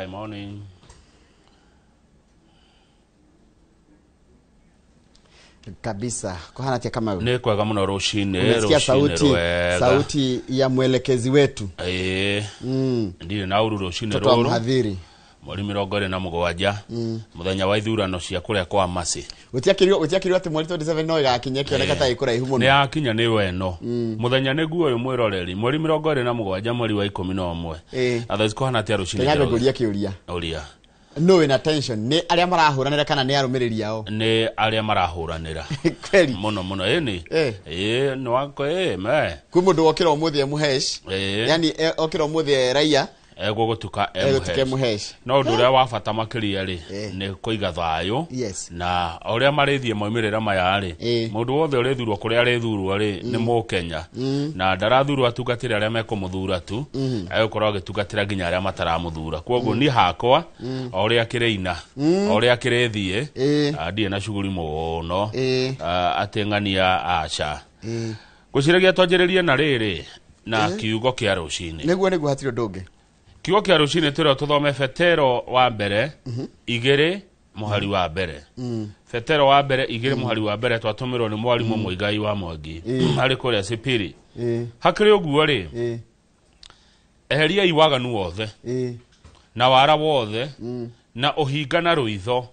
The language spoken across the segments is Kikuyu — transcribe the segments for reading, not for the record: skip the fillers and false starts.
Hi, morning. Kabisa kuhana atia Kamau? Nĩ kwega mũno rũcinĩ. Umesikia Rũcinĩ sauti, rwega. sauti ya mwelekezi wetu. Ĩĩ. Ndirĩ na ũru rũcinĩ Mtoto wa rũrũ. mhadhiri. Mweri 27, mũthenya wa ithurano cia kũrĩa kwa Masi. Gutiakĩrirwo atĩ mweri 27 no ĩgakinya ĩkĩoneka ta ĩkũraihu Nĩ mũno. yakinya nĩ weno. Mũthenya nĩguo ũyũ mwĩroreri, mweri 27 mweri wa 11. Otherwise kũhana atĩa rũcinĩ? Kenya Njoroge? ngũria kĩũria. Ũria. No wĩna tension nĩ arĩa marahũranĩra kana nĩ arũmĩrĩri ao? Nĩ arĩa marahũranĩra. Kweli. Mũno mũno ĩni. Ĩĩ nĩ wako ĩ me. Kwĩ mũndũ wokĩra ũmũthĩ e mũhesh. Yani okĩra ũmũthĩ e raia. Egũgũtuka Egũtuka mũhesh. No ũndũ ũrĩa wa bata makĩria rĩ, nĩ kũiga thayũ. Na ũrĩa marĩthiĩ maumĩrĩra maya rĩ, mũndũ wothe ũrĩthurwo kũrĩa arĩthurwo rĩ, nĩ mũkenya. Na ndarathurwo atungatĩre arĩa mekũmũthura tu, egũkorwo agĩtungatĩra nginya arĩa mataramũthura. Kwoguo niĩ hakwa, o ũrĩa kĩrĩina, o ũrĩa kĩrĩthiĩ, ndirĩ na shughuli mũno, atĩ ng'ania aca. Ngwĩciragia twanjĩrĩrie na rĩrĩ, na kiugo kĩa rũcinĩ. Nĩguo, nĩguo, hatirĩ ũndũ ũngĩ. Kiugo kĩa rũcinĩ twĩrwo tũthome Petero wa mbere 2 mũhari wa mbere. Petero wa mbere 2 mũhari wa mbere twatũmĩrwo nĩ mwarimũ Muigai wa Mwangi arĩ kũrĩa Sipiri. Hakĩrĩ ũguo rĩ, eheriai waganu wothe na wara wothe na ũhinga na rũitho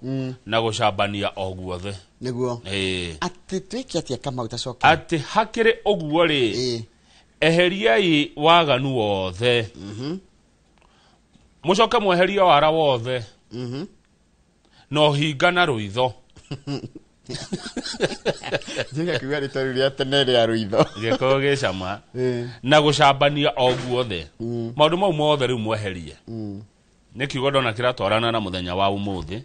na gũcambania o guothe. Nĩguo. Atĩ twĩke atĩa Kamau tacoke? Atĩ hakĩrĩ ũguo rĩ, eheriai waganu wothe. Mũcoke mweherie wara wothe na ũhinga na rũitho. Njiga kiuga rĩtwa rĩu rĩa tene rĩa rũitho. Gĩkũyũ gĩcama. Na gũcambania o guothe. Maũndũ mau mothe rĩu mweherie. Nĩ kiugo ndona kĩratwarana na mũthenya wa ũmũthĩ.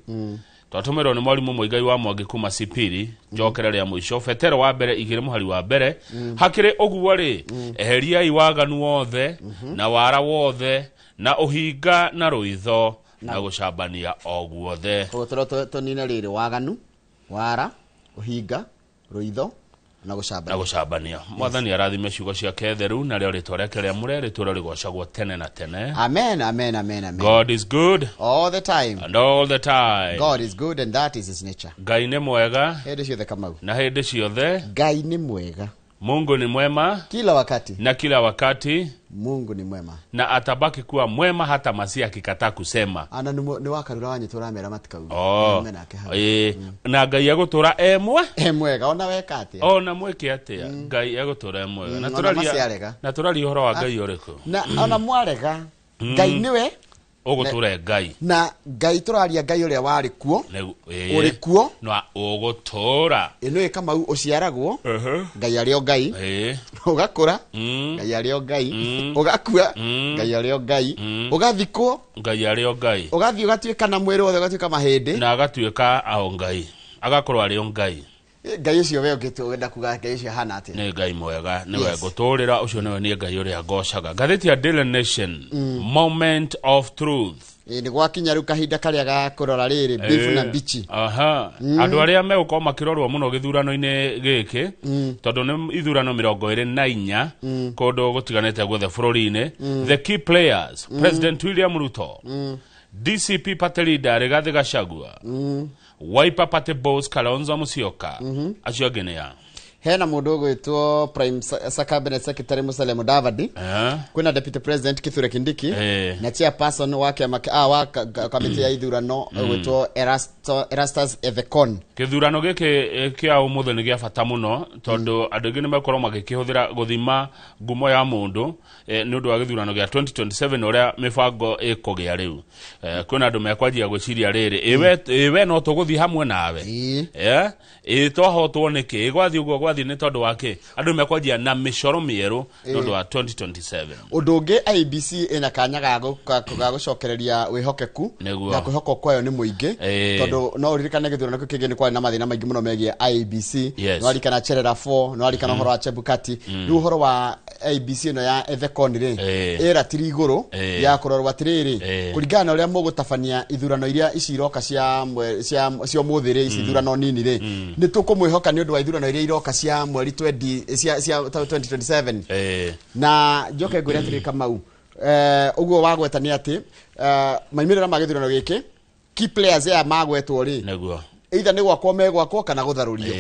Twatũmĩrwo nĩ mwarimũ Muigai wa Mwangi kuma Sipiri, njokere rĩa mũico, Petero wa mbere 2 mũhari wa mbere. Hakĩrĩ ũguo rĩ, eheriai waganu wothe na wara wothe na ũhinga na rũitho na gũcambania o guothe. Koguo tũrĩa tũnine rĩrĩ waganu, wara, ũhinga, rũitho na gũcambania. Na gũcambania. Mwathani arathime ciugo ciake theru na rĩo rĩtwa rĩake rĩamũre rĩtũre rĩgocagwo tene na tene. Amen, amen, amen, amen. God is good all the time. And all the time. God is good and that is his nature. Ngai nĩ mwega hĩndĩ ciothe Kamau. Na hĩndĩ ciothe. Ngai nĩ mwega. Mungu ni mwema kila wakati. Na kila wakati. Mungu ni mwema. Na atabaki kuwa mwema hata Masia akikataa kusema. Ana ni wakarura wanyu turamera matikauga. Nĩ menake hau. Na Ngai egũtũra e mwe? E mwega, ona weka atĩa? Ona mwĩke atĩa? Ngai egũtũra e mwega. Na Ona Masia arega. tũraria ũhoro wa Ngai ũrĩkũ? Na ona mwarega, Ngai nĩwe ũgũtũra e Ngai. Na Ngai tũraria Ngai ũrĩa warĩ kuo, ũrĩ kuo. Na ũgũtũra. Ĩno ĩ Kamau ũciaragwo, Ngai arĩ o Ngai. Ũgakũra, Ngai arĩ o Ngai. Ũgakua, Ngai arĩ o Ngai. Ũgathikwo, Ngai arĩ o Ngai. Ũgathiĩ ũgatuĩka na mwĩrĩ wothe ũgatuĩka mahĩndĩ. Na agatuĩka o Ngai. Agakorwo arĩ o Ngai. Ngai ũcio we ũngĩenda kuga Ngai ũcio ahana atĩa? Nĩ Ngai mwega, nĩwe ngũtũrĩra, ũcio nĩwe niĩ Ngai ũrĩa ngocaga. Ngathĩti ya Daily Nation, Moment of Truth. Nĩ gwakinya rĩu kahinda karĩa ga kũrora rĩrĩ, mbibu na mbichi. Andũ arĩa megũkorwo makĩrorwo mũno gĩthurano-inĩ gĩkĩ, tondũ nĩ ithurano 24, kũndũ gũtiganĩte guothe bũrũri-inĩ. The key players, President William Ruto, DCP party leader Rigathi Gachagua, Wiper party boss Kalonzo Musyoka, acio angĩ nĩ a? Hena mũndũ ũgwĩtwo Prime Cabinet Secretary Musalia Mudavadi. Kwĩna Deputy President Kithure Kindiki. Na chairperson wa kĩama wa kamĩtĩ ya ithurano ũgwĩtwo Erastus Ethekon. Gĩthurano gĩkĩ kĩa ũmũthĩ nĩ gĩa bata mũno tondũ andũ aingĩ nĩ megũkorwo magĩkĩhũthĩra gũthima ngumo ya mũndũ, nĩ ũndũ wa gĩthurano gĩa 2027 ũrĩa mĩbango ĩkũgĩa rĩu. Kwĩna andũ mekwanjia gwĩciria rĩrĩ, ĩwe no tũgũthiĩ hamwe nawe. Twahotwo nĩkĩ? Gwathiĩ ũguo gwathiĩ nĩ tondũ wa kĩ? Andũ mekwanjia na mĩcoro mĩerũ nĩ ũndũ wa 2027. Ũndũ ũngĩ IEBC ĩna kanya ga gũcokereria wĩhokeku na kwĩhokwo kwayo nĩ mũingĩ. Tondũ no ũririkane gĩthurano kĩu kĩngĩ nĩ kwarĩ na mathĩna maingĩ mũno megiĩ IEBC. Nĩ waririkana Cherera 4, nĩ waririkana ũhoro wa Chebukati. Rĩu ũhoro wa IEBC ĩno ya Ethekon rĩ, ĩratiri igũrũ ya kũrorwo atĩrĩrĩ, kũringana na ũrĩa mũgũtabania ithurano iria ici iroka cia ũmũthĩ rĩ, ici ithurano nini rĩ, nĩ tũkũmwĩhoka nĩ ũndũ wa ithurano iria iroka cia mweri twenty, cia 2027. Na njoke ngwĩre atĩrĩrĩ Kamau, Ũguo wagweta nĩ atĩ maumĩrĩra ma gĩthurano gĩkĩ key players aya magwetwo rĩ, nĩguo either nĩ gwakwo megwakwo kana gũtharũrio.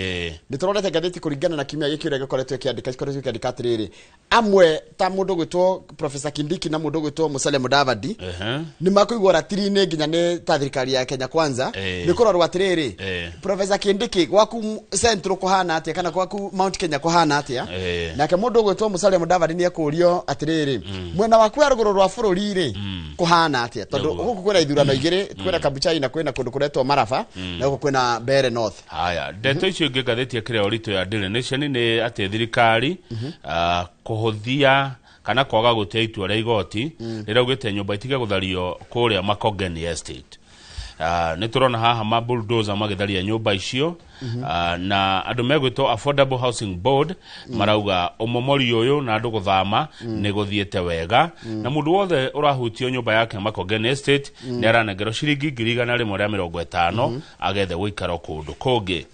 Nĩ tũronete ngathĩti kũringana na kiumia gĩkĩ ũrĩa gĩkoretwo ĩkĩandĩka, ikoretwo ikĩandĩka atĩrĩrĩ, amwe ta mũndũ gwĩtwo Professor Kindiki na mũndũ gwĩtwo Musalia Mudavadi nĩ makũigwo ratiri-inĩ nginya nĩ ta thirikari ya Kenya Kwanza. Nĩ kũrorwo atĩrĩrĩ, Professor Kindiki, gwaku Central kũhana atĩa kana gwaku Mount Kenya kũhana atĩa? Nake mũndũ ũgwĩtwo Musalia Mudavadi nĩ ekũrio atĩrĩrĩ, mwena waku wa rũgũrũ rwa bũrũri rĩ, kũhana atĩa? Tondũ gũkũ kwĩna ithurano igĩrĩ, kwĩna Kabuchai na kwĩna kũndũ kũretwo Maraba na gũkũ kwĩna Mbeere North. Haya, ndeto icio ingĩ ngathĩti ĩkĩrĩa ũritũ ya Daily Nation nĩ atĩ thirikari kũhũthia kana kwaga gũtĩa itua rĩa igoti rĩraugĩte nyũmba itige gũthario kũrĩa Makongeni Estate. Nĩ tũrona haha ma bulldozer magĩtharia nyũmba icio, na andũ megwĩtwo Affordable Housing Board marauga ũmomori ũyũ na andũ gũthama nĩ gũthiĩte wega, na mũndũ wothe ũrahutio nyũmba yake Makongeni Estate nĩ aranengerwo ciringi 150,000 agethe gũikara kũndũ kũngĩ.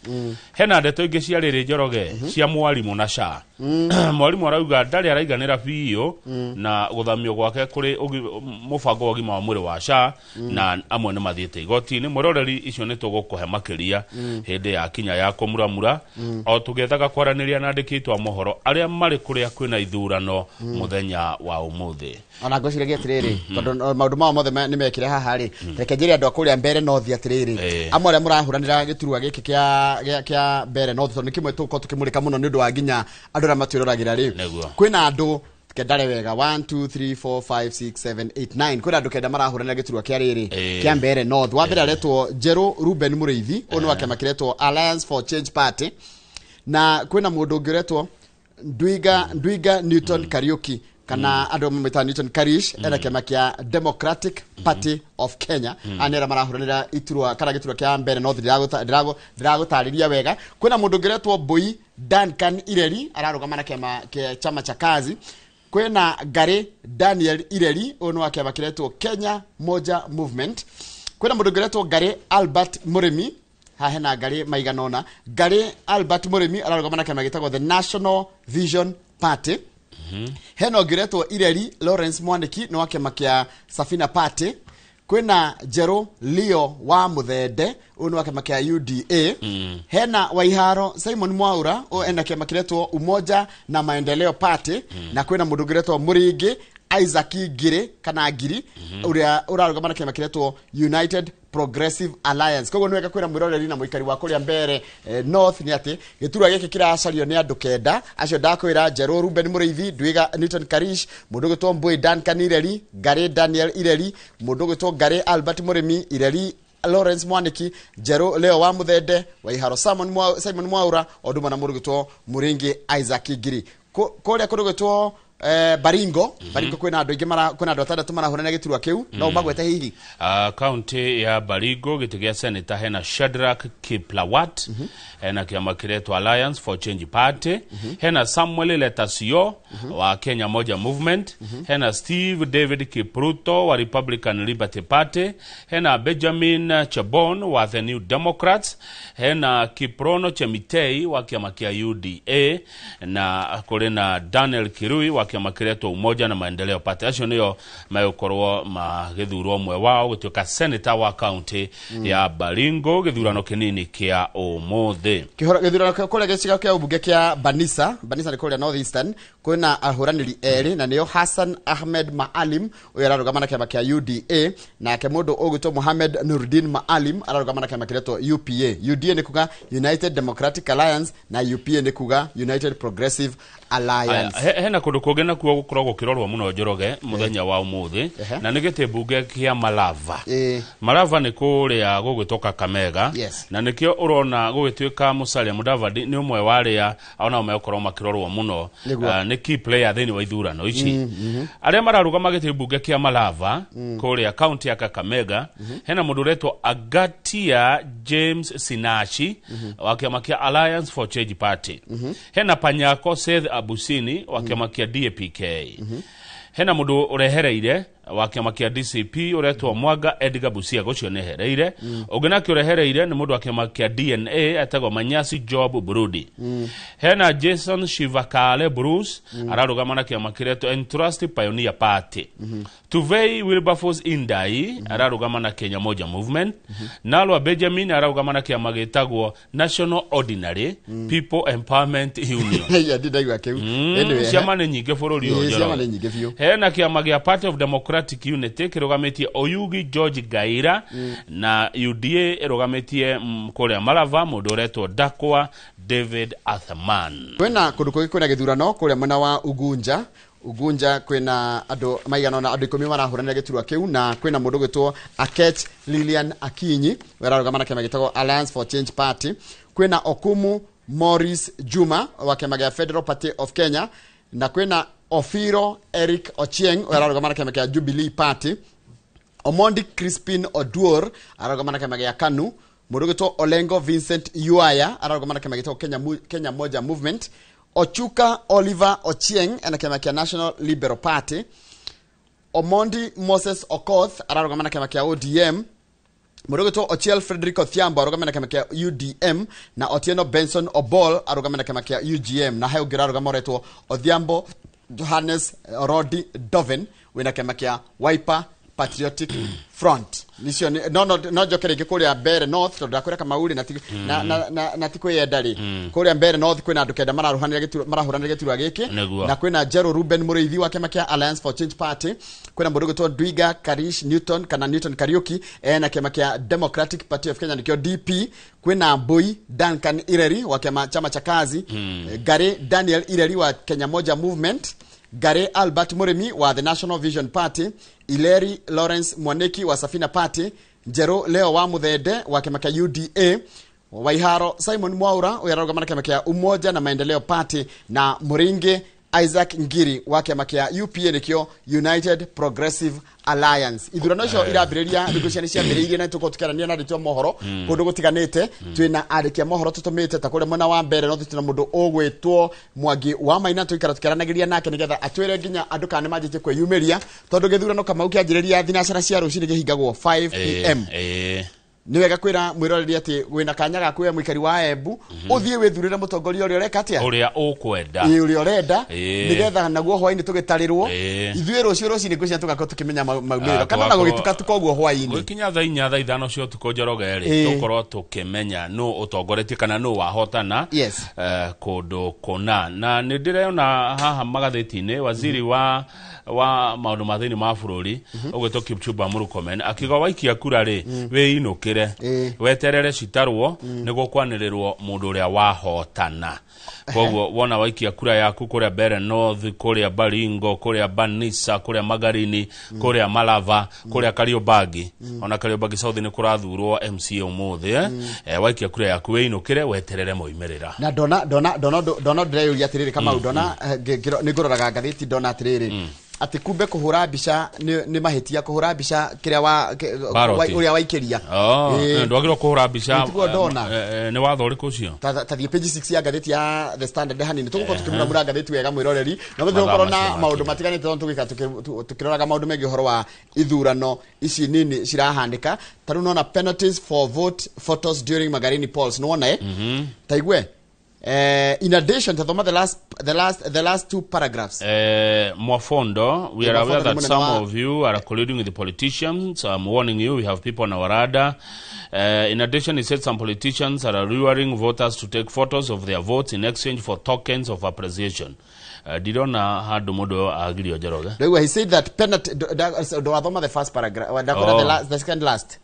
Hena ndeto ingĩ cia rĩrĩ, Njoroge, cia mwarimũ na SHA. Mwarimũ arauga ndarĩ araiganĩra biũ na gũthamio gwake kũrĩ mũbango wa ũgima wa mwĩrĩ wa SHA, na amwe nĩ mathiĩte igoti-inĩ. Mwĩroreri, icio nĩ tũgũkũhe makĩria hĩndĩ ya kinya ya kũmuramura, o tũgĩethaga kwaranĩria na andĩki aitũ a mohoro arĩa marĩ kũrĩa kwĩna ithurano mũthenya wa ũmũthĩ. Ona ngwĩciragia atĩrĩrĩ, tondũ maũndũ mao mothe nĩ mekire haha rĩ, reke njĩre andũ a kũrĩa Mbeere North atĩrĩrĩ, amwe arĩa mũrahũranĩra gĩturwa gĩkĩ kĩa Mbeere North, tondũ nĩ kĩmwe tũgũkorwo tũkĩmũrĩka mũno nĩ ũndũ wa nginya andũ arĩa matwĩroragĩra rĩ, kwĩna andũ kendare wega, 1 2 3 4 5 6 7 8 9, kwĩna andũ kenda marahũranĩra gĩturwa kĩa rĩrĩ kĩa Mbeere North. Wa mbere aretwo Njerũ Ruben Mũrĩithi, ũyũ nĩ wa kĩama kĩretwo Alliance for Change Party, na kwĩna mũndũ ũngĩ ũretwo Ndwiga Newton Kariuki, kana andũ mamwĩtaga Newton Karish, ena kĩama kĩa Democratic Party of Kenya. Aya nĩ arĩa marahũranĩra iturwa kana gĩturwa kĩa Mbeere North. Ndĩragũtarĩria wega. Kwĩna mũndũ ũngĩ ũretwo Mbui Duncan Ireri, ararũgama na kĩama kĩa Chama cha Kazi. Kwĩna Ngari Daniel Ireri, ũyũ nĩ wa kĩama kĩretwo Kenya Moja Movement. Kwĩna mũndũ ũngĩ ũretwo Ngari Albert Mũrĩmi, haha hena Ngari maigana ũna. Ngari Albert Mũrĩmi ararũgama na kĩama gĩtagwo The National Vision Party. Hena ũngĩ ũretwo Ireri Lawrence Mwaniki, nĩ wa kĩama kĩa Safina Party. Kwĩna Njerũ Leo wa Mũthende, ũyũ nĩ wa kĩama kĩa UDA. Hena Waiharo Simon Mwaura, ũyũ ena kĩama kĩretwo Umoja na Maendeleo Party. Na kwĩna mũndũ ũngĩ ũretwo Mũringi Isaac Ngiri kana Ngiri, ũrĩa ũrarũgama na kĩama kĩretwo United Progressive Alliance. Koguo nĩ wega kwĩra mwĩroreri na mũikari wa kũrĩa Mbeere North nĩ atĩ gĩturwa gĩkĩ kĩracario nĩ andũ kenda acio ndakwĩra: Njerũ Ruben Mũrĩithi, Ndwiga Newton Karish, mũndũ ũgwĩtwo Mbui Duncan Ireri, Ngari Daniel Ireri, mũndũ ũgwĩtwo Ngari Albert Mũrĩmi, Ireri Lawrence Mwaniki, Njerũ Leo wa Mũthende, Waiharo Simon Mwaura, o ũndũ ũmwe na mũndũ ũgwĩtwo Mũringi Isaac Ngiri. Kũrĩa kũndũ gwĩtwo Baringo, Baringo kwĩna andũ aingĩ kwĩna andũ atandatũ marahũrana gĩturwa kĩu, no ũmagwete hihi? Kaunti ya Baringo, gĩtĩ gĩa seneta, hena Shadrack Kiplawat, hena kĩama kĩretwo Alliance for Change Party. Hena Samuel Letasio wa Kenya Moja Movement. Hena Steve David Kipruto wa Republican Liberty Party. Hena Benjamin Chabon wa The New Democrats. Hena Kiprono Chemitei wa kĩama kĩa UDA, na kũrĩ na Daniel Kirui wa kĩama kĩretwo Umoja na Maendeleo Party. Acio nĩo megũkorwo magĩthurwo ũmwe wao gũtuĩka senator wa kaunti ya Baringo gĩthurano kĩnini kĩa ũmũthĩ. Gĩthurano kũrĩa gĩcigo kĩa ũmbunge kĩa Banisa, Banisa nĩ kũrĩa North Eastern, kwĩna ahũranĩri erĩ, na nĩo Hassan Ahmed Maalim, ũyũ ararũgama na kĩama kĩa UDA, nake mũndũ ũgwĩtwo Mohamed Nurdin Maalim ararũgama na kĩama kĩretwo UPA. UDA nĩ kuga United Democratic Alliance, na UPA nĩ kuga United Progressive Alliance. Hena kũndũ kũngĩ nakuo gũkoragwo gũkĩrorwo mũno, Njoroge, mũthenya wa ũmũthĩ, na nĩ gĩtĩ mbunge kĩa Malava. Malava nĩ kũrĩa gũgwĩtwo Kakamega, na nĩkĩo ũrona gũgĩtuĩka Musalia Mudavadi nĩ ũmwe wa arĩa onao megũkorwo makĩrorwo mũno. Nĩ key player thĩinĩ wa ithurano ici. Arĩa mararũgama gĩtĩ mbunge kĩa Malava kũrĩa kaunti ya Kakamega, hena mũndũ ũretwo Agatia James Sinachi wa kĩama kĩa Alliance for Change Party. Hena Panyako Seth Abusini wa kĩama kĩa DAPK. Hena mũndũ ũrehereire Wa kĩama kĩa DCP ũretwo Mwanga Edgar Busia ũcio nĩ ehereire. Ũngĩ nake ũrehereire nĩ mũndũ wa kĩama kĩa DNA etagwo Manyasi Job Burudi. Hena Jason Shivakale Bruce ararũgama na kĩama kĩretwo Entrust Pioneer Party. Tuvei Wilberforce Indai ararũgama na Kenya Moja Movement. Nalwa Benjamin ararũgama na kĩama gĩtagwo National Ordinary People Empowerment Union. Ya ndindaigua kĩu. Anyway, ciama nĩ nyingĩ bũrũri ũyũ, ciama nĩ nyingĩ biũ. Hena kĩama gĩa Party of Democratic Unity kĩrũgamĩtie Oyugi George Gaira, na UDA ĩrũgamĩtie kũrĩa Malava mũndũ ũretwo Dakwa David Athman. Kwĩna kũndũ kũngĩ kwĩna gĩthurano kũrĩa mwena wa Ugunja. Ugunja kwĩna andũ maigana ũna, andũ 10 marahũranĩra gĩturwa kĩu, na kwĩna mũndũ ũgwĩtwo Akech Lilian Akinyi ũrarũgama na kĩama gĩtagwo Alliance for Change Party. Kwĩna Okumu Maurice Juma wa kĩama gĩa Federal Party of Kenya, na kwĩna Ofiro Eric Ochieng ũrarũgama na kĩama kĩa Jubilee Party. Omondi Crispin Oduor ararũgama na kĩama gĩa KANU. Mũndũ ũgwĩtwo Olengo Vincent Yuaya ararũgama na kĩama gĩtagwo Kenya Moja Movement. Ochuka Oliver Ochieng ena kĩama kĩa National Liberal Party. Omondi Moses Okoth ararũgama na kĩama kĩa ODM. Mũndũ ũgwĩtwo Ochiel Frederick Odhiambo arũgama na kĩama kĩa UDM, na Otieno Benson Obol arũgama na kĩama kĩa UGM, na he ũngĩ ũrarũgama ũretwo Odhiambo Johannes Rodi Doven wĩna kĩama kĩa Wiper Patriotic Front. Nicio no no no njoke rĩngĩ kũrĩa Mbeere North, tondũ ndakwĩra Kamau na ti na na na, na ti kwĩyenda rĩ. Kũrĩa Mbeere North kwĩna andũ 9 mararũhanĩra gĩturwa, marahũranĩra gĩturwa gĩkĩ. Na kwĩna Jero Ruben Mũrĩithi wa kĩama kĩa Alliance for Change Party. Kwĩna mũndũ ũgwĩtwo Ndwiga Karish Newton kana Newton Kariuki ena kĩama kĩa Democratic Party of Kenya nĩkĩo DP. Kwĩna Mbui Duncan Ireri wa kĩama chama cha kazi. Gary Daniel Ireri wa Kenya Moja Movement. Gary Albert Murimi wa The National Vision Party, Ileri Lawrence Mwaniki wa Safina Party, Njero Leo wa Muthende wa kĩama kĩa UDA, Waiharo Simon Mwaura ũrĩa ararũgama na kĩama kĩa Umoja na Maendeleo Party, na Muringi Isaac Ngiri wa kĩama kĩa UPA nĩkĩo United Progressive Alliance. Ithurano icio irambĩrĩria, thikũ ici nĩ ciambĩrĩirie na tũkorwo tũkĩaranĩria na andĩki a mohoro kũndũ gũtiganĩte. Twĩna andĩki a mohoro tũtũmĩte ta kũrĩa mwena wa Mbeere North, twĩna mũndũ ũgwĩtwo Mwangi wa Maina, tũikara tũkĩaranagĩria nake nĩgetha atwĩre nginya andũ kana nĩ manjĩtie kwĩyumĩria, tondũ gĩthurano Kamau kĩanjĩrĩria thinacara cia rũcinĩ kĩhingagwo 5 PM. Nĩ wega kwĩra mwĩroreri atĩ wĩna kanya gaku we mũikari wa Embu, ũthiĩ wĩthurĩre mũtongoria ũrĩa ũreka atĩa? Ũrĩa ũkwenda. Ĩĩ, ũrĩa ũrenda, nĩgetha naguo hwaĩ-inĩ tũgĩtarĩrwo. Ithuĩ rũciũ rũcinĩ ngwĩciria tũgakorwo tũkĩmenya maumĩrĩro. Kana ona gũgĩtuka tuka ũguo hwaĩ-inĩ. Gũgĩkinya thaa 4, thaa 5 cia ũtukũ Njoroge rĩ, tũgũkorwo tũkĩmenya nũ ũtongoretie kana nũ wahotana, kũndũ kũna. Na nĩ ndĩrona haha magathĩti-inĩ waziri wa maũndũ ma thĩinĩ ma bũrũri ũgwĩtwo Kipchumba Murkomen akiuga waikia kura rĩ, wĩinũkĩre, weterere citarwo nĩguo kwanĩrĩrwo mũndũ ũrĩa wahotana. Koguo wona waikia kura yaku kũrĩa Mbeere North, kũrĩa Baringo, kũrĩa Banisa, kũrĩa Magarini, kũrĩa Malava, kũrĩa Kariobangi, ona Kariobangi South nĩ kũrathurwo MCA ũmũthĩ, waikia kura yaku wĩinũkĩre weterere moimĩrĩra. Na ndona ndona ndona ndona ndĩreyũria atĩrĩrĩ Kamau, ndona nĩ ngũroraga ngathĩti ndona atĩrĩrĩ atĩ kumbe kũhũra mbica nĩ mahĩtia, kũhũra mbica kĩrĩa wa Baroti. ũrĩa waikĩria. Ndwagĩrĩirwo kũhũra mbica, Nĩ tiguo ndona. Nĩ watho ũrĩkũ ũcio? Ta thiĩ page 6 ya ngathĩti ya The Standard hanini. Tũgũkorwo tũkĩmuramura ngathĩti wega mwĩroreri, na Mathaa tũgũkorwo na macio maũndũ makinya. matiganĩte tondũ tũgĩka tũkĩroraga maũndũ megiĩ ũhoro wa ithurano ici nini cirahanĩka. Ta rĩu nona penalties for vote photos during Magarini polls. Nĩwona, eh? Ta igue. In addition, tathoma the last two paragraphs. Mwafondo, we are aware Mwafondo that ni some mwana of you are colluding with the politicians. I'm warning you, we have people on our radar. In addition, he said some politicians are luring voters to take photos of their votes in exchange for tokens of appreciation. Ndirona handũ mũndũ agirio Njoroge. Rĩu he said that penalty, ndwathoma the first paragraph, ndakwĩra Oh. the last, the second last.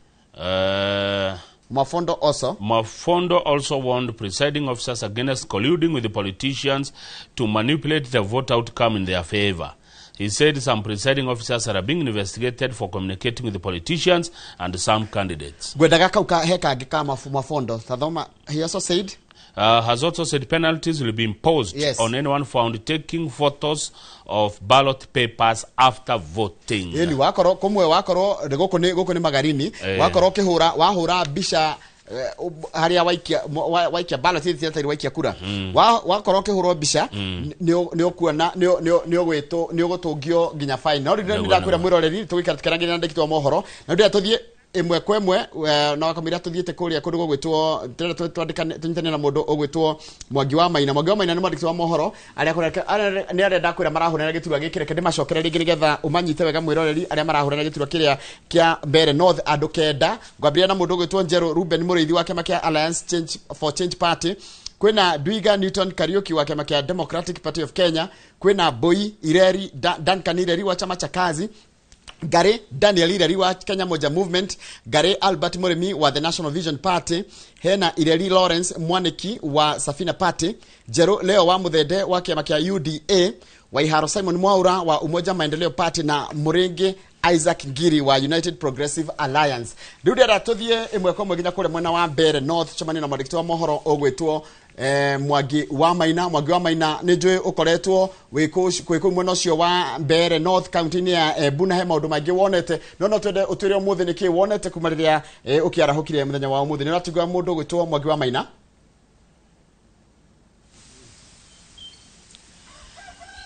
Mwafondo also. Mwafondo also warned presiding officers against colluding with the politicians to manipulate the vote outcome in their favor. He said some presiding officers are being investigated for communicating with the politicians and some candidates. Ngwendaga kau ka he kangĩ ka Mwafondo. Tathoma, he also said Has also said penalties will be imposed on anyone found taking photos of ballot papers after voting. Ĩni wakorwo kũmwe, wakorwo gũkũ nĩ Magarini, wakorwo ũkĩhũra, wahũra mbica Haria waikia waikia ballot ĩtĩtĩire waikia kura wakorwo ũkĩhũrwo mbica nĩ ũkuona nĩ ũgũtũngio nginya fine. No rĩu ndakwĩra mwĩroreri tũgĩikara tũkĩaranĩria na ndĩki twa mohoro na ndĩrenda tũthiĩ ĩmwe kwa ĩmwe na wakamwĩra tũthiĩte kũrĩa kũndũ gũgwĩtwo ndĩrenda twandĩkane tũnyitane na mũndũ ũgwĩtwo Mwangi wa Maina. Mwangi wa Maina nĩ mwandĩki wa mohoro arĩa nĩ arenda kwĩra marahũrana gĩturwa gĩkĩ. Reke ndĩmacokere rĩngĩ nĩgetha ũmanyite wega mwĩroreri arĩa marahũrana gĩturwa kĩrĩa kĩa Mbeere North andũ 9. Ngwambĩrĩria na mũndũ ũgwĩtwo Njerũ Ruben Mũrĩithi wa kĩama kĩa Alliance Change for Change Party, kwĩna Ndwiga Newton Kariuki wa kĩama kĩa Democratic Party of Kenya, kwĩna Mbui Ireri Duncan Ireri wa chama cha Kazi, Gary Daniel Ireri wa Kenya Moja Movement, Gary Albert Murimi wa The National Vision Party, hena Ireri Lawrence Mwaniki wa Safina Party, Jero Leo wa Muthende wa kĩama kĩa UDA, Waiharo Simon Mwaura wa Umoja Maendeleo Party na Muringi Isaac Ngiri wa United Progressive Alliance. Rĩu ndĩrenda tũthiĩ ĩmwe kwa ĩmwe nginya kũrĩa mwena wa Mbeere North tũcemanie na mwandĩki wa mohoro ũgwĩtwo Mwangi wa Maina. Mwangi wa Maina nĩ njũĩ ũkoretwo wĩ kũu mwena ũcio wa Mbeere North kaunti-inĩ ya Embu na he maũndũ maingĩ wonete, no twende ũtwĩre ũmũthĩ nĩkĩ wonete kuma rĩrĩa ũkĩarahũkire mũthenya wa ũmũthĩ. Nĩ ũratigua mũndũ ũgwĩtwo Mwangi wa Maina?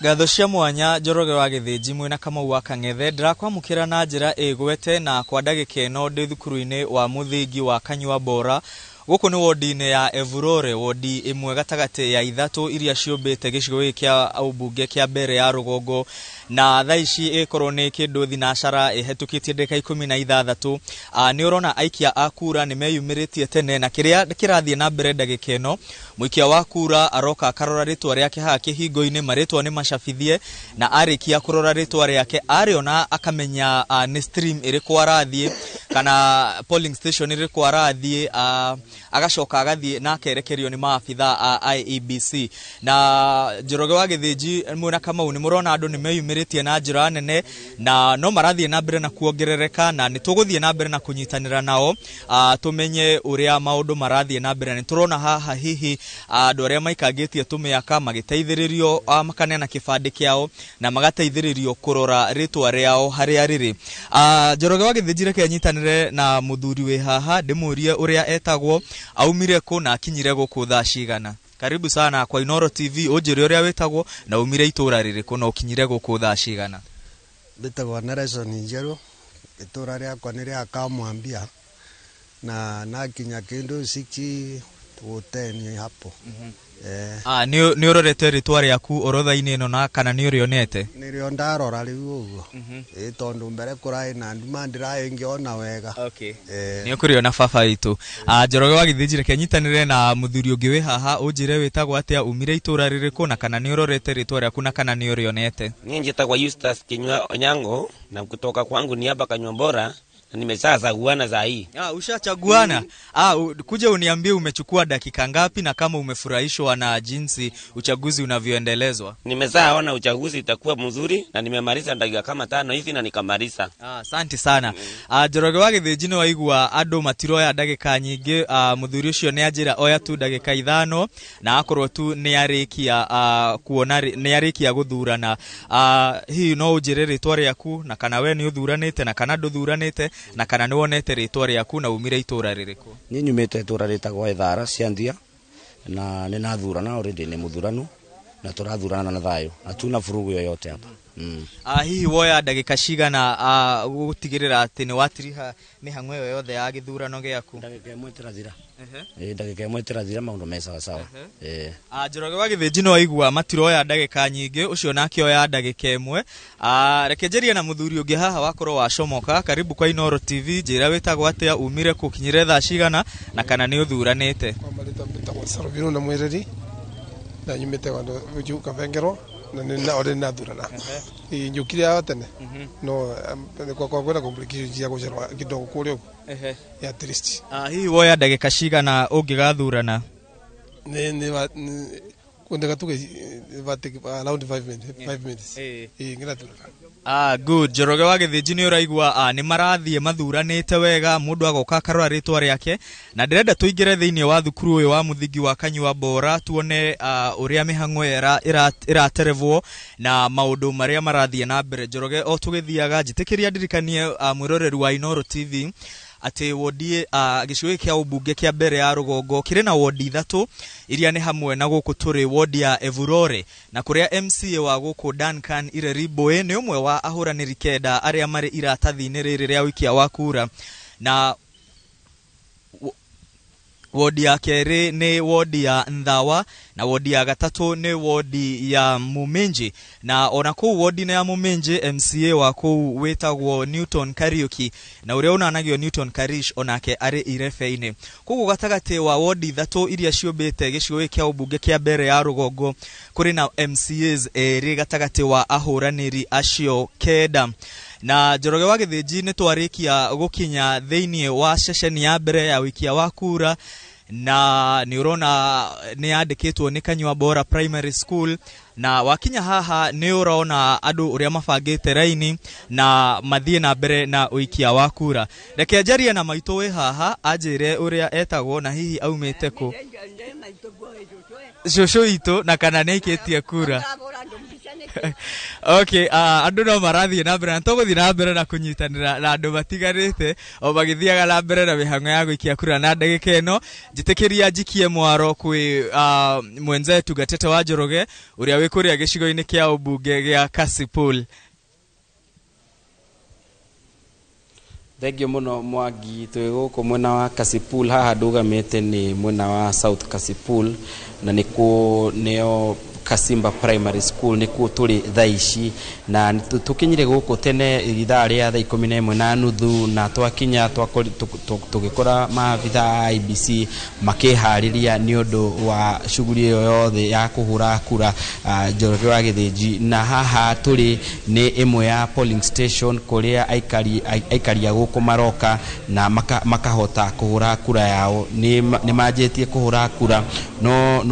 Ngatho cia mwanya Njoroge wa Gĩthĩnji mwĩna Kamau wa Kang'ethe. Ndĩrakwamũkĩra na njĩra ĩgwete na kwa ndagĩka ĩno ndĩ thukuru-inĩ wa mũthingi wa Kanyua Bora. Gũkũ nĩ wodi-inĩ ya Evurore, wodi ĩmwe gatagatĩ ya 3 iria ciũmbĩte gĩcigo gĩkĩ kĩa ũmbunge kĩa Mbeere ya rũgongo, na thaa ici ĩkorwo nĩ kĩndũ thinacara ĩhetũkĩtie ndagĩka 16. Nĩ ũrona aikia a kura nĩ meyumĩrĩtie tene, na kĩrĩa kĩrathiĩ na mbere ndagĩka ĩno, mũikia wa kura aroka akarora rĩtwa rĩake haha kĩhingo-inĩ, marĩtwa nĩ macabithie, na arĩkia kũrora rĩtwa rĩake arĩona akamenya nĩ stream ĩrĩkũ arathiĩ kana polling station ĩrĩkũ arathiĩ, agacoka agathiĩ na akerekerio nĩ maabitha a IEBC. Na Njoroge wa Gĩthĩnji mwĩna Kamau nĩ mũrona andũ nĩ meyumĩrĩtie na njĩra nene na no marathiĩ na mbere na kuongerereka, na nĩ tũgũthiĩ na mbere na kũnyitanĩra nao tũmenye ũrĩa maũndũ marathiĩ na mbere. Nĩ tũrona haha hihi andũ arĩa maikangĩtie tũmĩaka magĩteithĩrĩrio makaneana kĩbandĩ kĩao na magateithĩrĩrio kũrora rĩtwa rĩao harĩa rĩrĩ. Njoroge wa Gĩthĩnji reke nyitanĩre na mũthuri wĩ haha ndĩmũrie ũrĩa etagwo, aumire kũ na akinyire gũkũ thaa cigana. Karibu sana kwa Inooro TV, ũnjĩre ũrĩa wĩtagwo na umire itũra rĩrĩkũ na ũkinyire gũkũ thaa cigana. Mbĩtagwo Nelson Njerũ, itũra rĩakwa nĩ rĩa Kamwambia na nakinya kĩndũ 6:10 hapo. Nĩ ũrorete rĩtwa rĩaku orodha-inĩ ĩno na kana nĩ ũrĩonete? Nĩrĩo ndarora rĩu ũguo. Tondũ mbere kũraĩ na nduma ndĩraĩ ngĩona wega. Nĩ ũkũrĩona baba witũ. Njoroge wa Gĩthĩnji reke nyitanĩre na mũthuri ũngĩ wĩ haha, ũnjĩre wĩtagwo atĩa, umire itũra rĩrĩkũ na kana nĩ ũrorete rĩtwa rĩaku na kana nĩ ũrĩonete. Niĩ njĩtagwo Eustace Kinyua Onyango na kutoka kwangu ni hapa Kanyua Bora. Nimeshachaguana saa hii. Ushachaguana? Kuja uniambie umechukua dakika ngapi na kama umefurahishwa na jinsi uchaguzi unavyoendelezwa. Nimeshaona uchaguzi itakuwa mzuri na nimemaliza dakika kama 5 hivi na nikamaliza. Asante sana. Njoroge wa Gĩthĩnji nĩ waigua andũ matiroya ndagĩka nyingĩ. Mũthuri ũcio nĩ anjĩra oya tu ndagĩka 5 na akorwo tu nĩ arĩkia kuona nĩ arĩkia gũthurana. Hihi no ũnjĩre rĩtwa rĩaku na kana we nĩ ũthuranĩte na kana ndũthuranĩte na kana nĩ wonete rĩtwa rĩaku na umire itũra rĩrĩkũ? Niĩ nyumĩte itũra rĩtagwo Ithara Ciandia na nĩ nathurana already, nĩ mũthuranu na tũrathurana na thayũ, hatuna vurugu yoyote hapa. Hihi woya ndagĩka cigana gũtigĩrĩra atĩ nĩ watiriha mĩhang'o ĩyo yothe ya gĩthurano gĩaku? Ndagĩka ĩmwe ĩtĩrathira. Ndagĩka ĩmwe ĩtĩrathira maũndũ me sawa sawa. Njoroge wa Gĩthĩnji nĩ waigua matiroya ndagĩka nyingĩ, ũcio nake oya ndagĩka ĩmwe. Reke njarie na mũthuri ũngĩ haha wakorwo wacomoka. Karibu kwa Inooro TV, njĩra wĩtagwo atĩa, umire kũ, ũkinyire thaa cigana na kana nĩ ũthuranĩte? Kwa marĩtwa mbĩtagwo Sarobino na Mwĩreri na nyumĩte Kabengero na nĩ already nathurana. Njũkire haha tene no kwa kwenda complication cia gũcerwa kidogo kũrĩa ũguo. At least. Hihi woya ndagĩka cigana ũngĩgathurana? Nĩ kwendeka tuge around 5 minutes. 5 minutes. Ngĩrathurana. Good. Njoroge wa Gĩthĩnji nĩ ũraigua nĩ marathiĩ mathuranĩte wega, mũndũ agoka akarora rĩtwa rĩake, na ndĩrenda tũingĩre thĩinĩ wa thukuru ũyũ wa mũthingi wa Kanyua Bora tuone ũrĩa mĩhang'o ĩraterevwo na maũndũ marĩa marathiĩ na mbere. Njoroge, o tũgĩthiaga njĩtĩkĩria ndirikanie mwĩroreri wa Inooro TV atĩ wodi gĩcigo gĩkĩ kĩa ũmbunge kĩa mbere ya rũgongo kĩrĩ na wodi 3 iria nĩ hamwe na gũkũ tũrĩ wodi ya Evurore, na kũrĩa MCA wa gũkũ Duncan Ireri Mboe nĩ ũmwe wa ahũranĩri 9 arĩa marĩ iratathi-inĩ rĩrĩ rĩa ũikia wa kura. Na wodi ya kerĩ nĩ wodi ya Nthawa, na wodi ya gatatũ nĩ wodi ya Muminji. Na ona kũu wodi-inĩ ya Muminji, MCA wa kũu wĩtagwo Newton Kariuki, na ũrĩa ũnanagio Newton Karish onake arĩ irebe-inĩ. Koguo gatagatĩ wa wodi 3 iria ciũmbĩte gĩcigo gĩkĩ kĩa ũmbunge kĩa mbere ya rũgongo kũrĩ na MCAs erĩ gatagatĩ wa ahũranĩri acio 9. Na Njoroge wa Gĩthĩnji nĩ twarĩkia gũkinya thĩinĩ wa ceceni ya mbere ya ũikia wa kura, na nĩ ũrona nĩ yandĩkĩtwo nĩ Kanyua Bora Primary School. Na wakinya haha nĩ ũrona andũ ũrĩa mabangĩte raini na mathiĩ na mbere na ũikia wa kura. Reke njarie na maitũ wĩ haha anjĩre ũrĩa etagwo na hihi aumĩte kũ. Cũcũ witũ, na kana nĩ aikĩtie kura. Okay, andũ no marathiĩ na mbere na tũgũthiĩ na mbere na kũnyitanĩra na andũ matiganĩte o magĩthiaga na mbere na mĩhang'o ya gũikia kura. Na ndagĩka ĩno njĩtĩkĩria njikie mwaro kwĩ mwenzetu Gatete wa Njoroge ũrĩa wĩ kũrĩa gĩcigo-inĩ kĩa ũmbunge gĩa Kasipul. Thengio muno Mwangi, twĩ gũkũ mwena wa Kasipul. Haha ndũgamĩte nĩ mwena wa South Kasipul, na nĩkuo nĩo Kasimba Primary School nĩkuo tũrĩ thaa ici, na tũkinyire gũkũ tene ithaa rĩa thaa 11:30, na twakinya tũgĩkora maabitha a IEBC makĩharĩria nĩ ũndũ wa shughuli ĩyo yothe ya kũhũra kura Njoroge wa Gĩthĩnji. Na haha tũrĩ nĩ ĩmwe ya polling station kũrĩa aikari a gũkũ maroka na makahota kũhũra kura yao. Nĩ manjĩtie kũhũra kura, no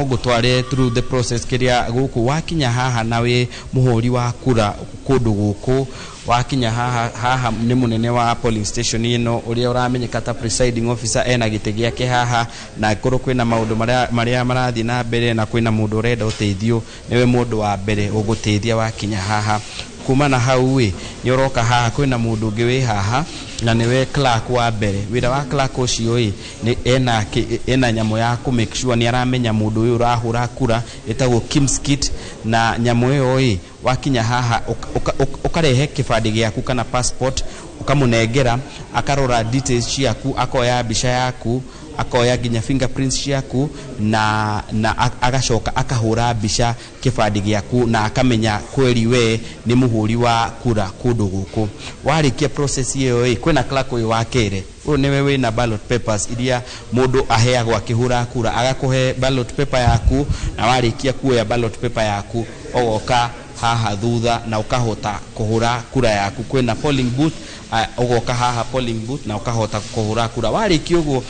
ngũtware through the process kĩrĩa gũkũ wakinya haha na wĩ mũhũri wa kura kũndũ gũkũ. Wakinya haha nĩ mũnene wa polling station ĩno ũrĩa ũramenyeka ta presiding officer ena gĩtĩ gĩake haha, na korwo kwĩna maũndũ marĩa marathiĩ na mbere na kwĩna mũndũ ũrenda ũteithio, nĩwe mũndũ wa mbere ũgũteithia wakinya haha. Kuma na hau ĩ nĩ ũroka haha kwĩna mũndũ ũngĩ wĩ haha na nĩwe clerk wa mbere. Wĩra wa clerk ũcio ĩ nĩ ena nyamũ ya kũ make sure nĩ aramenya mũndũ ũyũ ũrahũra kura, ĩtagwo KIMS kit. Na nyamũ ĩyo ĩ wakinya haha ũkarehe kĩbandĩ gĩaku kana passport, ũkamũnengera, akarora details ciaku, akoya mbica yaku, akoya nginya fingerprints ciaku, na agacoka akahũra mbica kĩbandĩ gĩaku na akamenya kweri we nĩ mũhũri wa kura kũndũ gũkũ. Warĩkia process ĩyo ĩ kwĩna clerk ũyũ wa kerĩ, ũyũ nĩwe wĩna ballot papers iria mũndũ aheagwo akĩhũra kura, agakũhe ballot paper yaku, na warĩkia kuoya ballot paper yaku ũgoka haha thutha na ũkahota kũhũra kura yaku. Kwĩna polling booth, ũgoka haha polling booth na ũkahota kũhũra kura. Warĩkia ũguo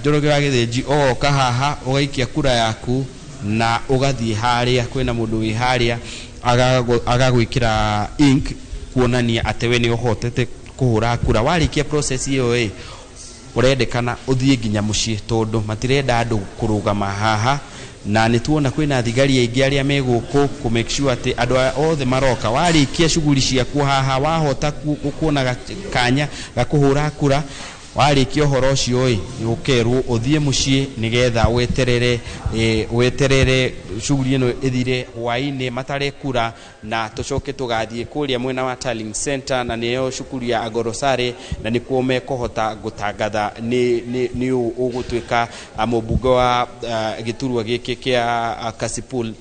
Njoroge wa Gĩthĩnji ũgoka haha ũgaikia kura yaku na ũgathiĩ harĩa kwĩna mũndũ wĩ harĩa agagwĩkĩra ink kuonania atĩ we nĩ ũhotete kũhũra kura. Warĩkia process ĩyo ĩ ũrendekana ũthiĩ nginya mũciĩ tondũ matirenda andũ kũrũgama haha, na nĩ tuona kwĩna thigari aingĩ arĩa me gũkũ kũ make sure atĩ andũ aya othe maroka. Warĩkia shughuli ciaku haha, wahota kuona kanya ga kũhũra kura, warĩkia ũhoro ũcio ĩ ũkerwo ũthiĩ mũciĩ nĩgetha weterere shughuli ĩno ĩthire hwaĩ-inĩ matare kura, na tũcoke tũgathiĩ kũrĩa mwena wa Tallying Center, na nĩyo cukuru ya Agorosare, na nĩkuo mekũhota gũtangatha nĩ ũgũtuĩka mũmbunge wa gĩturwa gĩkĩ kĩa Kasipul.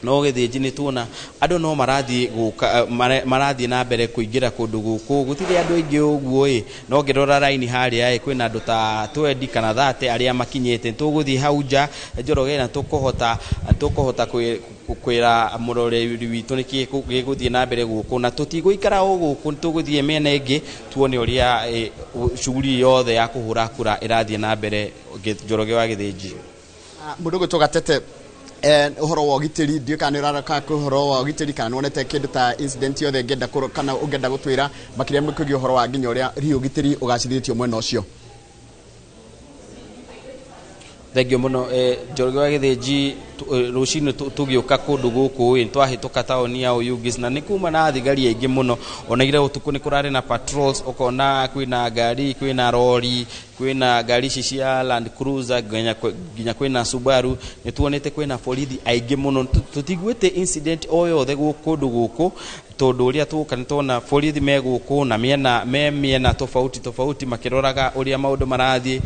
No Gĩthĩnji nĩ tuona andũ no marathiĩ gũka marathiĩ na mbere kũingĩra kũndũ gũkũ, gũtirĩ andũ aingĩ ũguo ĩ, no ngĩrora raini harĩa ĩ kwĩna andũ ta 20 kana 30 arĩa makinyĩte. Tũgũthiĩ hau nja Njoroge na tũkũhota kwĩra mũroreri witũ nĩkĩ gĩgũthiĩ na mbere gũkũ, na tũtigũikara o gũkũ, tũgũthiĩ mĩena ĩngĩ tuone ũrĩa shughuli yothe ya kũhũra kura ĩrathiĩ na mbere Njoroge wa Gĩthĩnji. Mũndũ ũgwĩtwo Gatete, ũhoro wa ũgitĩri, ndiũĩ kana nĩ ũrarora ũhoro wa ũgitĩri kana nĩwonete kĩndũ ta incident yothe ũngĩenda kana ũngĩenda gũtwĩra makĩria kwĩgiĩ ũhoro wa nginya ũrĩa hihi ũgitĩri ũgacĩrithĩtio mwena ũcio. Thengio muno Njoroge wa Githinji. Rucinĩ tũgĩũka kũndũ gũkũ ĩ twahĩtũka taũni ya Oyugis na nĩ kuma na thigari aingĩ mũno. Ona ira ũtukũ nĩ kũrarĩ na patrols, ũkona kwĩna ngari, kwĩna rori, kwĩna ngari ici cia Land Cruiser, nginya kwĩna Subaru. Nĩ tuonete kwĩna borithi aingĩ mũno. Tũtiguĩte incident o yothe kũndũ gũkũ, tondũ ũrĩa tũka nĩ tuona borithi me gũkũ na mĩena me mĩena tofauti tofauti makĩroraga ũrĩa maũndũ marathiĩ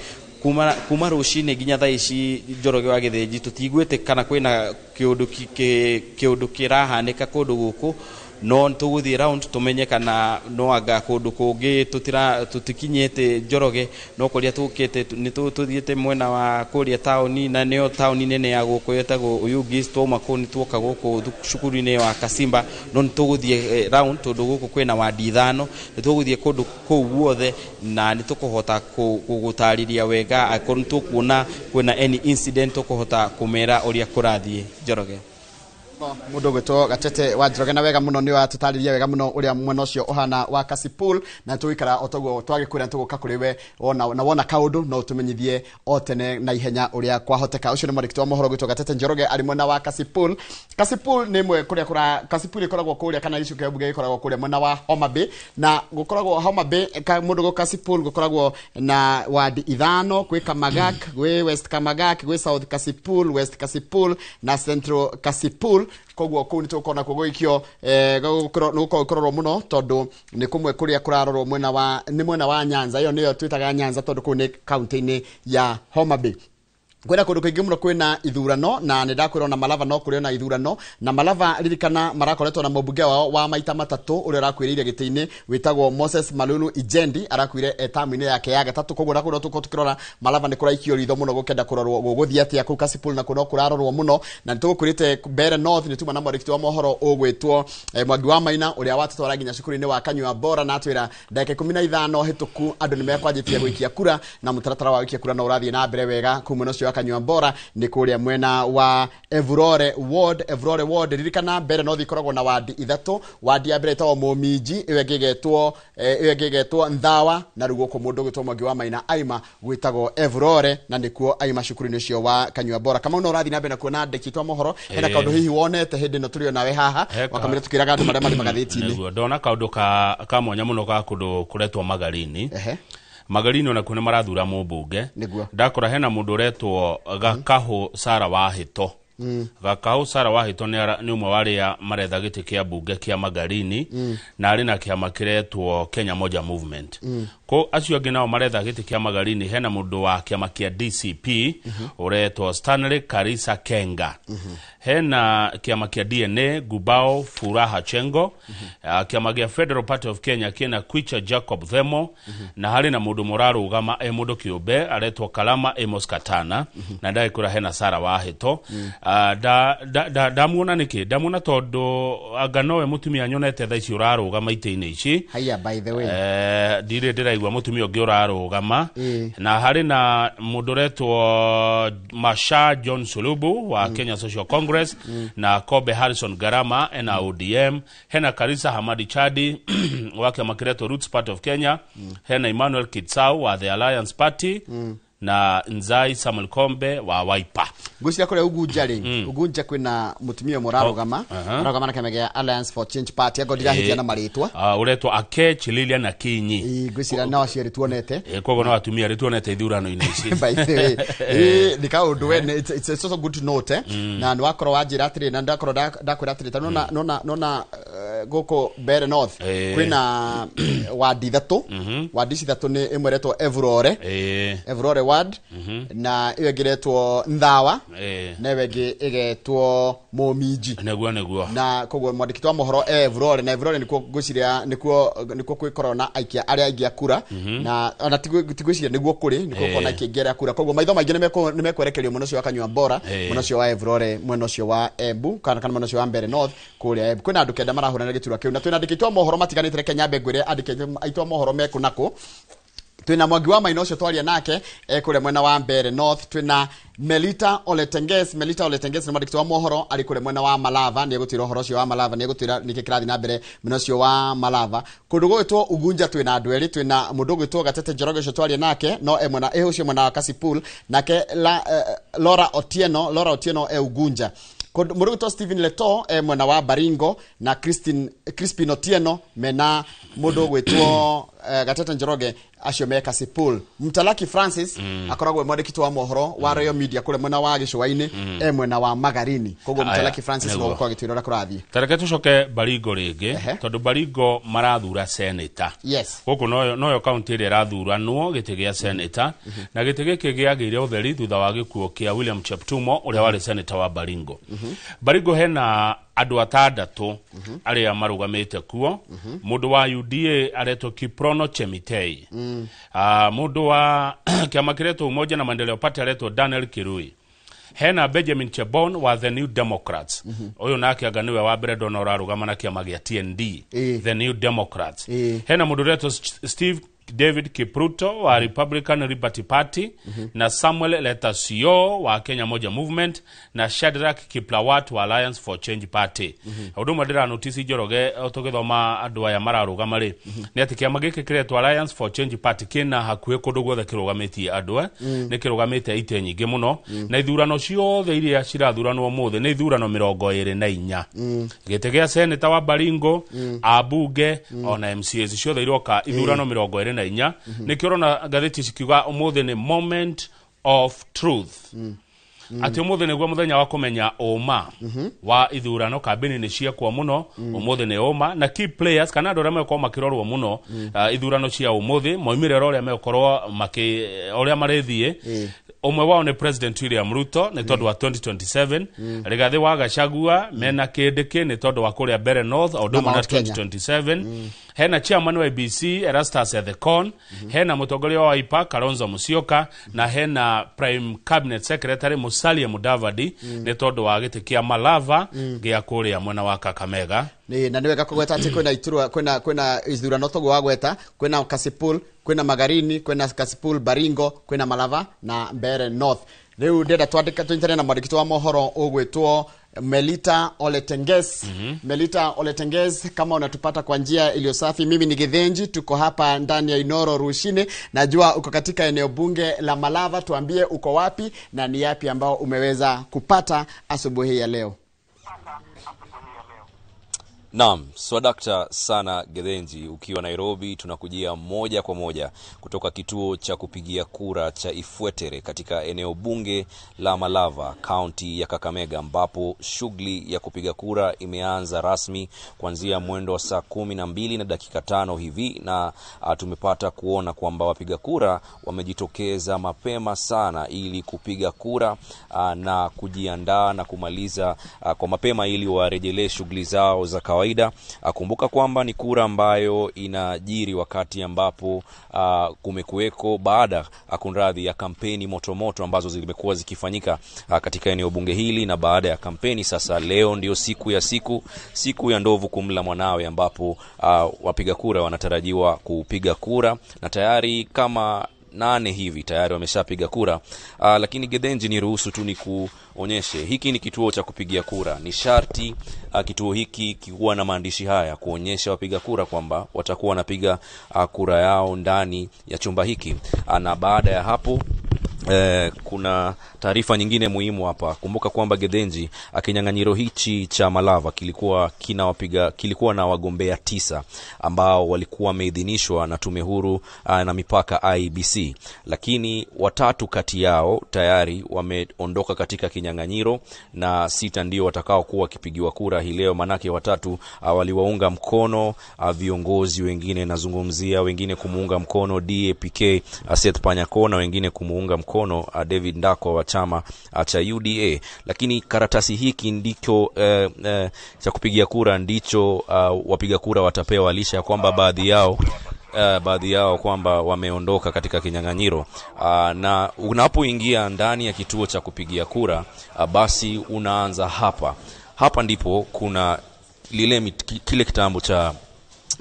kuma rũcinĩ nginya thaa ici. Njoroge wa Githinji, tũtiguĩte kana kwĩna kĩũndũ kĩrahanĩka kũndũ gũkũ, no tũgũthiĩ round tũmenye kana no anga kũndũ kũngĩ tũtikinyĩte Njoroge, no kũrĩa tũkĩte nĩ tũthiĩte mwena wa kũrĩa taũni, na nĩyo taũni nene ya gũkũ ĩtagwo Oyugis. Twauma kũu nĩ tuoka gũkũ cukuru-inĩ wa Kasimba, no nĩ tũgũthiĩ round tondũ gũkũ kwĩna wadi 5. Nĩ tũgũthiĩ kũndũ kũu guothe na nĩ tũkũhota gũtarĩria wega. Angĩkorwo nĩ tũkuona kwĩna any incident, tũkũhota kũmera ũrĩa kũrathiĩ, Njoroge. Mundu gwitwo Gatete wa Njoroge, na wega muno ni watutariria wega muno uria mwena ucio uhana wa Kasipul, na tuikara o toguo twagikwira tuguka kuri we wona na wona kaundu no tumenyithie o tene na ihenya uria kwahoteka. Ucio ni mwandĩki wa mohoro gwitwo Gatete Njoroge ari mwena wa Kasipul. Kasipul ni mwe kuria kura Kasipul ikoragwo kuria kana gĩcigo kĩa mbunge gĩkoragwo kuria mwena wa Homa Bay, na gukoragwo Homa Bay mundu go Kasipul gukoragwo na wadi 5, kwi Kamagak, gwi West Kamagak, gwi South Kasipul, West Kasipul na Central Kasipul. Koguo kuu nĩ tũkona kuo gũikio nĩ gũkorwo mũno tondũ nĩ kũmwe kũrĩa kũrarorwo mwena wa nĩ mwena wa Nyanza. Ĩyo nĩyo twĩtaga Nyanza tondũ kũu nĩ kaunti-inĩ ya Homa Bay. Kwĩna kũndũ kũingĩ mũno kwĩna ithurano, na nĩ ndakwĩrwo na Malava no kũrĩ ona ithurano. Na Malava, ririkana, marakoretwo na mũmbunge wao wa maita matatũ ũrĩa ũrakuĩrĩire gĩtĩ-inĩ wĩtagwo Moses Malulu Ijendi, arakuire tamu-inĩ yake ya gatatũ. Koguo na kũndũ tũkorwo tũkĩrora Malava nĩ kũraikio ritho mũno gũkenda kũrorwo gũgũthiĩ atĩa kũu Kasipul, na no kũrarorwo mũno. Na nĩ tũgũkwĩrĩte Mbeere North nĩ tuma na mwandĩki wa mohoro ũgwĩtwo Mwangi wa Maina ũrĩa watũtwara nginya cukuru-inĩ wa Kanyua Bora, na atwĩra ndagĩka 15 hĩtũku andũ nĩ mekwanjĩtie gũikia kura, na mũtaratara wa gũikia kura no ũrathiĩ na mbere wega kũu mwena ũcio wa Kanyua Bora, nĩ kũrĩa mwena wa Evurore Ward. Evurore Ward, ririkana Mbeere North ikoragwo na wadi 3. Wadi ya mbere ĩtagwo Mũminji, ĩyo ĩngĩ ĩgetwo Nthawa, na rĩu gũkũ mũndũ ũgwĩtwo Mwangi wa Maina aima gwĩtagwo Evurore, na nĩkuo aima cukuru-inĩ ũcio wa Kanyua Bora. Kamau, no ũrathiĩ na mbere na kuona andĩki twa mohoro, hena kaũndũ hihi wonete hĩndĩ ĩno tũrĩ o nawe haha wakamĩra tũkĩraga andũ marĩa marĩ magathĩti-inĩ? Nĩguo ndona kaũndũ ka mwanya mũno ga kũndũ kũretwo Magarini. Magarini onakuo nĩ marathura mũmbunge. Ndakora hena mũndũ ũretwo Gakahũ Sara Wahĩto. Gakahũ Sara Wahĩto nĩ ũmwe wa arĩa maretha gĩtĩ kĩa mbunge kĩa Magarini, na arĩ na kĩama kĩretwo Kenya Moja Movement. Ko acio angĩ nao maretha gĩtĩ kĩa Magarini, hena mũndũ wa kĩama kĩa DCP ũretwo Stanley Karisa Kenga, hena kĩama kĩa DNA Gubao Furaha Chengo, kĩama gĩa Federal Party of Kenya kĩna Kwicha Jacob Themo, na harĩ na mũndũ mũrarũgama e mũndũ kĩũmbe aretwo Kalama Amos Katana, na ndagĩkũra hena Sara Wahĩto. Ndamuona nĩkĩ? Ndamuona tondũ anga nowe mũtumia nyonete thaa ici ũrarũgama itĩ-inĩ ici. Haya, by the way. Ndirĩ ndĩraigua mũtumia ũngĩ ũrarũgama. Na harĩ na mũndũ ũretwo Masha John Sulubu wa Kenya Social Congress, na Kobe Harrison Garama ena ODM, hena Karisa Hamadi Chadi wa kĩama kĩretwo Roots Party of Kenya, hena Emmanuel Kitsau wa The Alliance Party, na Nzai Samuel Kombe wa Wiper. Ngwĩciria kũrĩa Ugunja rĩ, Ugunja kwĩna mũtumia ũmwe ũrarũgama, ararũgama na kĩama gĩa Alliance for Change Party, angorwo ndirahĩtia na marĩtwa. Ũretwo Akech Lilian Akinyi. Ngwĩciria no acio erĩ tuonete. Koguo no atumia erĩ tuonete ithurano-inĩ ici. By the way, nĩ kaũndũ we it's also good to note, na nĩ wakorwo wanjĩra atĩrĩ, na ndakorwo ndakwĩra atĩrĩ, ta nona gũkũ Mbeere North kwĩna wadi 3. Wadi ici 3 nĩ ĩmwe ĩretwo Evurore, Evurore ward, na ĩyo ĩngĩ ĩretwo Nthawa, na ĩyo ĩngĩ ĩgetwo Mũminji. Nĩguo. Na koguo mwandĩki wa mohoro e Evurore, na Evurore nĩkuo ngwĩciria nĩkuo kwĩkorwo na aikia arĩa aingĩ a kura, na ona ti ngwĩciria nĩguo kũrĩ nĩkuo gũkorwo na aikia aingĩ arĩa a kura. Koguo maitho maingĩ nĩ mekwerekerio mwena ũcio wa Kanyua Bora, mwena ũcio wa Evurore, mwena ũcio wa Embu, kana mwena ũcio wa Mbeere North kũrĩa Embu. Kwĩna andũ 9 marahũrana gĩturwa kĩu, na twĩna andĩki aitũ a mohoro matiganĩte. Reke nyambe ngwĩre andĩki aitũ a mohoro mekũ nakũ. Twina Mwangi wa Maina ucio twaria nake kuria mwena wa Mbere North. Twina Melita Oletenges. Melita Oletenges ni mwandĩki wa mohoro ari kuria mwena wa Malava, ni egutwira uhoro ucio wa Malava, ni egutwira niki kirathi na mbere mwena ucio wa Malava. Kundu gwitwo Ugunja twina andu eri, twina mundu gwitwo Gatete Njoroge ucio twaria nake no e mwena ucio mwena wa Kasipul, nake Laura Otieno, Laura Otieno e Ugunja. Mundu gwitwo Stephen Leto e mwena wa Baringo na Crispin Otieno mena mundu gwitwo Gatete Njoroge acio me Kasipul. Mtalaki Francis akoragwo mwandĩki wa mohoro wa Royal Media kule mwena wa Gĩcũa-inĩ, e mwena wa Magarini. Koguo Mtalaki Francis no gũkorwo agĩtwĩra ũrĩa kũrathiĩ. Tareke tucoke Baringo rĩngĩ, tondũ Baringo marathura senator. Yes. Gũkũ noyo kaunti ĩrĩa ĩrathuranwo gĩtĩ gĩa senator, na gĩtĩ gĩkĩ gĩagĩire ũtheri thutha wa gĩkuũ kĩa William Cheptumo ũrĩa warĩ senator wa Baringo. Baringo hena andũ atandatũ arĩa marũgamĩte kuo. Mũndũ wa UDA aretwo Kiprono Chemitei. Mũndũ wa kĩama kĩretwo Umoja na Maendeleo Party aretwo Daniel Kirui. Hena Benjamin Chebon wa The New Democrats. Ũyũ nake anga nĩwe wa mbere ndona ũrarũgama na kĩama gĩa TND, The New Democrats. Hena mũndũ ũretwo Steve David Kipruto wa Republican Liberty Party, na Samuel Letasio wa Kenya Moja Movement, na Shadrack Kiplawat wa Alliance for Change Party. Ũndũ ũmwe ndĩranotisi Njoroge tũgĩthoma andũ aya mararũgama rĩ, nĩ atĩ kĩama gĩkĩ kĩretwo Alliance for Change Party kĩna hakuhĩ kũndũ guothe kĩrũgamĩtie andũ, nĩ kĩrũgamĩte itĩ nyingĩ mũno, na ithurano ciothe iria cirathuranwo ũmũthĩ nĩ ithurano 24. Gĩtĩ gĩa seneta wa Baringo, ambunge ona MCAs ciothe iroka ithurano 24. Nĩkĩo ũrona ngathĩti cikiuga ũmũthĩ nĩ moment of truth. Atĩ ũmũthĩ nĩguo mũthenya wa kũmenya ũma wa ithurano, kambĩni nĩ ciekwo mũno, ũmũthĩ nĩ ũma, na key players kana andũ arĩa megũkorwo makĩrorwo mũno ithurano cia ũmũthĩ, moimĩrĩro ũrĩa megũkorwo ũrĩa marĩthiĩ. Ũmwe wao nĩ President William Ruto nĩ tondũ wa 2027, Rigathi wa Gachagua mena kĩndĩkĩ nĩ tondũ wa kũrĩa Mbere North o ũndũ ũmwe na 2027. Hena chairman wa ABC Erastus Ethekon, hena mũtongoria wa Wiper Kalonzo Musyoka, na hena Prime Cabinet Secretary Musalia Mudavadi nĩ tondũ wa gĩtĩ kĩa Malava gĩa kũrĩa mwena wa Kakamega. Na nĩ wega kũgweta atĩ kwĩna iturwa, kwĩna ithurano toguo wagweta, kwĩna Kasipul, kwĩna Magarini, kwĩna Kasipul Baringo, kwĩna Malava na Mbere North. Rĩu ndĩrenda twandĩka tũnyitane na mwandĩki wa mohoro ũgwĩtwo Melita Oletenges. Melita Oletenges, kama unatupata kwa njia iliyo safi, mimi ni Githinji, tuko hapa ndani ya Inoro Rushine. Najua uko katika eneo bunge la Malava, tuambie uko wapi na ni yapi ambao umeweza kupata asubuhi ya leo. Naam, swadakta sana Githinji, ukiwa Nairobi tunakujia moja kwa moja kutoka kituo cha kupigia kura cha Ifwetere katika eneo bunge la Malava, kaunti ya Kakamega, ambapo shughuli ya kupiga kura imeanza rasmi kuanzia mwendo wa saa 12:05 hivi, na tumepata kuona kwamba wapiga kura wamejitokeza mapema sana ili kupiga kura na kujiandaa na kumaliza kwa mapema ili warejelee shughuli zao za kawaida. Kumbuka kwamba ni kura ambayo inajiri wakati ambapo kumekuweko baada kunradhi ya kampeni motomoto ambazo zimekuwa zikifanyika katika eneo bunge hili, na baada ya kampeni sasa leo ndio siku ya siku ya ndovu kumla mwanawe, ambapo wapiga kura wanatarajiwa kupiga kura na tayari kama 8 hivi tayari wameshapiga kura. Lakini Githinji, niruhusu tu nikuonyeshe, hiki ni kituo cha kupigia kura. Ni sharti kituo hiki kiwa na maandishi haya kuonyesha wapiga kura kwamba watakuwa wanapiga kura yao ndani ya chumba hiki. Na baada ya hapo kuna taarifa nyingine muhimu hapa. Kumbuka kwamba Githinji, kinyang'anyiro hichi cha Malava kilikuwa na wagombea 9 ambao walikuwa wameidhinishwa na Tume Huru na Mipaka IEBC, lakini 3 kati yao tayari wameondoka katika kinyang'anyiro na 6 ndio watakao kuwa wakipigiwa kura hii leo. Manake 3 waliwaunga mkono viongozi wengine, nazungumzia wengine kumuunga mkono DAPK Seth Panyako na wengine kumuunga mkono David Ndako wa chama cha UDA. Lakini karatasi hiki ndicho cha kupigia kura ndicho wapiga kura watapewa, lisha ya kwamba baadhi yao kwamba wameondoka katika kinyang'anyiro. Na unapoingia ndani ya kituo cha kupigia kura, basi unaanza hapa. Hapa ndipo kuna kile kitambo cha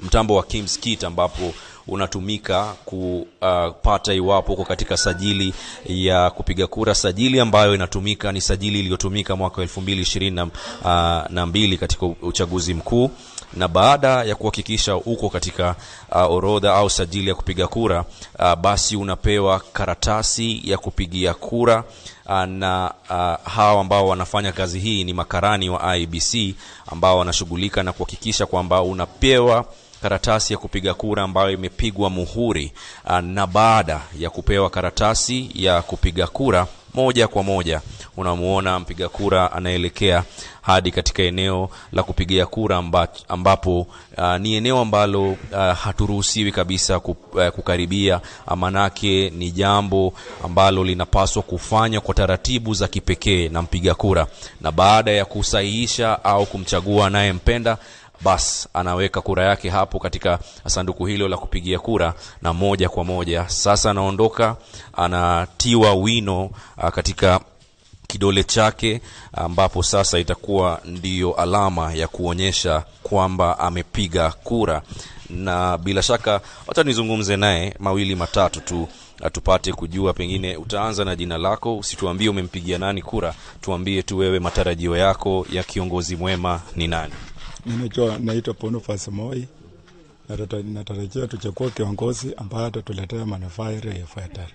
mtambo wa Kim's Kit, ambapo unatumika kupata iwapo uko katika sajili ya kupiga kura. Sajili ambayo inatumika ni sajili iliyotumika mwaka 2022 katika uchaguzi mkuu, na baada ya kuhakikisha uko katika orodha au sajili ya kupiga kura, basi unapewa karatasi ya kupigia kura. Na hao ambao wanafanya kazi hii ni makarani wa IEBC ambao wanashughulika na kuhakikisha kwamba unapewa karatasi ya kupiga kura ambayo imepigwa muhuri. Na baada ya kupewa karatasi ya kupiga kura, moja kwa moja unamuona mpiga kura anaelekea hadi katika eneo la kupigia kura, ambapo ni eneo ambalo haturuhusiwi kabisa kukaribia, manake ni jambo ambalo linapaswa kufanywa kwa taratibu za kipekee na mpiga kura. Na baada ya kusahihisha au kumchagua anayempenda, bas anaweka kura yake hapo katika sanduku hilo la kupigia kura, na moja kwa moja sasa anaondoka, anatiwa wino katika kidole chake, ambapo sasa itakuwa ndiyo alama ya kuonyesha kwamba amepiga kura. Na bila shaka wacha nizungumze naye mawili matatu tu tupate kujua. Pengine utaanza na jina lako, usituambie umempigia nani kura, tuambie tu wewe matarajio yako ya kiongozi mwema ni nani. Mimi naitwa Boniface Moi. Natarajia tuchague kiongozi ambaye atatuletea manufaa ya Ifwetere.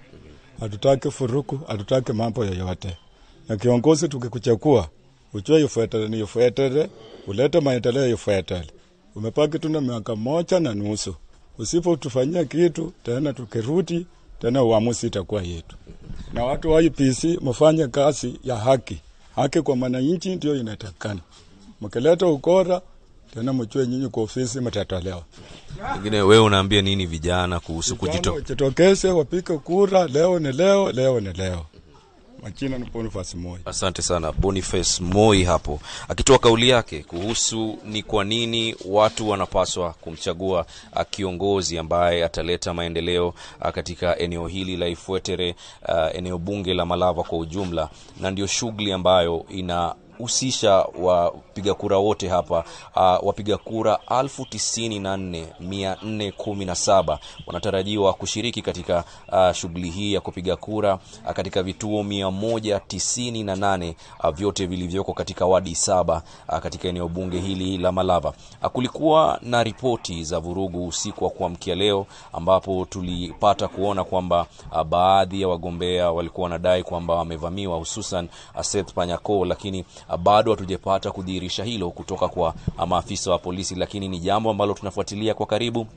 Hatutaki furuku, hatutaki mambo yoyote. Na kiongozi tukikuchagua, ujue Ifwetere ni Ifwetere, ulete maendeleo ya Ifwetere. Umepaki tuna miaka 1.5. Usipotufanyia kitu tena, tukirudi tena uamuzi itakuwa yetu. Na watu wa IEBC mfanye kazi ya haki. Haki kwa wananchi ndio inatakikana. Mkileta ukora tena mjue nyinyi kwa ofisi mtatolewa. Pengine wewe unaambia nini vijana kuhusu kujitokeze wapike kura? Leo ni leo, leo ni leo. Majina ni Boniface Moi. Asante sana Boniface Moi hapo akitoa kauli yake kuhusu ni kwa nini watu wanapaswa kumchagua kiongozi ambaye ataleta maendeleo katika eneo hili la Ifwetere, eneo bunge la Malava kwa ujumla. Na ndio shughuli ambayo ina husisha wapiga kura wote hapa. Wapiga kura 94,417 wanatarajiwa kushiriki katika shughuli hii ya kupiga kura katika vituo 198 vyote vilivyoko katika wadi 7 katika eneo bunge hili la Malava. Kulikuwa na ripoti za vurugu usiku wa kuamkia leo, ambapo tulipata kuona kwamba baadhi ya wagombea walikuwa wanadai kwamba wamevamiwa, hususan Seth Panyako, lakini bado hatujapata kudhihirisha hilo kutoka kwa maafisa wa polisi, lakini ni jambo ambalo tunafuatilia kwa karibu.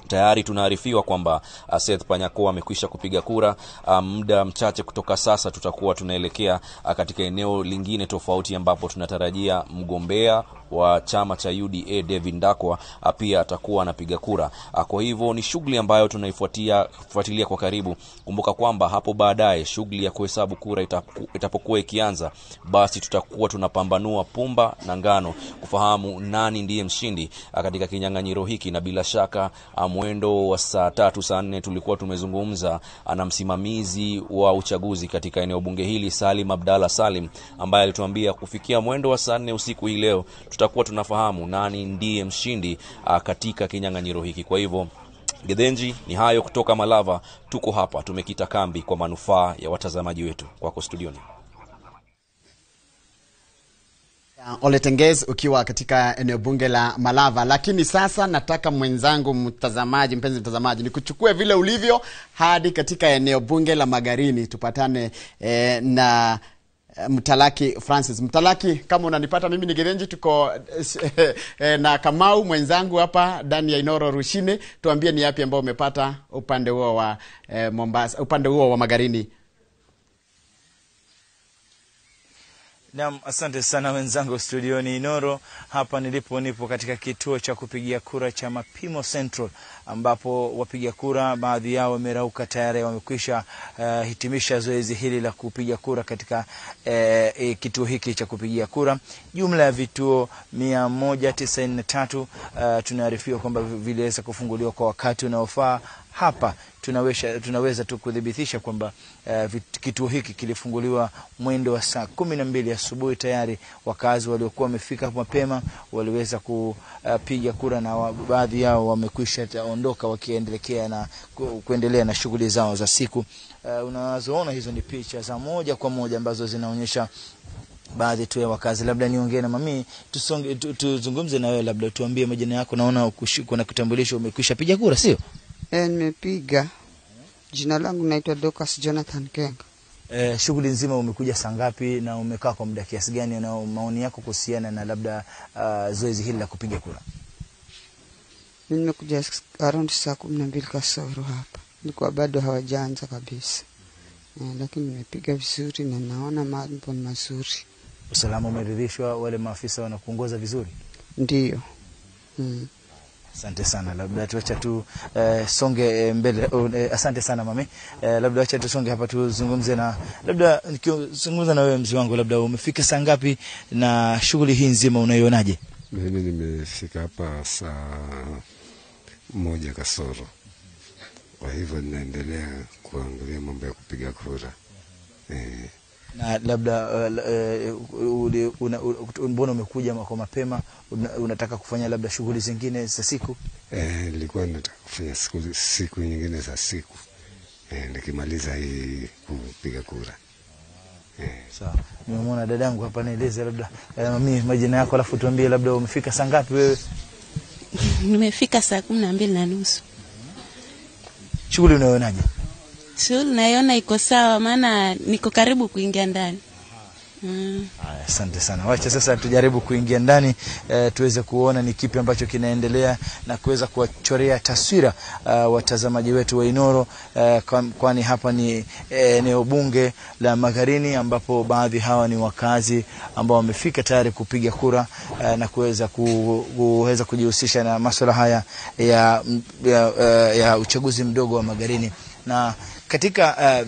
Tayari tunaarifiwa kwamba Seth Panyako amekwisha kupiga kura. Muda mchache kutoka sasa tutakuwa tunaelekea katika eneo lingine tofauti, ambapo tunatarajia mgombea wa chama cha UDA David Ndakwa pia atakuwa anapiga kura. Kwa hivyo ni shughuli ambayo tunaifuatilia kwa karibu. Kumbuka kwamba hapo baadaye shughuli ya kuhesabu kura itapokuwa ikianza, basi tutakuwa tunapambanua pumba na ngano kufahamu nani ndiye mshindi katika kinyang'anyiro hiki. Na bila shaka mwendo wa saa 3 saa 4 tulikuwa tumezungumza na msimamizi wa uchaguzi katika eneo bunge hili Salim Abdalla Salim, ambaye alituambia kufikia mwendo wa saa 4 usiku hii leo tutakuwa tunafahamu nani ndiye mshindi katika kinyang'anyiro hiki. Kwa hivyo Gethenji, ni hayo kutoka Malava. Tuko hapa tumekita kambi kwa manufaa ya watazamaji wetu. Kwako studioni. Ole Tengez ukiwa katika eneo bunge la Malava. Lakini sasa nataka mwenzangu mtazamaji, mpenzi mtazamaji, nikuchukue vile ulivyo hadi katika eneo bunge la Magarini, tupatane na Mtalaki Francis. Mtalaki, kama unanipata, mimi ni Gethenji, tuko na Kamau mwenzangu hapa ndani ya Inoro Rushine. Tuambie ni yapi ambao umepata upande huo wa Mombasa, upande huo wa Magarini. Naam, asante sana wenzangu studioni Inoro. Hapa nilipo nipo katika kituo cha kupigia kura cha Mapimo Central, ambapo wapiga kura baadhi yao wamerauka tayari, wamekwisha hitimisha zoezi hili la kupiga kura katika kituo hiki cha kupigia kura. Jumla ya vituo 193 tunaarifiwa kwamba viliweza kufunguliwa kwa wakati unaofaa. Hapa tunaweza tu kudhibitisha kwamba kituo hiki kilifunguliwa mwendo wa saa 12 asubuhi. Tayari wakazi waliokuwa wamefika mapema waliweza kupiga kura na baadhi yao wamekwisha ondoka wakiendelea na kuendelea na shughuli zao za siku. Unazoona hizo ni picha za moja kwa moja ambazo zinaonyesha baadhi tu ya wakazi. Labda niongee na mami, tuzungumze na wewe, labda tuambie majina yako. Naona kuna kitambulisho, umekwisha piga kura sio? Nimepiga. Jina langu naitwa Dorcas Jonathan Kenga. Shughuli nzima umekuja saa ngapi na umekaa kwa muda kiasi gani, na maoni yako kuhusiana na labda zoezi hili la kupiga kura? Mimi nimekuja around saa 12 kasoro hapa. Nilikuwa bado hawajaanza kabisa. Lakini nimepiga vizuri na naona mambo ni mazuri. Usalama umeridhishwa, wale maafisa wanakuongoza vizuri? Ndiyo. Asante sana. Labda tuacha tu songe mbele. Asante sana mami. Labda acha tusonge hapa tuzungumze na labda nikizungumza na wewe mzee wangu, labda umefika saa ngapi na shughuli hii nzima unaionaje? Mimi nimefika hapa saa 1 kasoro. Kwa hivyo ninaendelea kuangalia mambo ya kupiga kura. Na labda mbona umekuja kwa mapema, unataka kufanya labda shughuli zingine za siku? Nilikuwa nataka kufanya siku nyingine za siku. Nikimaliza hii kupiga kura. Sawa. Nimemwona dadangu hapa, nieleze labda mimi majina yako alafu tuambie labda umefika saa ngapi wewe? Nimefika saa 12:30. Shughuli unaionaje? Shughuli naiona iko sawa, maana niko karibu kuingia ndani. Asante sana. Wacha sasa tujaribu kuingia ndani tuweze kuona ni kipi ambacho kinaendelea na kuweza kuwachorea taswira watazamaji wetu wa Inoro, kwani hapa ni eneo bunge la Magarini ambapo baadhi hawa ni wakazi ambao wamefika tayari kupiga kura na kuweza kujihusisha na masuala haya ya uchaguzi mdogo wa Magarini. Na katika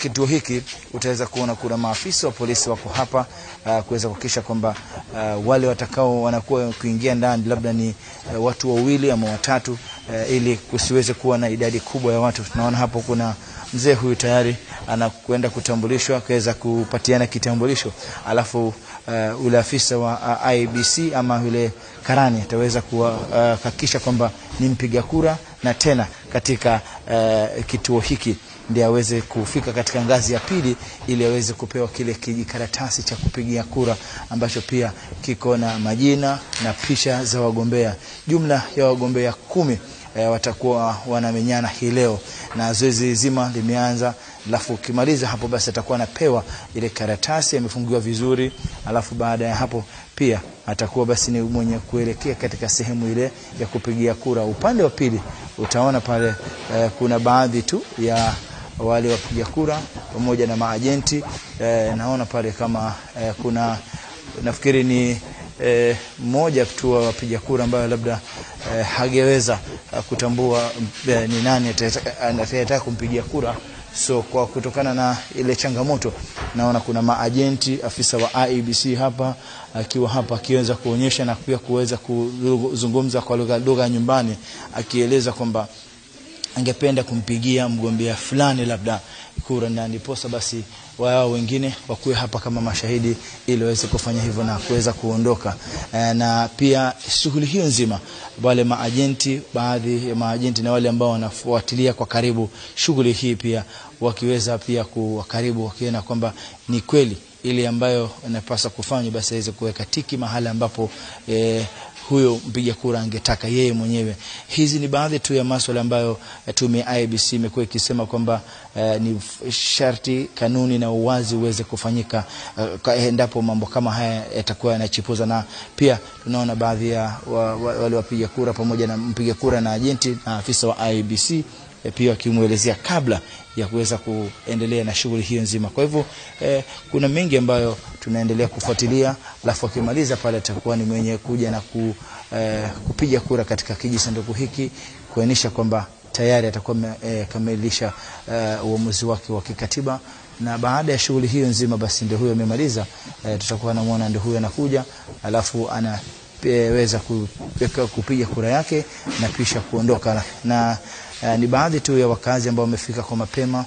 kituo hiki utaweza kuona kuna maafisa wa polisi wako hapa kuweza kuhakikisha kwamba wale watakao wanakuwa kuingia ndani labda ni watu wawili ama watatu, ili kusiweze kuwa na idadi kubwa ya watu. Tunaona hapo kuna mzee huyu tayari anakwenda kutambulishwa, kuweza kupatiana kitambulisho, alafu ule afisa wa IEBC ama yule karani ataweza kuhakikisha kwamba ni mpiga kura na tena katika kituo hiki ndiye aweze kufika katika ngazi ya pili ili aweze kupewa kile kijikaratasi cha kupigia kura ambacho pia kiko na majina na picha za wagombea. Jumla ya wagombea 10 watakuwa wanamenyana hii leo na zoezi zima limeanza. Alafu ukimaliza hapo basi atakuwa anapewa ile karatasi amefungiwa vizuri, alafu baada ya hapo pia atakuwa basi ni mwenye kuelekea katika sehemu ile ya kupigia kura. Upande wa pili utaona pale kuna baadhi tu ya wale wapiga kura pamoja na maajenti. Naona pale kama kuna nafikiri ni mmoja tu wa wapiga kura ambaye labda hageweza kutambua ni nani atakayetaka kumpigia kura. So kwa kutokana na ile changamoto naona kuna maajenti, afisa wa IEBC hapa akiwa hapa akiweza kuonyesha na pia kuweza kuzungumza kwa lugha nyumbani, akieleza kwamba angependa kumpigia mgombea fulani labda kura, na ndiposa basi wao wengine wakuwe hapa kama mashahidi ili waweze kufanya hivyo na kuweza kuondoka. Na pia shughuli hiyo nzima wale maajenti, baadhi ya maajenti na wale ambao wanafuatilia kwa karibu shughuli hii pia wakiweza pia kuwa karibu, wakiona kwamba ni kweli ile ambayo inapaswa kufanywa, basi aweze kuweka tiki mahala ambapo huyo mpiga kura angetaka yeye mwenyewe. Hizi ni baadhi tu ya masuala ambayo tume IEBC imekuwa ikisema kwamba ni sharti kanuni na uwazi uweze kufanyika endapo mambo kama haya yatakuwa yanachipuza. Na pia tunaona baadhi ya wale wapiga kura pamoja na mpiga kura na ajenti na afisa wa IEBC pia akimuelezea kabla ya kuweza kuendelea na shughuli hiyo nzima. Kwa hivyo kuna mengi ambayo tunaendelea kufuatilia, alafu akimaliza pale atakuwa ni mwenye kuja na kupiga kura katika kijisanduku hiki kuonyesha kwamba tayari atakuwa kamilisha uamuzi wake wa kikatiba. Na baada ya shughuli hiyo nzima basi ndio huyo amemaliza, tutakuwa namuona ndio huyo anakuja, alafu anaweza kupiga kura yake na kisha kuondoka. Na Ni baadhi tu ya wakazi ambao wamefika kwa mapema.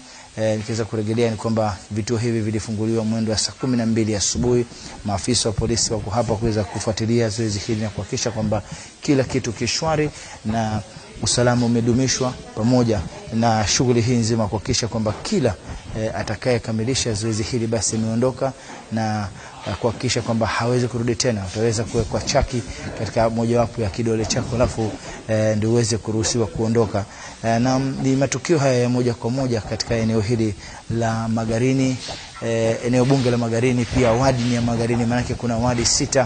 Nikiweza kurejelea ni kwamba vituo hivi vilifunguliwa mwendo wa saa 12 asubuhi. Maafisa wa polisi wako hapa kuweza kufuatilia zoezi hili na kuhakikisha kwamba kila kitu kishwari na usalama umedumishwa, pamoja na shughuli hii nzima kuhakikisha kwamba kila atakayekamilisha zoezi hili basi ameondoka na kuhakikisha kwamba hawezi kurudi tena. Utaweza kuwekwa chaki katika mojawapo ya kidole chako alafu ndio uweze kuruhusiwa kuondoka. Na ni matukio haya ya moja kwa moja katika eneo hili la Magarini, eneo bunge la Magarini, pia wadi ni ya Magarini, maana kuna wadi 6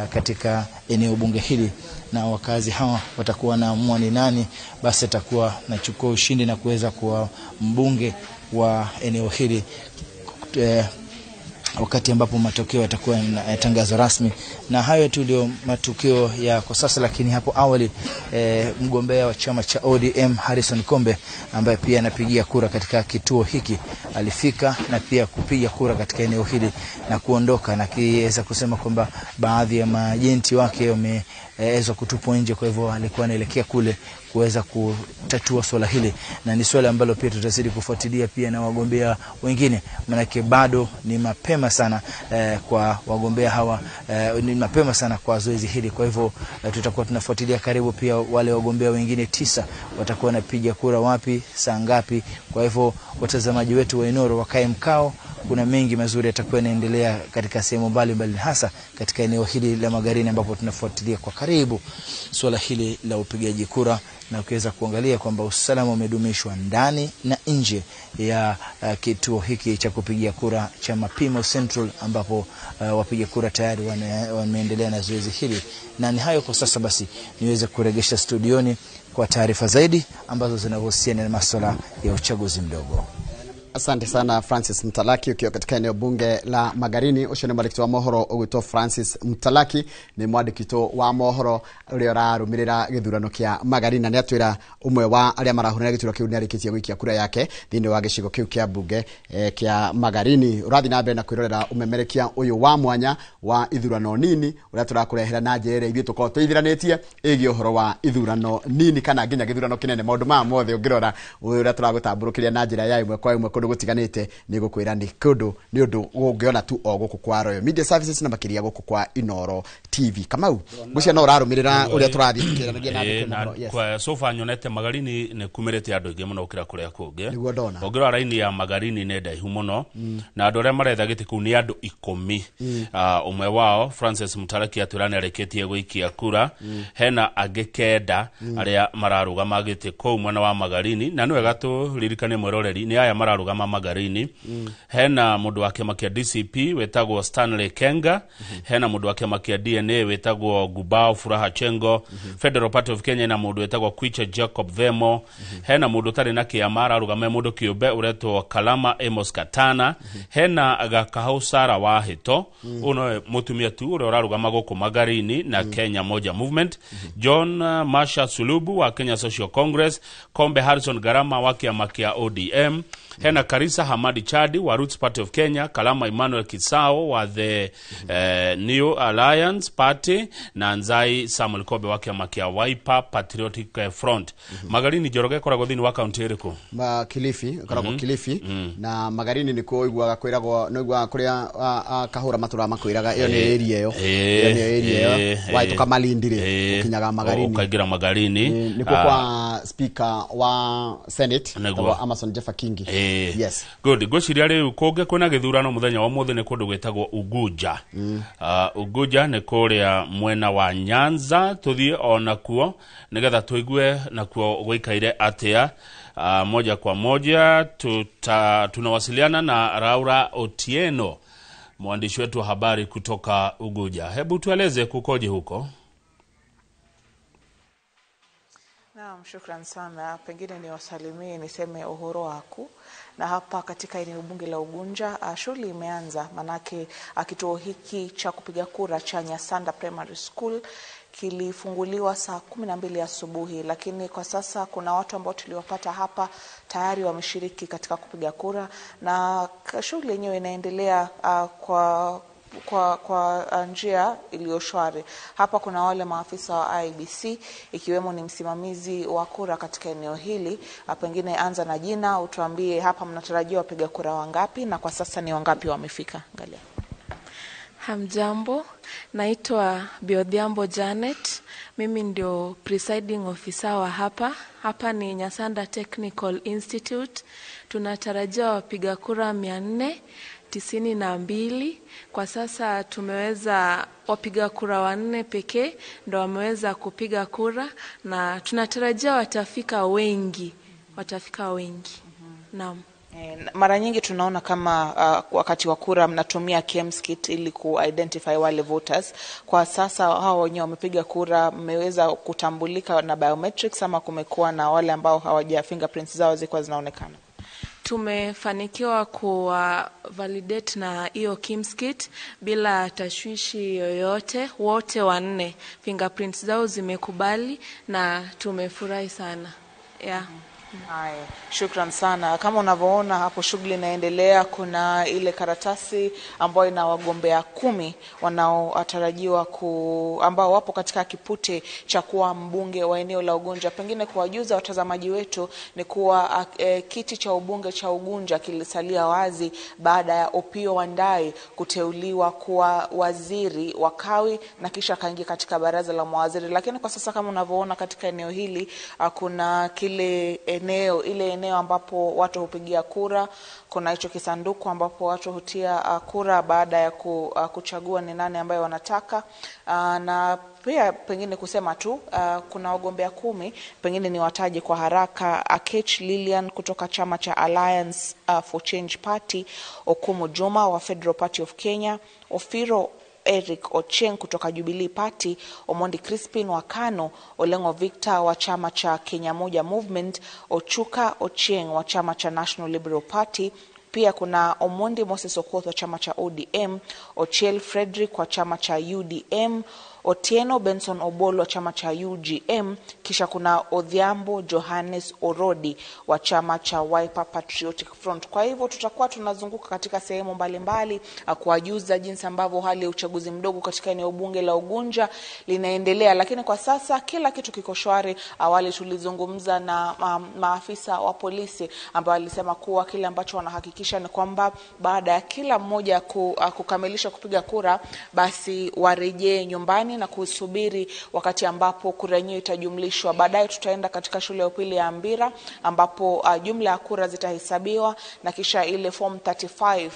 katika eneo bunge hili, na wakazi hawa watakuwa naamua ni nani basi atakuwa nachukua ushindi na kuweza kuwa mbunge wa eneo hili wakati ambapo matokeo yatakuwa yanatangazwa rasmi. Na hayo tu ndio matukio ya kwa sasa, lakini hapo awali mgombea wa chama cha ODM Harrison Kombe, ambaye pia anapigia kura katika kituo hiki, alifika na pia kupiga kura katika eneo hili na kuondoka, na kiweza kusema kwamba baadhi ya majenti wake wameweza kutupwa nje, kwa hivyo alikuwa anaelekea kule kuweza kutatua swala hili, na ni swala ambalo pia tutazidi kufuatilia pia na wagombea wengine, maana bado ni mapema sana kwa wagombea hawa, ni mapema sana kwa zoezi hili. Kwa hivyo tutakuwa tunafuatilia karibu pia wale wagombea wengine 9 watakuwa wanapiga kura wapi, saa ngapi. Kwa hivyo watazamaji wetu wa Inoro wakae mkao, kuna mengi mazuri yatakuwa yanaendelea katika sehemu mbalimbali, hasa katika eneo hili la Magarini ambapo tunafuatilia kwa karibu swala hili la upigaji kura na kuweza kuangalia kwamba usalama umedumishwa ndani na nje ya kituo hiki cha kupigia kura cha Mapimo Central, ambapo wapiga kura tayari wameendelea na zoezi hili. Na ni hayo kwa sasa, basi niweze kuregesha studioni kwa taarifa zaidi ambazo zinahusiana na masuala ya uchaguzi mdogo. Asante sana Francis Mtalaki ukiwa katika eneo bunge la Magarini. Ucio ni mwandĩki wa mohoro ũgwĩtwo Francis Mtalaki, ni mwandĩki wa mohoro ũrĩa ũrarũmĩrĩra gĩthurano kĩa Magarini, na nĩ atwĩra ũmwe wa arĩa marahũrana gĩthurano kĩu nĩ arĩkĩtie gũikia kura yake thĩinĩ wa gĩcigo kĩu kĩa bunge kĩa Magarini. Ũrathiĩ na mbere na kwĩrorera ũmemerekia ũyũ wa mwanya wa ithurano nini ũrĩa tũrakũrehera na njĩra ĩrĩa ithuĩ tũkoragwo tũithiranĩtie ĩgiĩ ũhoro wa ithurano nini kana nginya gĩthurano kĩnene. Maũndũ maya mothe ũngĩrora ũrĩa tũragũtambũrũkĩria na njĩra ya ĩmwe kwa ĩmwe kũndũ gũtiganĩte, nĩ gũkwĩra nĩ kũndũ nĩ ũndũ ũngĩona tu o gũkũ kwa Royal Media Services na makĩria gũkũ kwa Inoro TV. Kamau, ngwĩciria no ũrarũmĩrĩra ũrĩa tũrathiĩ tũkĩranagia na andũ mohoro. Yes. Kwa sofa nyonete Magarini nĩ kumĩrĩte andũ aingĩ mũno gũkĩra kũrĩa kũngĩ. Nĩguo ndona. Ũngĩrora raini ya Magarini nĩ ndaihu mũno, na andũ arĩa maretha gĩtĩ kũu nĩ andũ 10. Ũmwe wao Francis Mtalaki atwĩra nĩ arĩkĩtie gũikia kura. Hena angĩ 9 arĩa mararũgama gĩtĩ kũu mwena wa Magarini, na nĩ wega tũririkane mwĩroreri nĩ aya mararũgama Magarini. Hena mũndũ wa kĩama kĩa DCP wetagwo Stanley Kenga, hena mũndũ wa kĩama kĩa DNA wetagwo Gubao Furaha Chengo, Federal Party of Kenya na mũndũ wetagwo Kwicha Jacob Vemo, hena mũndũ ũtarĩ na kĩama ararũgama mũndũ kĩũmbe ũretwo Kalama Amos Katana, hena Gakahau Sara Wahito, ũyũ nowe mũtumia tu ũrĩa ũrarũgama gũkũ Magarini na Kenya Moja Movement, John Masha Sulubu wa Kenya Social Congress, Kombe Harrison Garama wa kĩama kĩa ODM, hena Karisa Hamadi Chadi wa Roots Party of Kenya, Kalama Emmanuel Kisao wa the New Alliance Party, na Nzai Samuel Kobe wa kĩama kĩa Wiper Patriotic Front. Magarini Njoroge ĩkoragwo thĩinĩ wa kaunti ĩrĩkũ? Kilifi, ĩkoragwo Kilifi, na Magarini nĩkuo ũiguaga kwĩragwo, nĩ ũiguaga kũrĩa kahũra matũra makwĩraga ĩyo nĩ area ĩyo. Ĩyo nĩ area ĩyo. Wahĩtũka Malindi rĩ, ũkinyaga Magarini. Ũkaingĩra Magarini. Nĩkuo kwa speaker wa Senate, Amason Jeffa Kingi. Yes. Good. Ngwĩciria rĩu kũngĩ kwĩna gĩthurano mũthenya wa ũmũthĩ nĩ kũndũ gwĩtagwo Unguja. Unguja nĩ kũrĩa mwena wa Nyanza, tũthiĩ o nakuo nĩgetha tũigue nakuo gũikaire atĩa. Moja kwa moja tunawasiliana na Laura Otieno, mwandishi wetu wa habari kutoka Unguja. Hebu tueleze kukoje huko? Naam, shukran sana. Pengine niwasalimie niseme uhuru waku. Na hapa katika eneo bunge la Ugunja, shughuli imeanza, manake kituo hiki cha kupiga kura cha Nyasanda Primary School kilifunguliwa saa 12 asubuhi, lakini kwa sasa kuna watu ambao tuliwapata hapa tayari wameshiriki katika kupiga kura, na shughuli yenyewe inaendelea kwa kwa njia iliyo shwari. Hapa kuna wale maafisa wa IEBC ikiwemo ni msimamizi wa kura katika eneo hili. Pengine anza na jina, utuambie hapa mnatarajia wapiga kura wangapi na kwa sasa ni wangapi wamefika. Angalia. Hamjambo, naitwa Biodhiambo Janet. Mimi ndio presiding officer wa hapa. Hapa ni Nyasanda Technical Institute. Tunatarajia wapiga kura 492. Kwa sasa tumeweza wapiga kura 4 pekee ndio wameweza kupiga kura, na tunatarajia watafika wengi. Watafika wengi. Naam. Mara nyingi tunaona kama wakati wa kura mnatumia KIEMS kit ili ku-identify wale voters. Kwa sasa hao wenyewe wamepiga kura, mmeweza kutambulika na biometrics ama kumekuwa na wale ambao hawaja fingerprints zao zilikuwa zinaonekana? Tumefanikiwa kuwa validate na hiyo KIEMS kit bila tashwishi yoyote. Wote 4 fingerprints zao zimekubali na tumefurahi sana. Yeah. Haya, shukran sana. Kama unavyoona hapo shughuli inaendelea. Kuna ile karatasi ambayo ina wagombea 10 wanaotarajiwa ambao wapo katika kipute cha kuwa mbunge wa eneo la Ugunja. Pengine kuwajuza watazamaji wetu ni kuwa kiti cha ubunge cha Ugunja kilisalia wazi baada ya Opiyo Wandayi kuteuliwa kuwa waziri wa kawi na kisha akaingia katika baraza la mawaziri. Lakini kwa sasa kama unavyoona katika eneo hili kuna kile ile eneo ambapo watu hupigia kura, kuna hicho kisanduku ambapo watu hutia kura baada ya kuchagua ni nani ambaye wanataka. Na pia pengine kusema tu kuna wagombea 10, pengine ni wataje kwa haraka: Akech Lilian kutoka chama cha Alliance for Change Party, Okumu Juma wa Federal Party of Kenya, Ofiro Eric Ocheng kutoka Jubilee Party, Omondi Crispin wa KANU, Olengo Victor wa chama cha Kenya Moja Movement, Ochuka Ocheng wa chama cha National Liberal Party. Pia kuna Omondi Moses Okoth wa chama cha ODM, Ochiel Frederick wa chama cha UDM, Otieno Benson Obolo wa chama cha UGM, kisha kuna Odhiambo Johannes Orodi wa chama cha Wiper Patriotic Front. Kwa hivyo tutakuwa tunazunguka katika sehemu mbalimbali kuwajuza jinsi ambavyo hali ya uchaguzi mdogo katika eneo bunge la Ugunja linaendelea. Lakini kwa sasa kila kitu kiko shwari. Awali tulizungumza na maafisa wa polisi ambao walisema kuwa kile ambacho wanahakikisha ni kwamba baada ya kila mmoja kukamilisha kupiga kura, basi warejee nyumbani na kusubiri wakati ambapo kura yenyewe itajumlishwa. Baadaye tutaenda katika shule ya upili ya Ambira ambapo jumla ya kura zitahesabiwa na kisha ile form 35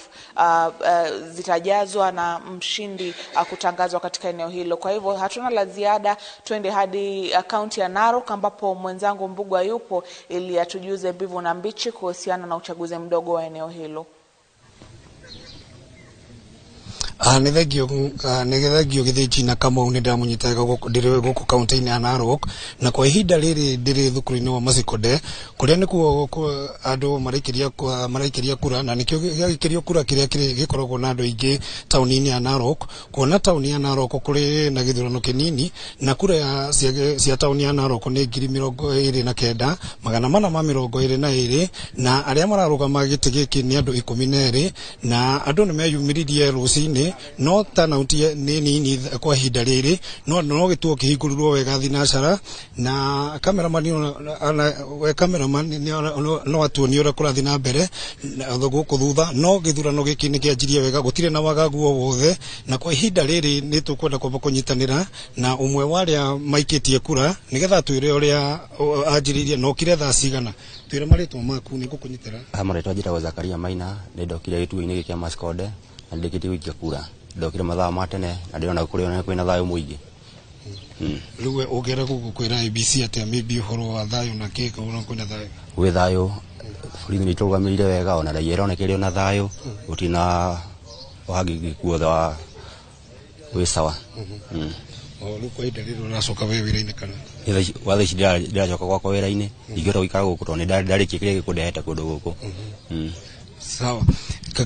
zitajazwa na mshindi kutangazwa katika eneo hilo. Kwa hivyo hatuna la ziada, twende hadi kaunti ya Narok ambapo mwenzangu Mbugua yupo ili atujuze mbivu na mbichi kuhusiana na uchaguzi mdogo wa eneo hilo. Nĩ thengio Gĩthĩnji na Kamau, nĩ ndamunyitaga ndĩrĩ gũkũ kaunti-inĩ ya Narok, na kwa ihinda rĩrĩ ndĩrĩ thukuru-inĩ wa Masikode kũrĩa nĩkuo andũ maraikĩria kura, na nĩkĩo gĩagĩkĩrio kura kĩrĩa gĩkoragwo na andũ aingĩ taũni-inĩ ya Narok, kuona taũni ya Narok kũrĩ na gĩthurano kĩnini, na kura cia taũni ya Narok nĩ 29,422, na arĩa mararũgama gĩtĩ gĩkĩ nĩ andũ 12, na andũ nĩ meyumĩririe rũcinĩ, no turnout nĩ nini kwa ihinda rĩrĩ, no gĩtuo kĩhingũrirwo wega thinacara, na cameraman no atuonie ũrĩa kũrathiĩ na mbere gũkũ thutha. No gĩthurano gĩkĩ nĩ kĩanjirie wega, gũtirĩ na wagagu o wothe, na kwa ihinda rĩrĩ nĩ tũkwenda kwamba kũnyitanĩra na ũmwe wa arĩa maikĩtie kura nĩgetha twĩre ũrĩa anjĩrĩirie na okire thaa cigana. Twĩre marĩtwa maku nĩ ngũkũnyitĩra. Marĩtwa njĩtagwo Zakaria Maina, nĩ ndokire gĩtuo-inĩ gĩkĩ kĩa Masikode na ndĩkĩtie gũikia kura. Ndokire mathaa ma tene na ndĩrona kũrĩ kwĩna thayũ mũingĩ. Rĩu we ũngĩenda kwĩra IEBC atĩa maybe ũhoro wa thayũ na kĩ ũrona kwĩna thayũ? Gwĩ thayũ, borithi nĩ itũrũgamĩrĩire wega, ona raia ĩroneka ĩrĩ ona thayũ, gũtirĩ na wahagĩrĩku wothe wa wĩ sawa. Rĩu kwa ihinda rĩrĩ ũracoka we wĩra-inĩ kana? Gwa thaa ici ndĩracoka gwakwa wĩra-inĩ, ndingĩhota gũikara gũkũ tondũ nĩ ndarĩkia kĩrĩa gĩkũndehete kũndũ gũkũ. Sawa.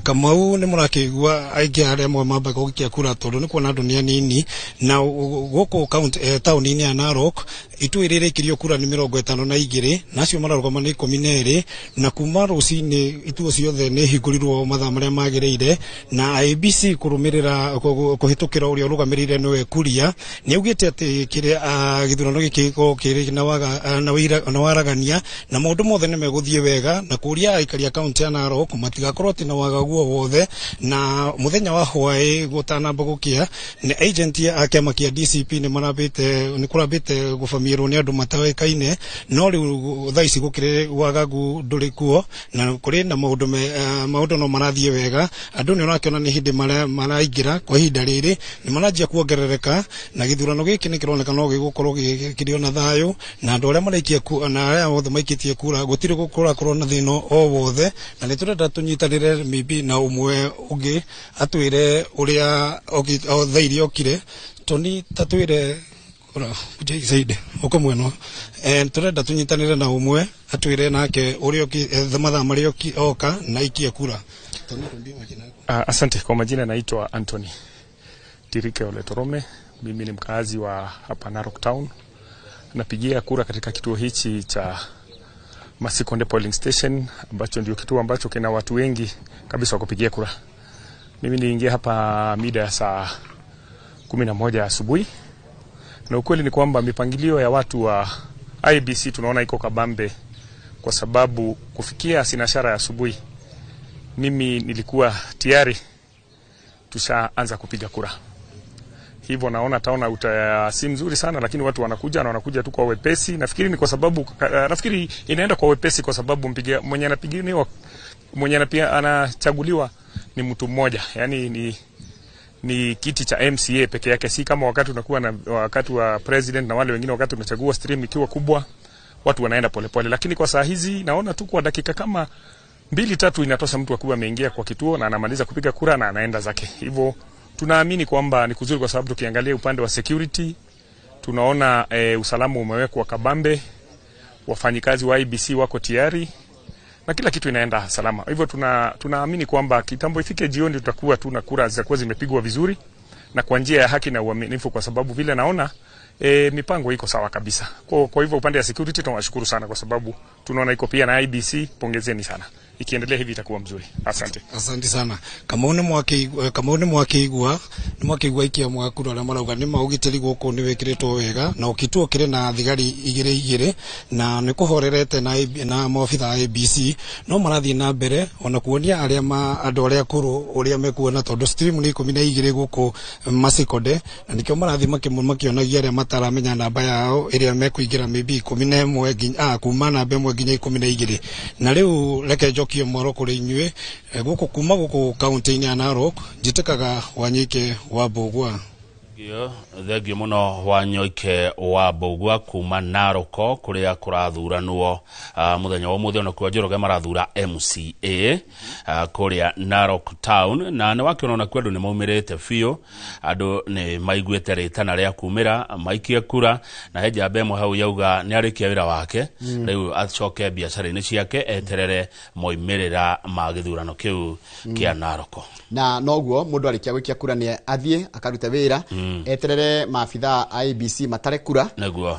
Kamau nĩ mũrakĩigua aingĩ arĩa amwe mambaga gũikia kura tondũ nĩ kuona andũ nĩ anini, na gũkũ taũni-inĩ ya Narok Itu iria ikirio kura ni 52 nacio mararũgama nĩ 12 na kuma rũcinĩ ituo ciothe nĩ hingũrirwo mathaa marĩa magĩrĩire na IEBC kũrũmĩrĩra kũhĩtũkĩra ũrĩa ũrũgamĩrĩire nĩwe Kuria nĩ augĩte atĩ kĩrĩa gĩthurano gĩkĩ gĩkorwo kĩrĩ na waragania na maũndũ mothe nĩ megũthiĩ wega na kũria aikari a kaunti ya Narok matigakorwo atĩ na wagagu o wothe na mũthenya wa hwaĩ gũtanamba gũkĩa nĩ agent a kĩama kĩa DCP nĩ marambĩte nĩ kũrambĩte gũbamĩrwo nĩ andũ mataũĩkaine no rĩu thaa ici gũkĩrĩ wagagu ndũrĩ kuo na kũrĩ na maũndũ no marathiĩ wega. Andũ nĩ ũrakĩona nĩ hĩndĩ maraingĩra kwa ihinda rĩrĩ nĩ maranjia kuongerereka na gĩthurano gĩkĩ nĩ kĩroneka no gĩgũkorwo kĩrĩ ona thayũ na andũ arĩa maraikia na arĩa othe maikĩtie kura gũtirĩ gũkũrakorwo na thĩna o wothe na nĩ tũrenda tũnyitanĩre maybe na ũmwe ũngĩ atwĩre ũrĩa thaa iria okire Tony tatwĩre zaidi uko mwena turenda tunyitanire na umwe atwire nake uria mathaa maria oka na ikie kura. Asante kwa majina, naitwa Anthony Tirike Ole Torome. Mimi ni mkazi wa hapa Narok Town. Napigia kura katika kituo hichi cha Masikonde Polling Station ambacho ndio kituo ambacho kina watu wengi kabisa wa kupigia kura. Mimi niliingia hapa mida ya saa 11 asubuhi. Na ukweli ni kwamba mipangilio ya watu wa IEBC tunaona iko kabambe, kwa sababu kufikia sinashara ya asubuhi mimi nilikuwa tayari tushaanza kupiga kura. Hivyo naona taona si mzuri sana, lakini watu wanakuja na wanakuja tu kwa wepesi. Nafikiri ni kwa sababu nafikiri inaenda kwa wepesi kwa sababu mwenye anapigiwa mwenye anachaguliwa ni mtu mmoja. Yaani ni kiti cha MCA peke yake, si kama wakati unakuwa na wakati wa president na wale wengine, wakati unachagua stream ikiwa kubwa watu wanaenda polepole. Lakini kwa saa hizi naona tu kwa dakika kama 2-3 inatosha mtu akuwa ameingia kwa kituo na anamaliza kupiga kura na anaenda zake. Hivyo tunaamini kwamba ni kuzuri, kwa sababu tukiangalia upande wa security tunaona usalama umewekwa kabambe, wafanyikazi wa IEBC wako tayari na kila kitu inaenda salama. Hivyo tunaamini kwamba kitambo ifike jioni tutakuwa tu na kura zitakuwa zimepigwa vizuri na kwa njia ya haki na uaminifu, kwa sababu vile naona mipango iko sawa kabisa. Kwa hivyo upande wa security tunawashukuru sana, kwa sababu tunaona iko pia na IEBC, pongezeni sana. Ikiendelea hivi itakuwa mzuri. Asante. Asante sana. Kama ni mwakigwa, ni mwakigwa ikia mwakura na marauga ni maugitiri guku ni wikiritwo wega na ukituo kire na thigari igire igire na ni kuhorerete na maobitha a IEBC no marathie na mbere ona kuonia aria andu aria akuru uria mekuona tondu stream ni 12 guku Masikonde na nikio marathie makionagia aria mataramenya namba yao iria mekuingira maybe 11 nginya kuma namba 1 nginya 12 na riu reke njokie mwaro kuri inyue guku kuma guku kaunti-ini ya Narok njitikaga Wanyike wa Mbugua. Thengio muno Wanyoike wa Mbugua kuma Narok kuria kurathuranwo muthenya wa umuthi ona kuo Njoroge marathura MCA kuria Narok Town na nĩ wakiona ona kuo andũ nĩ maumĩrĩte biũ, andũ nĩ maiguĩte rĩtana rĩa kumĩra maikie kura na he njamba ĩmwe hau yauga nĩ arĩkia wĩra wake rĩu acoke biacara-inĩ ciake eterere moimĩrĩra ma gĩthurano kĩu kĩa Narok. Na noguo mũndũ arĩkia gũikia kura nĩ athiĩ akarute wĩra eterere maabitha a IEBC matare kura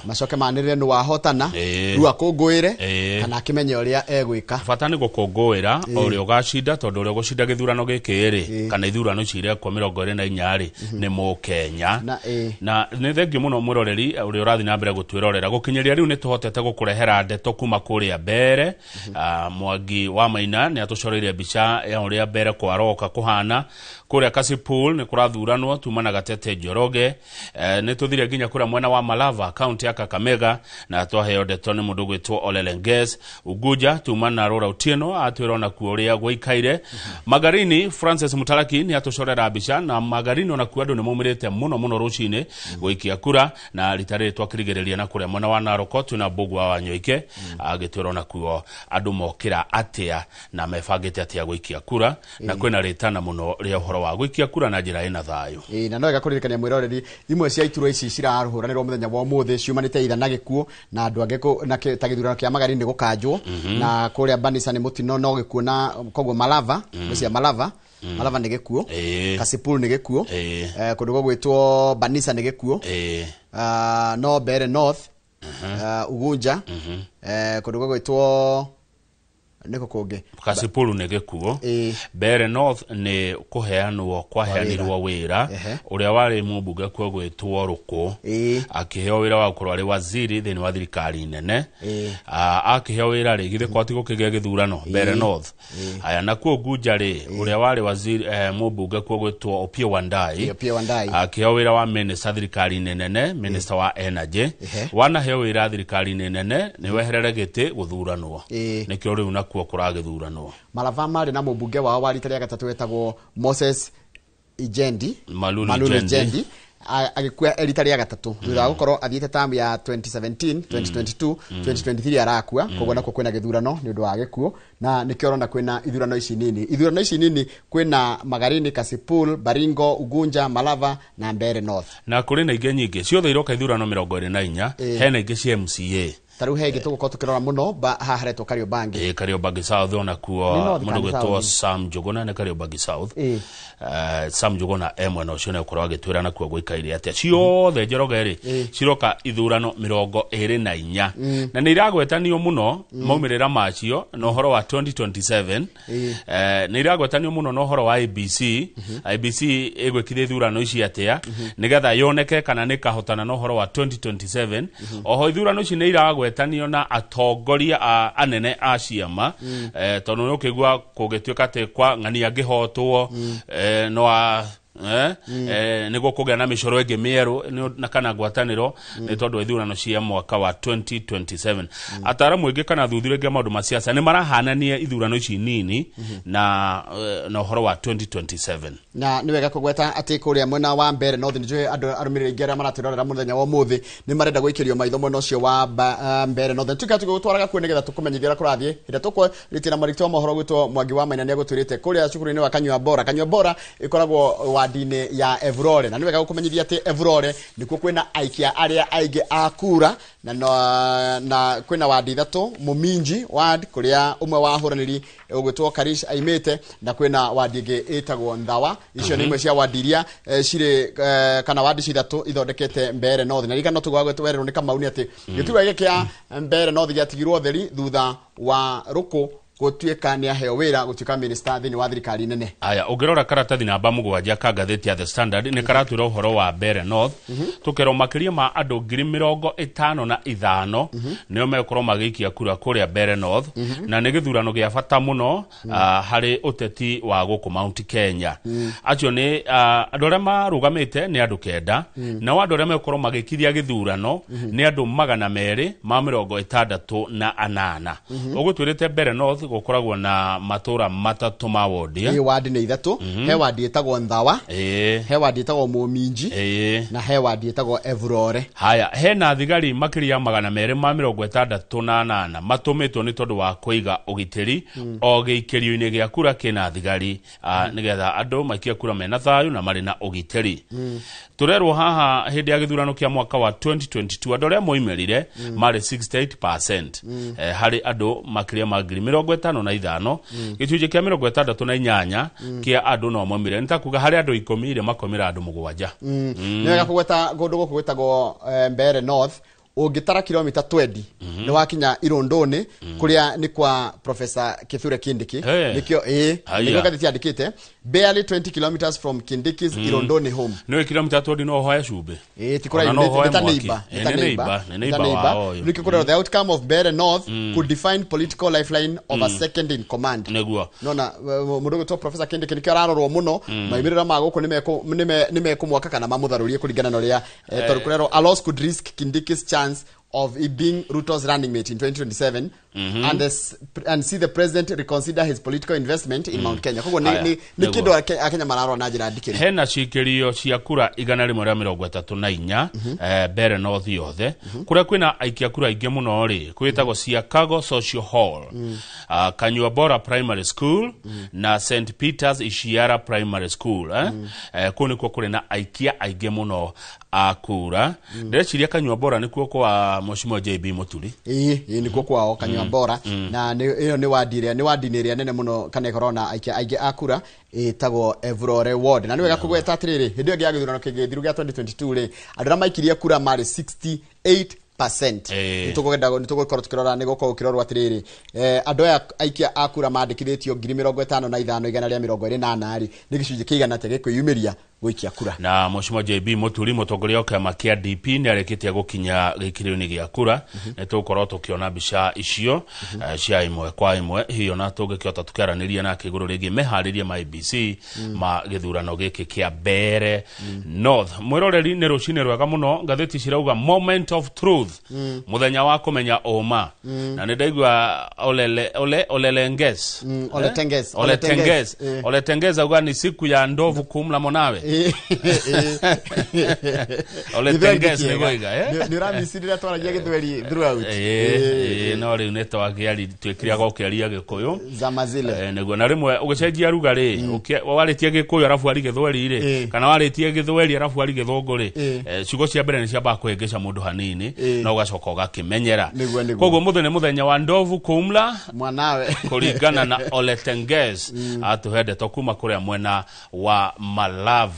macoke manĩrĩre nĩ wahotana rĩu akũngũĩre kana akĩmenye ũrĩa egwĩka. Bata nĩ gũkũngũĩra ũrĩa ũgacinda tondũ ũrĩa ũgũcinda gĩthurano gĩkĩ rĩ kana ithurano ici irekwo 24 rĩ nĩ mũkenya. Na nĩ thengio mũno mwĩroreri ũrĩa ũrathiĩ na mbere gũtwĩrorera gũkinyĩria rĩu nĩ tũhotete gũkũrehera ndeto kuma kũrĩa Mbere. Mwangi wa Maina nĩ atũcoreire mbica ya ũrĩa Mbere kwaroka kũhana kũrĩa Kasipul nĩ kũrathuranwo tuma na Gatete Njoroge. Nĩ tũthire nginya kũrĩa mwena wa Malava kaunti ya Kakamega na twaheo ndeto nĩ mũndũ gwĩtwo Ole Lenges. Unguja tuma na Rora Otieno atwĩra ona kuo ũrĩa gũikaire. Magarini Francis Mutaraki nĩ atũcorera mbica na Magarini ona kuo andũ nĩ maumĩrĩte mũno mũno rũcinĩ gũikia kura na rita rĩrĩ twakĩrigĩrĩria na kũrĩa mwena wa Narok twĩna Mbugua wa Nyoike agĩtwĩra ona kuo andũ mokĩra atĩa na mebangĩte atĩa gũikia kura na kwĩna rĩtana mũno rĩa ũhoro wa gũikia kura na njĩra ĩna thayũ. Na no wega kũririkania mwĩroreri imwe cia iturwa ici cirahũranĩrwo mũthenya wa ũmũthĩ ciumanĩte itha na gĩkuũ na andũ angĩ na ta gĩthurano kĩa Magarini nĩ gũkanjwo na kũrĩa Banisa nĩ mũtino no gĩkuũ na koguo Malava cia Malava Malava nĩ gĩkuũ, Kasipul nĩ gĩkuũ, kũndũ gũgwĩtwo Banisa nĩ gĩkuũ, no Mbere North Ugunja, kũndũ gũgwĩtwo nĩkũ kũngĩ? Kasipul nĩ gĩkuo. Mbeere North nĩ kũheanwo kwaheanirwo wĩra ũrĩa warĩ mũmbunge kuo gwĩtwo Rũkũ, akĩheo wĩra wa gũkorwo arĩ waziri thĩinĩ wa thirikari nene. Akĩheo wĩra rĩ, githĩ kwati gũkĩgĩa gĩthurano Mbeere North. Aya, nakuo Ugunja rĩ, ũrĩa warĩ waziri, mũmbunge kuo gwĩtwo Opiyo Wandayi, Opiyo Wandayi. Akĩheo wĩra wa minister thirikari-inĩ nene, minister wa energy. Wanaheo wĩra thirikari-inĩ nene nĩ weherere gĩtĩ gũthuranwo, nĩkĩo rĩu nakuo kũragĩthuranwo. Malava marĩ na mũmbunge wao wa rita rĩa gatatũ wetagwo Moses Ijendi. Malulu. Malulu. Ijendi. Ijendi agĩkua rita rĩa gatatũ thutha wa gũkorwo athiĩte term ya 2017, 2022, 2023 arakua. Koguo nakuo kwĩna gĩthurano nĩ ũndũ wa gĩkuũ, na nĩkĩo ũrona kwĩna ithurano ici nini. Ithurano ici nini kwĩna Magarini, Kasipul, Baringo, Ugunja, Malava na Mbeere North. Na kũrĩ na ingĩ nyingĩ ciothe iroka ithurano 24. Hena ingĩ cia MCA. Ta rĩu he ingĩ tũgũkorwo tũkĩrora mũno haha haretwo Kariobangi. Ĩ, Kariobangi South onakuo. Nĩ North mũndũ kana gwĩtwo South? Sam Njuguna nĩ Kariobangi South. Sam Njuguna e mwena ũcio nĩ ũkorwo agĩtwĩra nakuo gũikaire atĩa. Ciothe, Njoroge rĩ, ciroka ithurano 24 na nĩ iragwetanio mũno maumĩrĩra macio na ũhoro wa 2027. Nĩ iragwetanio mũno na ũhoro wa IEBC. IEBC ĩgwĩkithia ithurano ici atĩa nĩgetha yoneke kana nĩ kahotana na ũhoro wa 2027. Oho ithurano ici nĩ iragwetanio na atongoria a anene a ciama, tondũ nĩ ũkĩigua kũngĩtuĩka atĩ kwa ng'ania angĩhotwo, no a nĩguo kũgĩa na mĩcoro ĩngĩ mĩerũ na kana ngwatanĩro nĩ tondũ wa ithurano cia mwaka wa 2027. Ataaramu aingĩ kana athuthuria aingĩ a maũndũ ma siasa nĩ marahanania ithurano ici nini na ũhoro wa 2027. Na nĩ wega kũgweta atĩ kũrĩa mwena wa Mbeere North, nĩ njũĩ andũ arũmĩrĩri aingĩ arĩa maratwĩrorera mũthenya wa ũmũthĩ nĩ marenda gũikĩrio maitho mwena ũcio wa Mbeere North. Tuĩka tũgũtwaraga kuo nĩgetha tũkũmenyithia ũrĩa kũrathiĩ. Hĩndĩ ĩrĩa tũkwarĩtie na mwandĩki wa mohoro gwĩtwo Mwangi wa Maina, nĩ agũtwĩrĩte kũrĩa cukuru-inĩ wa Kanyua Bora. Kanyua Bora ĩkoragwo wandi-inĩ ya Evurore, na nĩ wega gũkũmenyithia atĩ Evurore nĩkuo kwĩna aikia arĩa aingĩ a kura, na kwĩna wandi ithatũ: Mũminji ward, kũrĩa ũmwe wa ahũranĩri ũgwĩtwo Karish aimĩte, na kwĩna wandi ĩngĩ ĩtagwo Nthawa. Icio nĩ imwe cia wandi iria cirĩ kana wandi icio ithatũ ithondekete Mbeere North. Na ririkana tũgwagwerwo nĩ Kamau nĩ atĩ gĩturwa gĩkĩ kĩa Mbeere North gĩatigirwo theri thutha wa Rũkũ gũtuĩka nĩ aheo wĩra gũtuĩka minister thĩinĩ wa thirikari nene. Aya, ũngĩrora karatathi namba 7 ka ngathĩti ya The Standard, nĩ karatwĩra ũhoro wa Mbeere North. Tũkerwo makĩria ma andũ 55,000 nĩo megũkorwo magĩikia kura kũrĩa Mbeere North, na nĩ gĩthurano gĩa bata mũno harĩ ũteti wa gũkũ Mount Kenya. Acio nĩ andũ arĩa marũgamĩte nĩ andũ 9, nao andũ arĩa megũkorwo magĩkithia gĩthurano nĩ andũ 268. Ũgũtwĩrĩte Mbeere North gũkoragwo na matũra matatũ ma wodi. Ĩ, wandi nĩ ithatũ. He wandi ĩtagwo Nthawa, he wandi ĩtagwo Mũminji, na he wandi ĩtagwo Evurore. Haya, hena thigari makĩria 268 matũmĩtwo nĩ tondũ wa kũiga ũgitĩri. O gĩikĩrio-inĩ gĩa kura kĩna thigari, nĩgetha andũ maikie kura mena thayũ na marĩ na ũgitĩri. Tũrerwo haha hĩndĩ ya gĩthurano kĩa mwaka wa 2022 andũ arĩa moimĩrire marĩ 68% harĩ andũ makĩria ma 55,000. Gĩcunjĩ kĩa 68 kĩa andũ no moimĩrire, nĩ ta kuga harĩ andũ 10 rĩ makoimĩra andũ 7. Nĩ wega kũgweta kũndũ gũkũ gwĩtagwo Mbeere North, ũngĩtara kilomita 20 nĩ wakinya Irũndũnĩ, kũrĩa nĩ kwa Professor Kithure Kindiki. Hey. Nĩkĩo ĩ Haya. nĩkĩo ngathĩti yandĩkĩte "Barely 20 kilometers from Kindiki's Irondoni home". Nĩ kilomita 20 no ũhoe cumbĩ. Ĩ, ti kũraihu, Ona no ũhoe nĩ ta mwaki. neighbor, nĩ ta Ĩ, nĩ neighbor, neighbor, nĩ nĩ ta neighbor neighbor. wao ũyũ. Nĩkĩo kũrerwo "The outcome of Mbeere North could define political lifeline of a second in command". Nĩguo. Nona mũndũ ũgwĩtwo Professor Kindiki nĩkĩo ararorwo mũno. Maumĩrĩra ma gũkũ nĩ mekũmwaka kana mamũtharũrie kũringana na ũrĩa tondũ kũrerwo "A loss could risk Kindiki's chance of he being Ruto's running mate in 2027 and see the president reconsider his political investment in Mount Kenya". Koguo Haya, nĩ nĩguo. kĩndũ Akenya mararora na njĩra ndikĩru. Hena cikĩrio cia kura 134 Mbeere North yothe. Kũrĩa kwĩna aikia kura aingĩ mũno rĩ, kwĩtagwo Siakago Social Hall, Kanyua Bora Primary School na St Peters Ishiara Primary School. Kũu nĩkuo kũrĩ na aikia aingĩ mũno a kura. Ndĩreciria Kanyua Bora nĩkuo kwa Mheshimiwa JB Muturi. Ĩĩ, nĩkuo kwao Kanyua Bora, na ĩyo nĩ wandi ĩrĩa nĩ wandi-inĩ ĩrĩa nene mũno kana ĩkorwo na aikia aingĩ a kura ĩtagwo Evurore Ward. Na nĩ wega kũgweta atĩrĩrĩ, hĩndĩ ĩyo ĩngĩ ya gĩthurano kĩngĩ thiru gĩa 2022 rĩ, andũ arĩa maikirie kura marĩ 68. Nitũkwenda nitũgũkorwo tukĩrora nĩ gũkorwo ũkĩrorwo atĩrĩrĩ andũ aya aikia a kura mandĩkithĩtio 55,128 rĩ nĩ gĩcunjĩ kĩigana atĩa gĩkwĩyumĩria gũikia kura. Na Mheshimiwa JB Muturi mũtongoria wa kĩama kĩa DP nĩ arĩkĩtie gũkinya gĩikĩro-inĩ gĩa kura. Nĩ tũgũkorwo tũkĩona mbica icio cia ĩmwe kwa ĩmwe hiyo na tũngĩkĩhota tũkĩaranĩria nake igũrũ rĩgiĩ meharĩria ma IEBC ma gĩthurano gĩkĩ kĩa Mbeere North. Mwĩroreri nĩ rũcinĩ rwega mũno, ngathĩti cirauga moment of truth, mũthenya wa kũmenya ũma. Na nĩ ndaigua Olelenges Oletenges Oletenges Oletenges auga ni siku ya ndovu kumla mwanawe. Oletenges nĩ goiga nĩ ũramicirĩra twaragia gĩthweri throughout. No rĩu nĩ twakĩari twĩkĩraga gũkĩaria gĩkũyũ zama zile nĩguo na rĩmwe ũgĩcenjia ruga rĩ warĩtie gĩkũyũ arabu ari gĩthweri rĩ kana warĩtie gĩthweri arabu ari gĩthũngũ rĩ ciugo cia mbere nĩ ciambaga kũhĩngĩca mũndũ hanini na ũgacoka ũgakĩmenyera. Koguo mũthenya mũthenya wa ndovu kumla mwanawe kũringana na Oletenges atũhe ndeto kuma kũrĩa mwena wa Malava.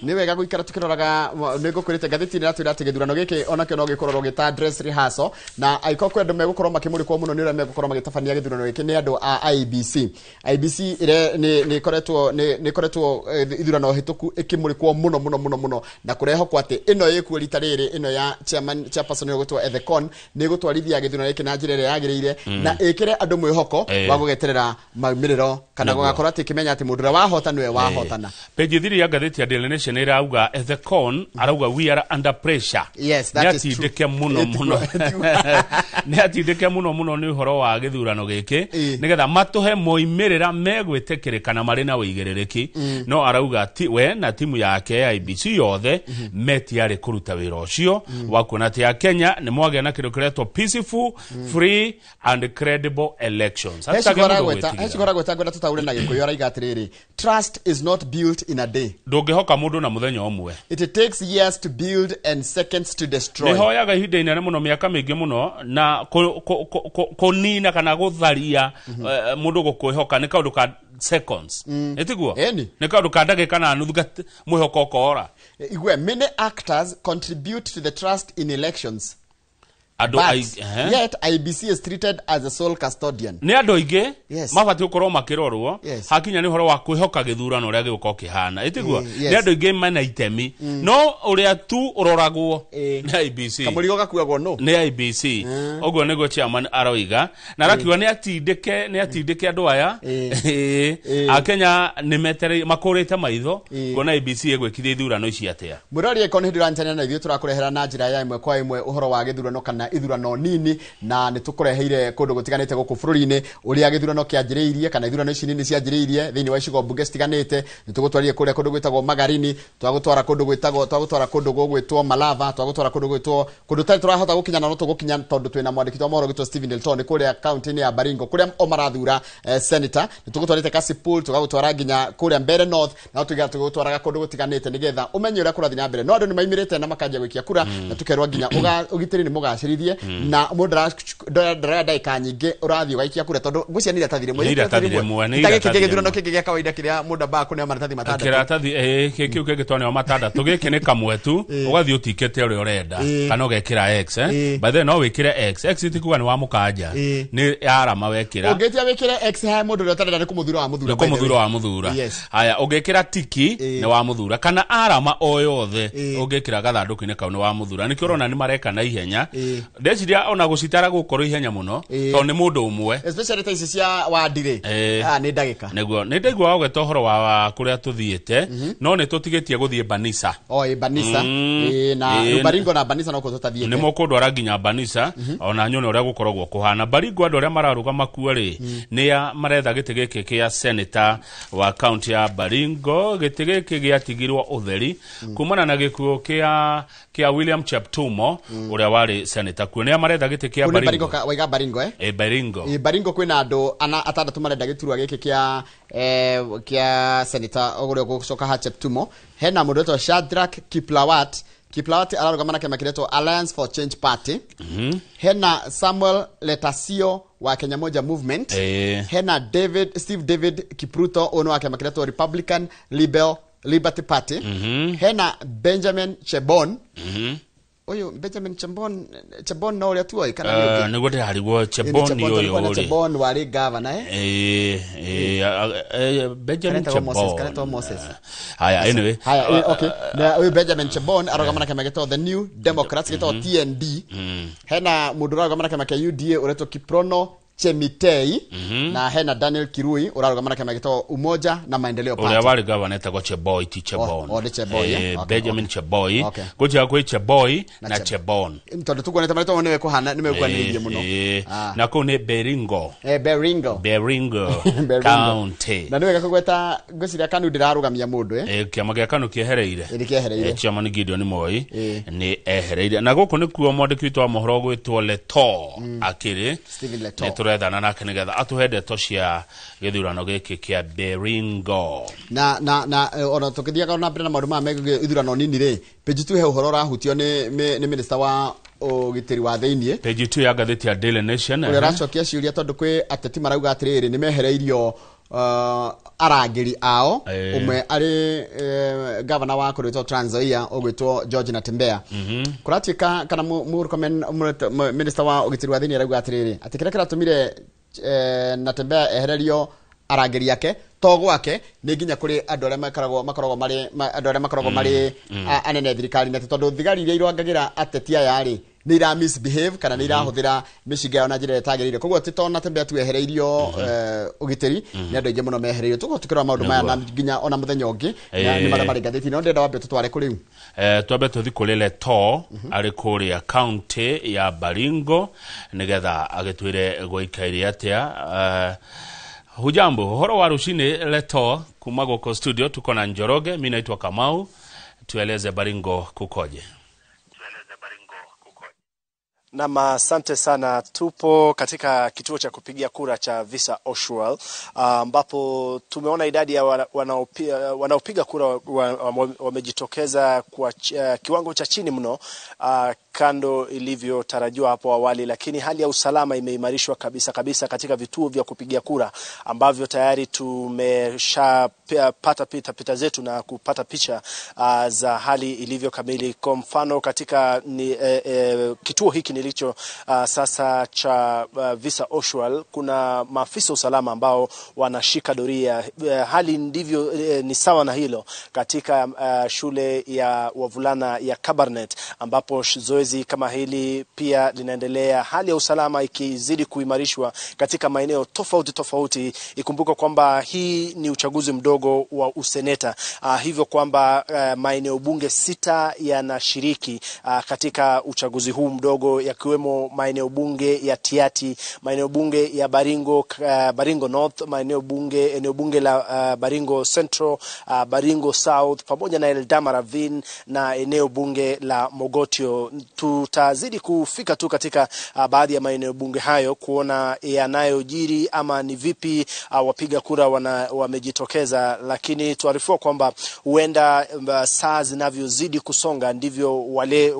Nĩ wega gũikara tũkĩroraga nĩ ngũkwĩrĩte ngathĩti-inĩ ĩratwĩra atĩ gĩthurano gĩkĩ onakĩo no gĩkorwo gĩta dress rehearsal na angĩkorwo kwĩ andũ megũkorwo makĩmũrĩkwo mũno nĩ ũrĩa megũkorwo magĩtabania gĩthurano gĩkĩ nĩ andũ a IEBC. IEBC nĩ ĩkoretwo ithurano hĩtũku ĩkĩmũrĩkwo mũno mũno mũno mũno na kũrehokwo atĩ ĩno ĩkuo rita rĩrĩ ĩno ya chairman chairperson ũgũtwo Ethekon nĩ ĩgũtwarithia gĩthurano gĩkĩ na njĩra ĩrĩa yagĩrĩire na ĩkĩre andũ mwĩhoko wa gũgeterera maumĩrĩro kana gũgakorwo atĩ ĩkĩmenya atĩ mũndũ ũrĩa wahota nĩwe wahotana. Page 3 ya ngathĩti ya Daily Nation ĩrauga Ethekon arauga we are under pressure. Yes, that is true. Nĩatindĩke mũno mũno. Nĩatindĩke mũno mũno nĩ ũhoro wa gĩthurano gĩkĩ nĩgetha matũhe moimĩrĩra megwĩtĩkĩrĩka na marĩ na ũigĩrĩrĩki. No arauga ti we na timu yake ya IEBC yothe metiarĩ kũruta wĩra ũcio wa kuona atĩ Akenya nĩ mwagĩa na kĩndũ kĩretwo peaceful, free and credible elections. Hecigoragweta ngwenda tũtaũre na Gĩkũyũ araiga atĩrĩrĩ, trust is not built in a day. Ndũngĩhoka mũndũ na mũthenya ũmwe. It takes years to build and seconds to destroy. Nĩhoyaga ihinda inene mũno mĩaka mĩingĩ mũno na kũnina kana gũtharia mũndũ gũkwĩhoka nĩ kaũndũ ka seconds. Ĩtiguo? Nĩ kaũndũ ka ndagĩka na nuthu mwĩhoko ũkora. Igwe, many actors contribute to the trust in elections. But yet IEBC is treated as a sole custodian. Nĩ andũ aingĩ mabatiĩ gũkorwo makĩrorwo hakinya nĩ ũhoro wa kwĩhoka gĩthurano ũrĩa gĩgũkorwo kĩhana. Ĩtiguo? Nĩ andũ aingĩ mena itemi no ũrĩa tu ũroragwo nĩ IEBC. Kamũrigo gakuagwo no nĩ IEBC. Ũguo nĩguo chairman aroiga na arakiuga nĩ atindĩke andũ aya Akenya nĩ metereire makũrĩte maitho kuona IEBC ĩgwĩkithia ithurano ici atĩa. Mũrori ĩkorwo nĩ hĩndĩ ũranyitanĩra na ithuĩ tũrakũrehera na njĩra ya ĩmwe kwa ĩmwe ũhoro wa gĩthurano kana ithurano nini na nĩ tũkũreheire kũndũ gũtiganĩte gũkũ bũrũri-inĩ ũrĩa gĩthurano kĩanjĩrĩirie kana ithurano ici nini cianjĩrĩirie thĩinĩ wa icigo mbunge citiganĩte. Nĩ tũgũtwarire kũrĩa kũndũ gwĩtagwo Magarini, twagũtwara kũndũ gwĩtagwo twagũtwara kũndũ gũgwĩtwo Malava, twagũtwara kũndũ gwĩtwo kũndũ tari tũrahota gũkinya na no tũgũkinya tondũ twĩna mwandĩki wa mohoro gwĩtwo Stephen Elton kũrĩa kaunti-inĩ ya Baringo kũrĩa o marathura senator. Nĩ tũgũtwarĩte Kasipul, tũgagũtwara nginya kũrĩa Mbeere North na tũgũtwaraga kũndũ gũtiganĩte nĩgetha ũmenye ũrĩa kũrathiĩ na mbere. No andũ nĩ maimĩrĩte na makanjia gũikia kura na tũkerwo nginya ũgitĩri nĩ mũgacĩrithie na mũndũ ndara ndagĩka nyingĩ ũrathiĩ ũgaikia kura tondũ ngwĩciria nĩ iratathi rĩmwe gĩkĩ gĩthurano kĩngĩ gĩa kawaida kĩrĩa mũndũ ambaga kũneo maratathi matandatũ. Kĩratathi kĩu kĩngĩ twaneo matandatũ gĩkĩ nĩ kamwe tu ũgathiĩ ũtikĩte ũrĩa ũrenda kana ũgekĩra X. By the way no wĩkĩre X. X ti kuga nĩ wa mũkanja nĩ arama wekĩra. Ũngĩtia wĩkĩre X he mũndũ ũrĩa ũtarenda nĩ kũmũthura wa mũthura. Nĩ kũmũthura wa mũthura. Haya ũngĩkĩra tiki nĩ wa mũthura kana arama o yothe ũngĩkĩra gathandũkũ-inĩ kau nĩ wa mũthura. Nĩkĩo ũrona nĩ mareka na ihenya. Ndeciria ona gũcitara gũkorwo ihenya mũno tondũ nĩ mũndũ ũmwe especially ta ici cia wandi-rĩ nĩ ndagĩka. Nĩguo nĩ ndaigua ũgeta ũhoro wa kũrĩa tũthiĩte no nĩ tũtigĩtie gũthiĩ Banisa. Banisa na Baringo na Banisa no kũ tũtathiĩte. Nĩ mũkũndwara nginya Banisa ona nyone ũrĩa gũkoragwo kũhana. Baringo andũ arĩa mararũgama kuo rĩ nĩ a maretha gĩtĩ gĩkĩ kĩa senator wa kaunti ya Baringo. Gĩtĩ gĩkĩ gĩatigirwo ũtheri kumana na gĩkuũ kĩa William Cheptumo ũrĩa warĩ senator kuo. Nĩ maretha gĩtĩ kĩa Baringo. Waiga Baringo Baringo. Baringo kwĩna andũ atandatũ marenda gĩturwa gĩkĩ kĩa senator ũrĩa ũgũcoka ha Cheptumo. Hena mũndũ wĩtwo Shadrack Kiplawat. Kiplawat ararũgama na kĩama kĩretwo Alliance for Change Party. Hena Samuel Letasio wa Kenya Moja Movement. Hena Steve David Kipruto ũyũ nĩ wa kĩama kĩretwo Republican Liberty Party. Hena Benjamin Chebon. Uyu Benjamin Chebon no uria tuoi kana ni niguo ndirarigwo Chebon uyu Chebon wari governor Benjamin Chebon kana Moses. Haya, anyway, haya, okay, na uyu Benjamin Chebon arũgama na kĩama gĩtagwo The New Democrats gĩtagwo TND. Hena mũndũ ũrarũgama na kĩama kĩa UDA ũretwo Kiprono Chemitei, na hena Daniel Kirui ũrarũgama na kĩama gĩtagwo Umoja na Maendeleo Party. Ũrĩa warĩ governor etagwo Cheboi, ti Chebon. O, Cheboi, Benjamin Cheboi. Gũtiga kwĩ Cheboi na Chebon. Tondũ tukuonete marĩtwa nĩwe kũhana nĩwe kwanĩrĩirie mũno. Na kũu nĩ Baringo. Baringo County. Na nĩwega kũgweta ngwĩciria KANU ndĩrarũgamia mũndũ kĩama gĩa KANU kĩehereire. Kĩehereire. Chairman Gideon Moi nĩ ehereire. Na gũkũ nĩkuo mwandĩki witũ wa mohoro gwĩtwo Leto akĩrĩ. Stephen Leto. Turethana nake nigetha atuhe ndeto cia gĩthurano gĩkĩ kĩa Baringo. Na na na ona tukithiaga na mbere na maũndũ maya megiĩ ithurano nini rĩ, page 2 he ũhoro ũrahutio nĩ minister wa ũgitĩri wa thĩiniĩ. Page 2 ya ngathĩti ya Daily Nation ũrĩa ũracokia ciũria tondũ kwĩ ateti marauga atĩrĩrĩ nĩ mehereirio arangĩri ao, ũmwe arĩ governor wa kũrĩtwo Trans Nzoia ũgwĩtwo George Natembeya. Kũratuĩka kana Murkomen minister wa ũgitĩri wa thĩiniĩ arauga atĩrĩrĩ atĩ kĩrĩa kĩratũmire Natembeya ehererio arangĩri ake to gwake nĩ nginya kũrĩ andũ arĩa makoragwo marĩ andũ arĩa makoragwo marĩ anene thirikari-inĩ, atĩ tondũ thigari iria irangagĩra ateti aya rĩ nĩ ira misbehave kana nĩ irahũthĩra mĩcinga yao na njĩra ĩtagĩrĩire. Koguo ti to Natembeya tu ehereirio ũgitĩri, nĩ andũ aingĩ mũno mehereirio. Tũgũkorwo tũkĩrora maũndũ maya na nginya ona mũthenya ũngĩ nĩ marĩa marĩ ngathĩti-inĩ. No ndĩrenda wambe tũtware kũ rĩu? Twambe tũthiĩ kũrĩ Leto arĩ kũrĩa county ya Baringo nĩgetha agĩtwĩre gwaikaire atĩa. Hujambo, ũhoro wa rũcinĩ Leto, kuma gũkũ studio tuko na Njoroge, mimi naitwa Kamau. Tueleze Baringo kukoje? Naam, asante sana. Tupo katika kituo cha kupigia kura cha Visa Oswald ambapo tumeona idadi ya wanaopiga kura wamejitokeza kwa kiwango cha chini mno kando ilivyotarajiwa hapo awali, lakini hali ya usalama imeimarishwa kabisa kabisa katika vituo vya kupigia kura ambavyo tayari tumeshapata pita zetu na kupata picha za hali ilivyo kamili. Kwa mfano katika kituo hiki nilicho sasa cha Visa Oswald, kuna maafisa usalama ambao wanashika doria. Hali ndivyo ni sawa na hilo katika shule ya wavulana ya Kabarnet ambapo zoezi kama hili pia linaendelea, hali ya usalama ikizidi kuimarishwa katika maeneo tofauti tofauti. Ikumbuka kwamba hii ni uchaguzi mdogo wa useneta, hivyo kwamba maeneo bunge 6 yanashiriki katika uchaguzi huu mdogo, yakiwemo maeneo bunge ya Tiati, maeneo bunge ya Baringo, Baringo North, maeneo bunge eneo bunge la Baringo Central, Baringo South pamoja na Eldama Ravine na eneo bunge la Mogotio. Tutazidi kufika tu katika baadhi ya maeneo bunge hayo kuona yanayojiri ama ni vipi wapiga kura wamejitokeza, lakini tuarifiwa kwamba huenda saa zinavyozidi kusonga ndivyo wale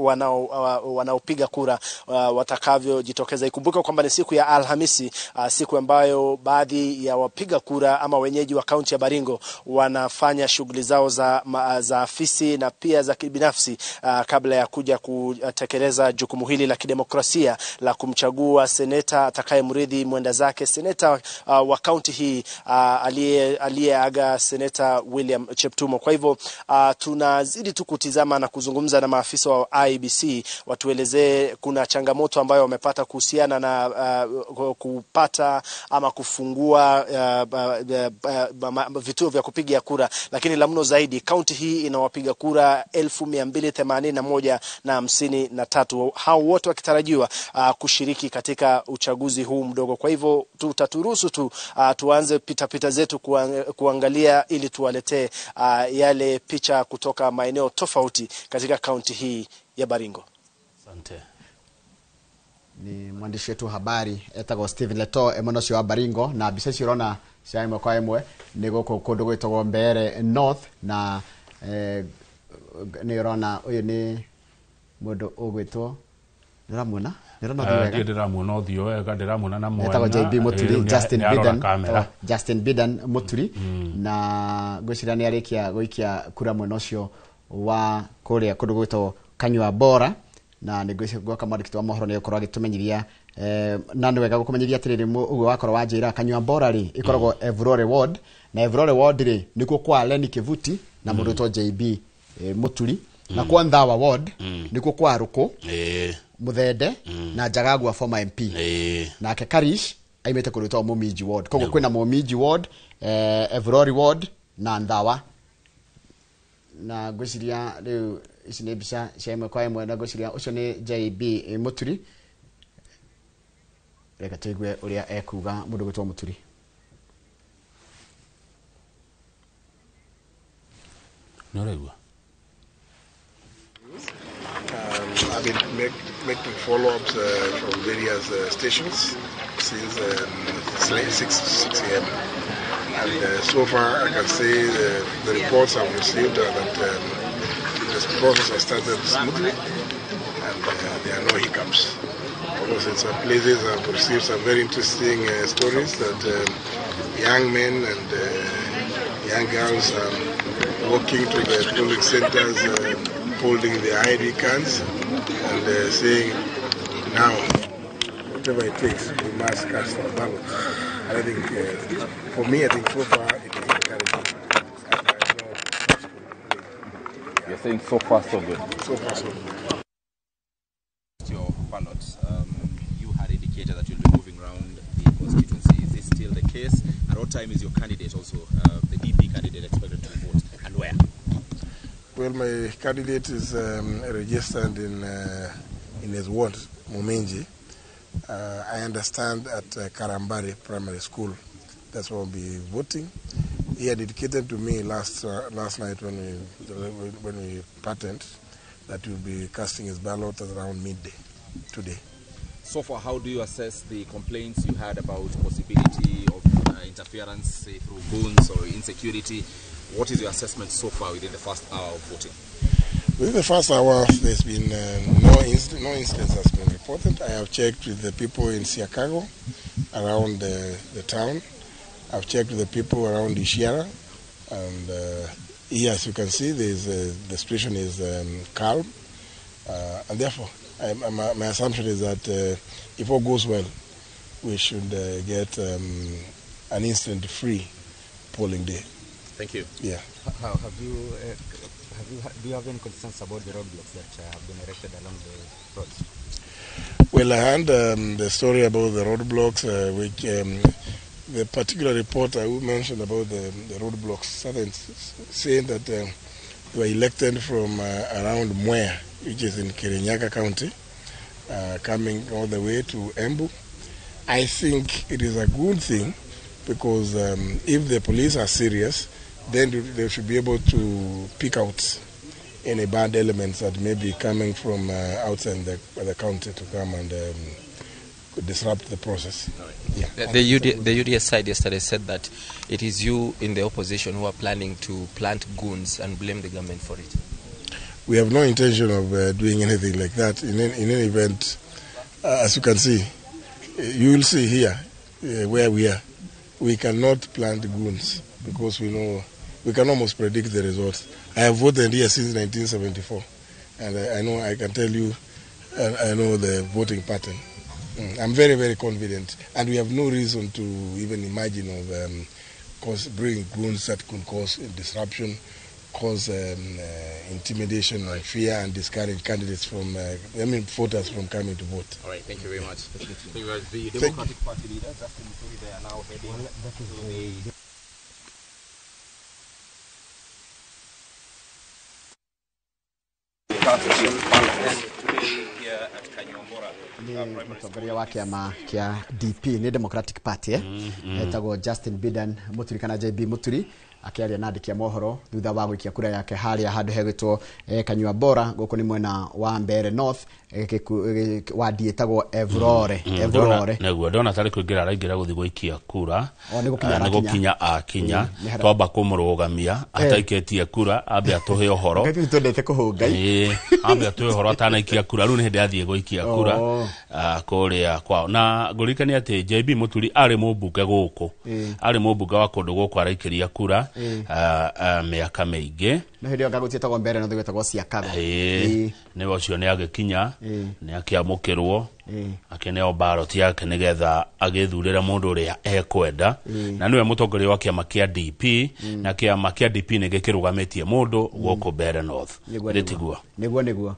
wanaopiga kura watakavyojitokeza. Ikumbuke kwamba ni siku ya Alhamisi, siku ambayo baadhi ya wapiga kura ama wenyeji wa kaunti ya Baringo wanafanya shughuli zao za afisi na pia za kibinafsi kabla ya kuja kutekeleza jukumu hili la kidemokrasia la kumchagua seneta atakayemrithi mwenda zake seneta wa kaunti hii aliyeaga Seneta William Cheptumo. Kwa hivyo tunazidi tu kutizama na kuzungumza na maafisa wa IEBC watuelezee kuna changamoto ambayo wamepata kuhusiana na kupata ama kufungua vituo vya kupiga kura. Lakini la mno zaidi, kaunti hii inawapiga kura 281,053, hao wote wakitarajiwa kushiriki katika uchaguzi huu mdogo. Kwa hivyo tutaturuhusu tu tuanze pita zetu kuangalia ili tuwaletee yale picha kutoka maeneo tofauti katika kaunti hii ya Baringo. Asante. Ni mwandishi wetu habari etagwo Stephen Leto emono cio wa Baringo, na mbica icio ũrona cia ĩmwe kwa ĩmwe nĩ gũkũ kũndũ gwĩtagwo Mbeere North, na nĩ ũrona ũyũ nĩ mũndũ ũgwĩtwo ndĩramuona ndĩramuona ũthiũ wega, ndĩramuona na mwena etagwo JB Muturi, Justin Bidan Muturi, na ngwĩciria nĩ arĩkia gũikia kura mwena ũcio wa kũrĩa kũndũ gwĩtagwo Kanyua Bora, Na nĩ ngwĩciria mwandĩki wa mohoro nĩ egũkorwo agĩtũmenyithia, na nĩ wega gũkũmenyithia atĩrĩrĩ, ũguo wakorwo wanjĩra Kanyuambora rĩ ĩkoragwo Evurore ward, na Evurore ward rĩ nĩkuo kwa Lenny Kivuti na mũndũ wĩtwo JB Muturi, na kwa Nthawa ward nĩkuo kwa Rũkũ Muthende na Njagagua former MP. Nake Karish aimĩte kũndũ gwĩtagwo Mũminji ward. Koguo kwĩna Mũminji ward, Evurore ward na Nthawa. Na ngwĩciria rĩu ici nĩ mbica cia ĩmwe kwa ĩmwe, na ngwĩciria ũcio nĩ JB Muturi. Reke tũigue ũrĩa ekuga mũndũ gwĩtwo Muturi. Nĩ ũraigua? I've been making follow-ups from various stations since 6 a.m. And so far I can say the reports I've received are that this process has started smoothly and there are no hiccups. Of course, in some places I've received some very interesting stories that young men and young girls are walking to the polling centers holding their ID cards and saying, now, whatever it takes, we must cast our ballots. And I think, for me, I think so far it is encouraging. You're saying so far so good? So far so good. Your ballot, you had indicated that you'll be moving around the constituency. Is this still the case? At what time is your candidate also, the DP candidate, expected to vote, and where? Well, my candidate is registered in his ward, Muminji. I understand at Karambari Primary School. That's where I'll be voting. He had indicated to me last night when we patent that he'll be casting his ballot at around midday today. So far, how do you assess the complaints you had about possibility of interference, say through goons or insecurity? What is your assessment so far within the first hour of voting? Within the first hour, there's been no incidents has been reported. I have checked with the people in Siakago, around the town. I've checked with the people around Ishiara, and here, as you can see, there's, the situation is calm, and therefore, my assumption is that if all goes well, we should get an incident-free polling day. Thank you. Yeah. How have you? Do you have any concerns about the roadblocks that have been erected along the roads? Well, I heard the story about the roadblocks, which the particular reporter who mentioned about the roadblocks started saying that they were elected from around Mwea, which is in Kirinyaga County, coming all the way to Embu. I think it is a good thing because if the police are serious, then they should be able to pick out any bad elements that may be coming from outside the county to come and disrupt the process. Right. Yeah. The UDS side yesterday said that it is you in the opposition who are planning to plant goons and blame the government for it. We have no intention of doing anything like that. In any event, as you can see, you will see here where we are. We cannot plant goons because we know we can almost predict the results. I have voted here since 1974, and I know I can tell you, I know the voting pattern. I'm very, very confident, and we have no reason to even imagine of bringing goons that could cause disruption, cause intimidation and fear, and discourage candidates from, voters from coming to vote. All right, thank you very much. Thank you. The Democratic Party leader, Justin Muturi, they are now heading to the... Mũtongoria wa kĩama kĩa DP nĩ Democratic Party etagwo Justin Biden Muturi kana JB Muturi akĩaria na andĩki a mohoro thutha wa gũikia kura yake harĩa handũ hegwĩtwo Kanyua Bora gũkũ nĩ mwena wa Mbeere North wadi ĩtagwo Evurore. Evurore nĩguo ndona tarĩ kũingĩra araingĩra gũthiĩ gũikia kura nĩ gũkinya akinya twamba kũmũrũgamia ataikĩtie kura ambe atũhe ũhoro twendete kũhũnga ambe atũhe ũhoro atanaikia kura rĩu nĩ hĩndĩ athiĩ gũikia kura kũrĩa kwao. Na ngũririkanie atĩ JB Muturi arĩ mũmbunge gũkũ, arĩ mũmbunge wa kũndũ gũkũ araikĩria kura miaka mĩingĩ No hĩndĩ ĩyo ngagũtiĩtagwo mbere no gwĩtagwo Ciakago. Ĩĩ, nĩwe ũcio nĩ agĩkinya, nĩ akĩamũkĩrwo, akĩneo ballot yake nĩgetha agĩthurĩre mũndũ ũrĩa ekwenda, na nĩwe mũtongoria wa kĩama kĩa DP, na kĩama kĩa DP nĩ gĩkĩrũgamĩtie mũndũ gũkũ Mbeere North. Nĩguo. Nĩ tiguo? Nĩguo.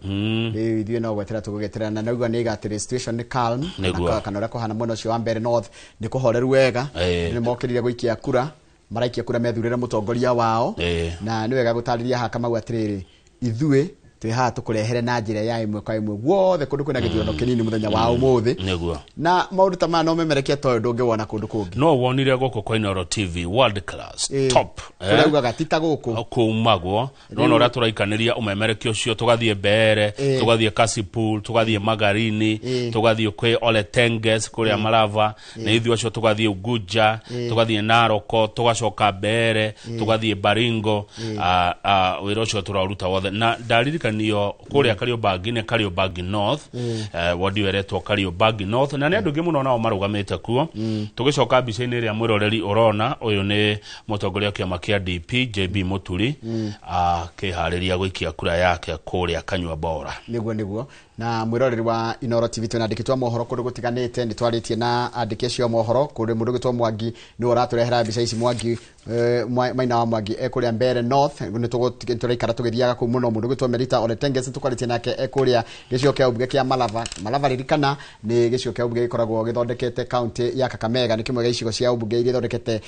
Rĩu ithuĩ no gwetera tũgũgeterera, na nauga nĩ atĩrĩ, situation nĩ calm. Nĩguo. Kana ũrĩa kũhana mwena ũcio wa Mbeere North nĩ kũhoreru wega. Nĩ mokĩrire gũikia kura, maraikia kura methurĩre mũtongoria wao. Na nĩ wega gũtarĩria haha Kamau atĩrĩrĩ, ithuĩ twĩ haha tũkũrehere na njĩra ya ĩmwe kwa ĩmwe guothe kũndũ kwĩna gĩthurano kĩnini mũthenya wa ũmũthĩ. Na maũndũ ta maya no memerekia ta ũyũ ndũngĩwona kũndũ kũngĩ. No wonire gũkũ kwa Inooro TV, world class, top. Kũrĩa ugaga ti ta gũkũ. Kumagwo nona ũrĩa tũraikanĩria ũmemerekia ũcio, tũgathiĩ Mbeere, tũgathiĩ Kasipul, tũgathiĩ Magarini, tũgathiĩ kwĩ Ole Tenges kũrĩa Malava, nĩ ithuĩ acio, tũgathiĩ Unguja, tũgathiĩ Naroko, tũgacoka Mbeere, tũgathiĩ Baringo. Wĩra ũcio tũraũruta wothe, na ndaririkanio kũrĩa Kariobangi nĩ Kariobangi North, wodi ĩyo ĩretwo Kariobangi North, na nĩ andũ aingĩ mũno nao marũgamĩte kuo. Tũgĩcoka mbica-inĩ ĩrĩa mwĩroreri ũrona, ũyũ nĩ mũtongoria wa kĩama kĩa DP JB Muturi, akĩharĩria gũikia kura yake kũrĩa Kanyua Bora. Nĩguo. Na mwĩroreri wa Inooro TV, twĩna andĩki twa mohoro kũndũ gũtiganĩte. Nĩ twarĩtie na andĩki acio a mohoro kũrĩ mũndũ ũgĩtwo Mwangi, nĩwe ũratũrehera mbica ici. Mwangi Maina wa Mwangi e kũrĩa Mbeere North, nĩ tũraikara tũgĩthiaga kũu mũno. Mũndũ ũgĩtwo Merita Ole Tenges tũkwarĩtie nake e kũrĩa gĩcigo kĩa ũmbunge kĩa Malava. Malava, ririkana, nĩ gĩcigo kĩa ũmbunge gĩkoragwo gĩthondekete kaunti ya Kakamega, nĩ kĩmwe gĩa icigo cia ũmbunge iria ithondekete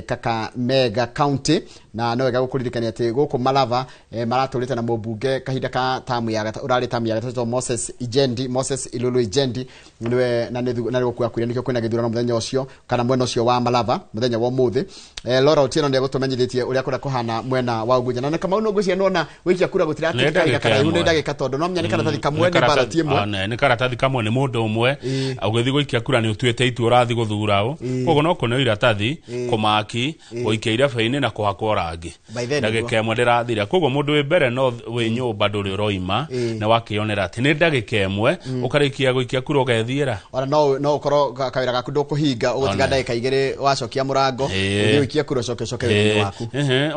Kakamega county. Na no wega gũkũririkania atĩ gũkũ Malava maratũrĩte na mũmbunge kahinda ka tamu ya ũrarĩ tamu ya gatatũ, Moses Ijendi, Moses Ilulu Ijendi niwe, na nĩ na nĩ gũkua kuria, nĩkĩo kwĩna gĩthurano mũthenya ũcio kana mwena ũcio wa Malava mũthenya wa ũmũthĩ. Laura Otieno nĩ egũtũmenyithĩtie ũrĩa kũrĩa kũhana mwena wa Unguja. Na nĩ Kamau, no ngwĩciria nĩwona gũikia kura gũtirakĩrĩ Nĩ kahinda ndagĩka karaihu, nĩ ĩmwe. ndagĩka, tondũ no menya nĩ karatathi kamwe, Nĩ nĩ ballot ĩmwe. Ne, nĩ karatathi kamwe, nĩ mũndũ ũmwe. Ũgĩthiĩ gũikia kura nĩ ũtuĩte itua ũrathiĩ gũthura ũ. Koguo no kũneo iratathi, kũmaki, gũikia irebe-inĩ na kũhakwo rangi. By then Ndagĩka ĩmwe ndĩrathira. Koguo mũndũ wĩ mbere no wĩ nyũmba ndũrĩ ũroima, nĩ wakĩonera atĩ nĩ ndagĩka ĩmwe ũkarĩkia gũikia kura ũgethiĩra. Ona no ũkorwo kawĩra gaku ndũkũhinga, ũgũtiga One. ndagĩka 2 wacokia mũrango, ũthiĩ ũikie kura, ũcoke ũcoke wĩra-inĩ waku. Ehe,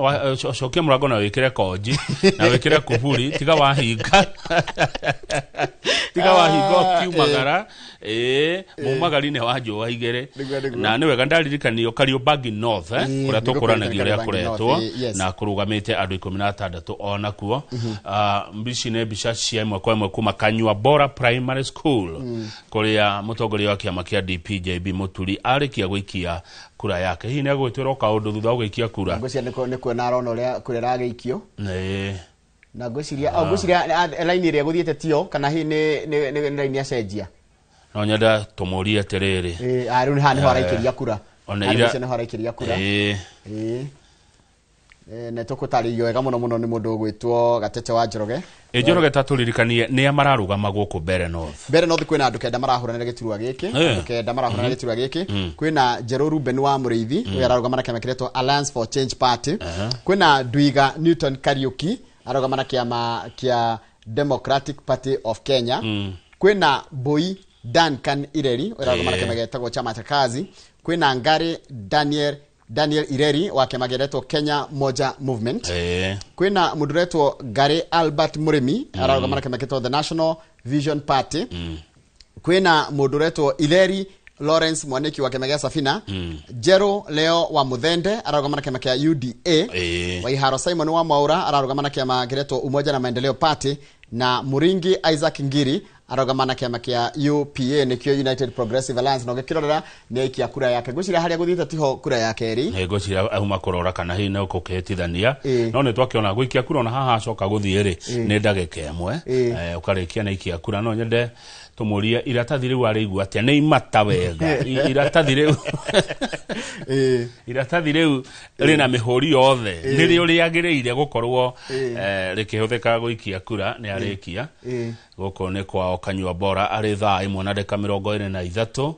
cokia mũrango na wĩkĩre konji na wĩkĩre kuburi, tiga wahinga, tiga wahinga ũkiumagara. Ĩĩ, mumagari nĩ wa njũa igĩrĩ. Nĩguo. Na nĩ wega ndaririkanio Kariobangi North, kũrĩa nĩguo tũkũranagia ũrĩa Kariobangi North, kũretwo, yes. na kũrũgamĩte andũ 16 onakuo. Ici nĩ mbica cia ĩmwe kwa ĩmwe kuma Kanyua Bora Primary School, kũrĩa mũtongoria wa kĩama kĩa DP JB Muturi arĩkia gũikia kura yake. Hihi nĩ egũgĩtwĩra o kaũndũ thutha wa gũikia kura? Ngwĩciria nĩ kuona arona ũrĩa kura ĩragĩikio. Na ngwĩciria, ngwĩciria raini ĩrĩa gũthiĩte tio, kana hihi nĩ raini acenjia. No nyenda tũmũrie atĩrĩrĩ. Rĩu haha nĩho araikĩria kura. Ona Harĩa ira ũcio nĩho araikĩria kura. Ĩĩ. Nĩ tũkũtarĩrio wega mũno mũno nĩ mũndũ ũgwĩtwo Gatete wa Njoroge. Ĩ, Njoroge, ta tũririkanie nĩa mararũgama gũkũ Mbeere North. Mbeere North kwĩna andũ 9 marahũranĩra gĩturwa gĩkĩ. Andũ 9 marahũranĩra gĩturwa gĩkĩ. Kwĩna Njerũ Ruben wa Mũrĩithi, ũrĩa ararũgama na kĩama kĩretwo Alliance for Change Party. Kwĩna Ndwiga Newton Kariuki, ararũgama na kĩama kĩa Democratic Party of Kenya. Kwĩna Mbui Duncan Ireri, ũrĩa ararũgama na kĩama gĩtagwo Chama cha Kazi. Kwĩna Ngari Daniel Ireri wa kĩama gĩretwo Kenya Moja Movement. Kwĩna mũndũ ũretwo Ngari Albert Mũrĩmi, ararũgama na kĩama gĩtagwo The National Vision Party. Kwĩna mũndũ ũretwo Itheri Lawrence Mwaniki wa kĩama gĩa Safina. Jero Leo wa Muthende ararũgama na kĩama kĩa UDA. Waiharo Simon wa Mwaura ararũgama na kĩama kĩretwo Umoja na Maendeleo Party, na Muringi Isaac Ngiri ararũgama na kĩama kĩa UPA, nĩkĩo United Progressive Alliance. Na ũgĩkĩrorera nĩ aikia kura yake, ngwĩciria harĩa gũthiĩte tiho kura yake ĩrĩ. Nĩ ngwĩciria auma kũrora kana hihi nĩ ũkũkĩhĩtithania, no nĩ twakĩona gũikia kura ona haha acoka gũthiĩ rĩ, nĩ ndagĩka ĩmwe. Ũkarĩkia na ikia kura. No nyende tũmũrie iratathi rĩu arĩigua atĩa, nĩ imata wega. Iratathi rĩu, iratathi rĩu rĩna mĩhũri yothe, nĩrĩo rĩagĩrĩire gũkorwo rĩkĩhũthĩka gũikia kura. Nĩ arĩkia. Gũkũ nĩ kwao Kanyua Bora, arĩ thaa 1:23.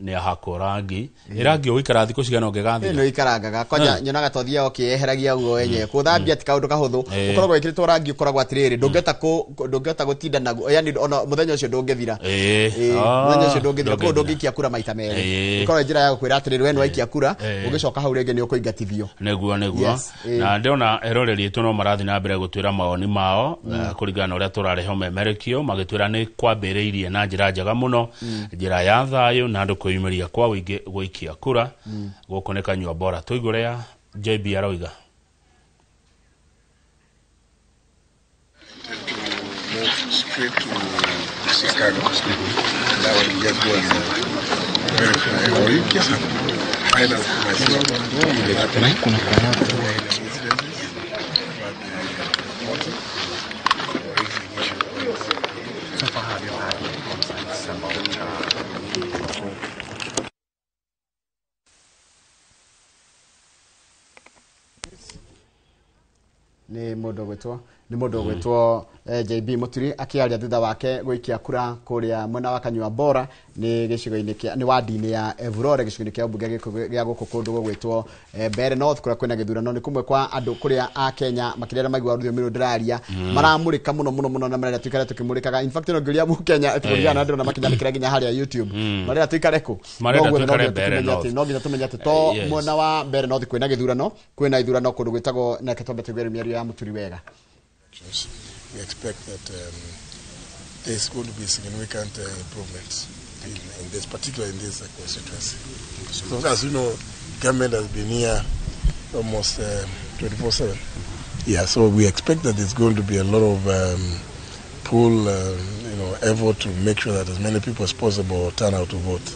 Nĩ ahakwo rangi. Ĩ, rangi ũgũikara thikũ cigana ũngĩgathira? Nĩ ũikarangaga kwanja. Nyonaga ta ũthiaga ũkĩeheragia guo wenyewe. Kũthambia ti kaũndũ kahũthũ. Ũkoragwo wĩkĩrĩtwo rangi, ũkoragwo atĩrĩrĩ, ndũngĩhota gũtinda naguo, yani ona mũthenya ũcio ndũngĩthira. Mũthenya ũcio ndũngĩthira, koguo ndũngĩikia kura maita merĩ. Ĩkorwo njĩra ya gũkwĩra atĩrĩrĩ, we nĩwaikia kura, ũgĩcoka hau rĩngĩ nĩ ũkũingatithio. Nĩguo. Na ndĩrona eroreri aitũ no marathiĩ na mbere gũtwĩra mawoni mao, kũringana na ũrĩa tũrarehe ũmemerekio, magĩtwĩra nĩ kwambĩrĩirie na njĩra njega mũno, njĩra ya thayũ na andũ kwĩyumĩria kwa ũingĩ gũikia kura. Gũkũ nĩ Kanyua Bora. Tũigue ũrĩa JB aroiga. Straight to Chicago. And I will just go and verify or you just find out for myself. So far, have you had concerns about Nĩ mũndũ ũgwĩtwo JB Muturi akĩaria thutha wake gũikia kura kũrĩa mwena wa Kanyua Bora, nĩ gĩcigo-inĩ kĩa, nĩ wadi-inĩ ya Evurore, gĩcigo-inĩ kĩa mbunge gĩa gũkũ kũndũ gũgwĩtwo Mbeere North, kũrĩa kwĩna gĩthurano. Nĩ kũmwe kwa andũ kũrĩa a Kenya makĩria arĩa maiguaga rũthiomi rũrũ ndĩraria, maramũrĩka mũno mũno mũno, na marenda tũikare tũkĩmũrĩkaga. In fact, no ngĩũria Mũkenya tũkĩringana na ndĩrona makĩnyandĩkĩra nginya harĩa YouTube, marenda tũikare kũ? No nginya tũmenye atĩ to mwena wa Mbeere North kwĩna gĩthurano, kwĩna ithurano kũndũ gwĩtagwo, na reke twambe tũigue mĩario ya Muturi wega. We expect that there's going to be significant improvements in this, particularly in this constituency. So, as you know, government has been here almost 24/7. Yeah, so we expect that there's going to be a lot of pull, effort to make sure that as many people as possible turn out to vote.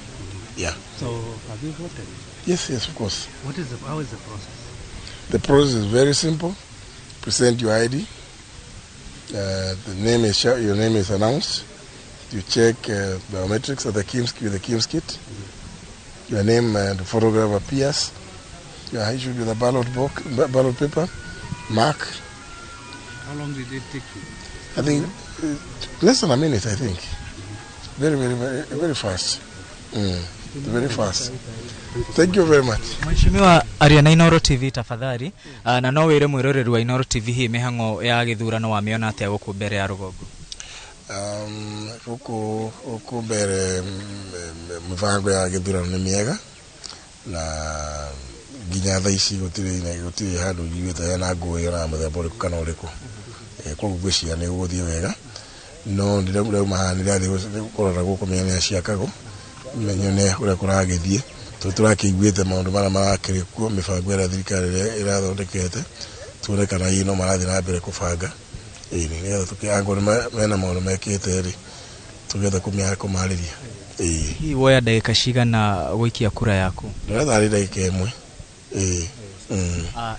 Yeah. So, have you voted? Yes, yes, of course. What is how is the process? The process is very simple. Present your ID. The name is your name is announced. You check biometrics at the KIMS with the KIMS kit. Your name and the photograph appears. You are issued with a ballot box, ballot paper, mark. How long did it take you? I think less than a minute. I think very, very, very, very fast. Very fast. Thank you very much. Mheshimiwa aria na Inooro TV tafadhali, na no wire mwiroreri wa Inooro TV hii mihango ya githurano wa miona atia guku mbere ya rugongo? Guku mbere mibango ya githurano ni miega na nginya thaa ici gutiri handu njiguite hena ngũĩ ona muthemba ũrĩkũ kana ũrĩkũ. Koguo ngwĩciria nĩ gũgũthiĩ wega, no ndĩrauma haha nĩndĩrathiĩ kũrora gũkũ mĩena ya Chicago menyone ũrĩa kũragĩthiĩ, tondũ tũrakĩiguĩte maũndũ marĩa marakĩrĩ kuo, mĩbango ĩrĩa thirikari ĩrathondekete, tuone kana hihi no marathiĩ na mbere kũbanga. Nĩgetha angorwo mena maũndũ mekĩte rĩ, tũgetha kũmarĩria. Hihi woya ndagĩka cigana gũikia kura yaku? Ndĩretha ndagĩka ĩmwe.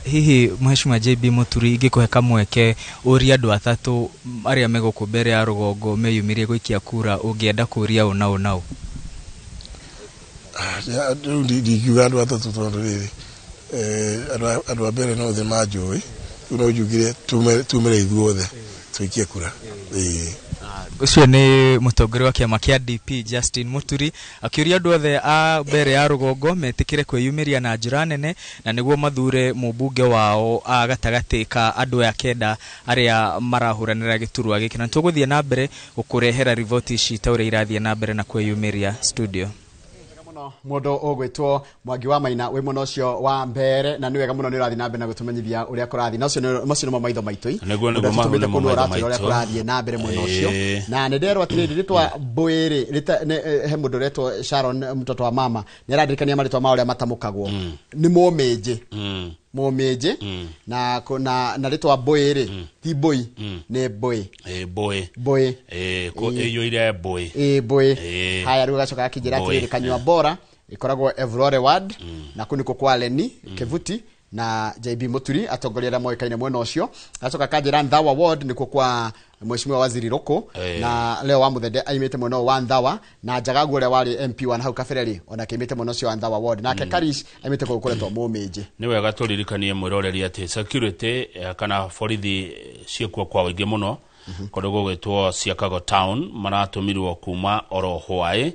Hihi Mheshimiwa JB Muturi ingĩkũhe kamweke ũrie andũ atatũ arĩa me gũkũ mbere ya rũgongo meyumĩrie gũikia kura, ũngĩenda kũria ũ na ũ na ũ? Ndingiuga andũ atatũ tondũ rĩrĩ, andũ a mbere no othe manjũĩ, rĩu no njugire tumĩre ithuothe tũikie kura. Ũcio nĩ mũtongoria wa kĩama kĩa DP Justin Muturi akĩũria andũ othe a mbere ya rũgongo metĩkĩre kwĩyumĩria na njĩra nene na nĩguo mathure mũmbunge wao a gatagatĩ ka andũ aya kenda arĩa marahũranĩra gĩturwa gĩkĩ. Na tũgũthiĩ na mbere gũkũrehera riboti ici ta ũrĩa irathiĩ na mbere na kwĩyumĩria studio. Mũndũ ũgwĩtwo Mwangi wa Maina wĩ mwena ũcio wa Mbeere, na nĩ wega mũno nĩ ũrathiĩ na mbere na gũtũmenyithia ũrĩa kũrathiĩ. Na macio nĩmo maitho maitũ. Nĩguo nĩguo maitho maitũ ũrĩa kũrathiĩ na mbere mwena ũcio. Na nĩ nderwo atĩrĩrĩ, rĩtwa Mbũĩrĩ, he mũndũ ũretwo Sharon mtoto wa mama, nĩ arandirikania marĩtwa ma ũrĩa matamũkagwo. Nĩ Mũmĩnjĩ. Mũmĩnjĩ na na rĩtwa Mbũĩrĩ ti Mbũi, nĩ Mbũĩ. Mbũĩ. Mbũĩ. Ĩiyũire Mbũĩ. Mbũĩ. Haya, rĩu agacoka akĩnjĩra atĩrĩrĩ, Kanyua Bora ĩkoragwo Evurore Ward, na kũu nĩkuo kwa Leni Kevuti na JB Muturi atongoria arĩa moĩkaine mwena ũcio. Agacoka akanjĩra Nthawa Ward nĩkuo kwa Mheshimiwa Waziri Rũkũ, na Leo wa Muthende aimĩte mwena wa Nthawa, na Njagagu ũrĩa warĩ MP wa hau kabere rĩ, onake aimĩte mwena ũcio wa Nthawa Ward, nake Karish aimĩte kũu kũretwo Mũmĩnjĩ. Nĩ wega tũririkanie mwĩroreri atĩ security kana borithi ciĩkuo kwa ũingĩ mũno, Kũndũ gũgwĩtwo Siakago Town maratũmirwo kuma oro hwaĩ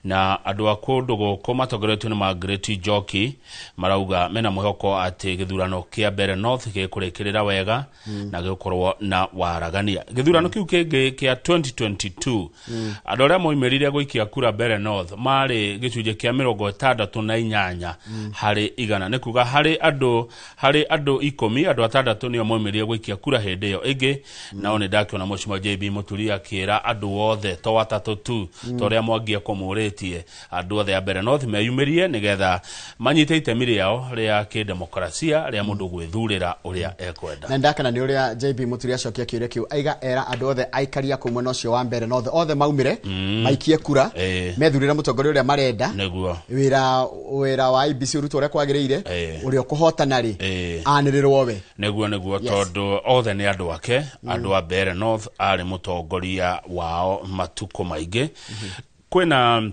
na andũ a kũndũ gũkũ matongoretio nĩ Margaret Njoki marauga mena mwĩhoko atĩ gĩthurano kĩa Mbeere North gĩkũrĩkĩrĩra wega na gĩgũkorwo na waragania. Gĩthurano kĩu kĩngĩ kĩa 2022 andũ arĩa moimĩrire gũikia kura Mbeere North marĩ gĩcunjĩ kĩa 68 harĩ igana, nĩ kuga harĩ andũ 10 andũ 6 nĩo moimĩrire gũikia kura hĩndĩ ĩyo ĩngĩ. Nao nĩ ndakĩona Mheshimiwa JB Muturi akĩra andũ othe to atatũ tu ta ũrĩa Mwangi ekũmũrĩtie andũ othe a Mbeere North meyumĩrie nĩgetha manyite itemi rĩao rĩa kĩdemokrasia rĩa mũndũ gwĩthurĩra ũrĩa ekwenda. Na ndakana nĩ ũrĩa JB Muturi acokia kĩũria kĩu aiga era andũ othe aikaria kũu mwena ũcio wa Mbeere North othe maumire maikie kura methurĩre mũtongoria ũrĩa marenda nĩguo wĩra wa IEBC ũrutwo ũrĩa kwagĩrĩire ũrĩa ũkũhotana rĩ anĩrĩrwo we nĩguo tondũ othe nĩ andũ ake andũ a Mbeere North arĩ mũtongoria wao matukũ maingĩ. Kwĩna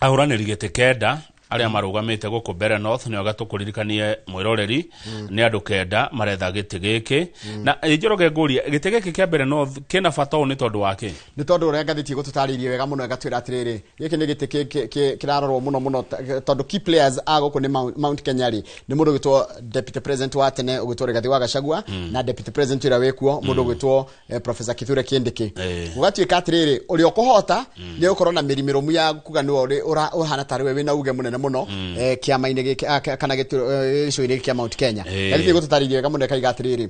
ahũranĩri gĩtĩ 9 arĩa marũgamĩte gũkũ Mbeere North, nĩ wega tũkũririkanie mwĩroreri nĩ andũ 9 maretha gĩtĩ gĩkĩ. Na Njoroge ngũria gĩtĩ gĩkĩ kĩa Mbeere North kĩna bata ũũ nĩ tondũ wa kĩ? Nĩ tondũ ũrĩa ngathĩti ĩgũtũtarĩirie wega mũno ĩgatwĩra atĩrĩrĩ gĩkĩ nĩ gĩtĩ kĩrarorwo mũno mũno tondũ key players a gũkũ nĩ Mount Kenya rĩ nĩ mũndũ ũgwĩtwo Deputy President wa tene ũgwĩtwo Rigathi wa Gachagua na Deputy President ũrĩa wĩkuo mũndũ ũgwĩtwo Professor Kithure Kindiki. Gũgatuĩka atĩrĩrĩ ũrĩa ũkũhota nĩ ũgũkorwo na mĩri mĩrũmu ya kuga nĩwe ũhana tarĩ we wĩna uge mũnene mũno kĩama-inĩ gĩkĩ kana gĩcigo-inĩ kĩa Mount Kenya. Ngathĩti ĩgũtũtarĩirie wega mũno ĩkaiga atĩrĩrĩ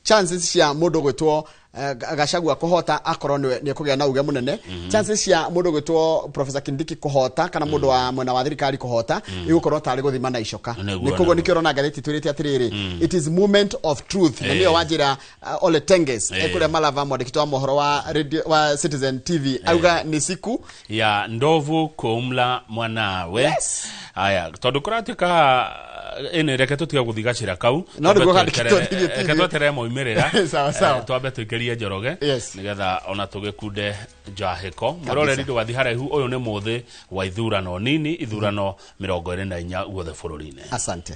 chances cia mũndũ ũgwĩtwo Gachagua kũhota akorwo nĩ kũgĩa na uge mũnene, chances cia mũndũ ũgwĩtwo Professor Kindiki kũhota kana mũndũ wa mwena wa thirikari kũhota igũkorwo tarĩ gũthima na icoka. Nĩ koguo nĩkĩo ũrona ngathĩti twĩrĩte atĩrĩrĩ it is moment of truth. Na nĩyo wanjĩra Ole Tenges ekũrĩa Malava mwandĩki wa mohoro wa radio wa Citizen TV auga nĩ siku ya ndovu kumla mwanawe. Aya tondũ kũratuĩka ĩnĩ reke tũtige gũthiĩ gacĩra kau no nĩguo reke tweterere moimĩrĩra sawa sawa twambe tũikĩrie Njoroge nĩgetha ona tũgĩkunde njahĩko. Mwĩroreri ndũgathiĩ haraihu, ũyũ nĩ mũthĩ wa ithurano nini, ithurano 24 guothe bũrũri-inĩ. Asante.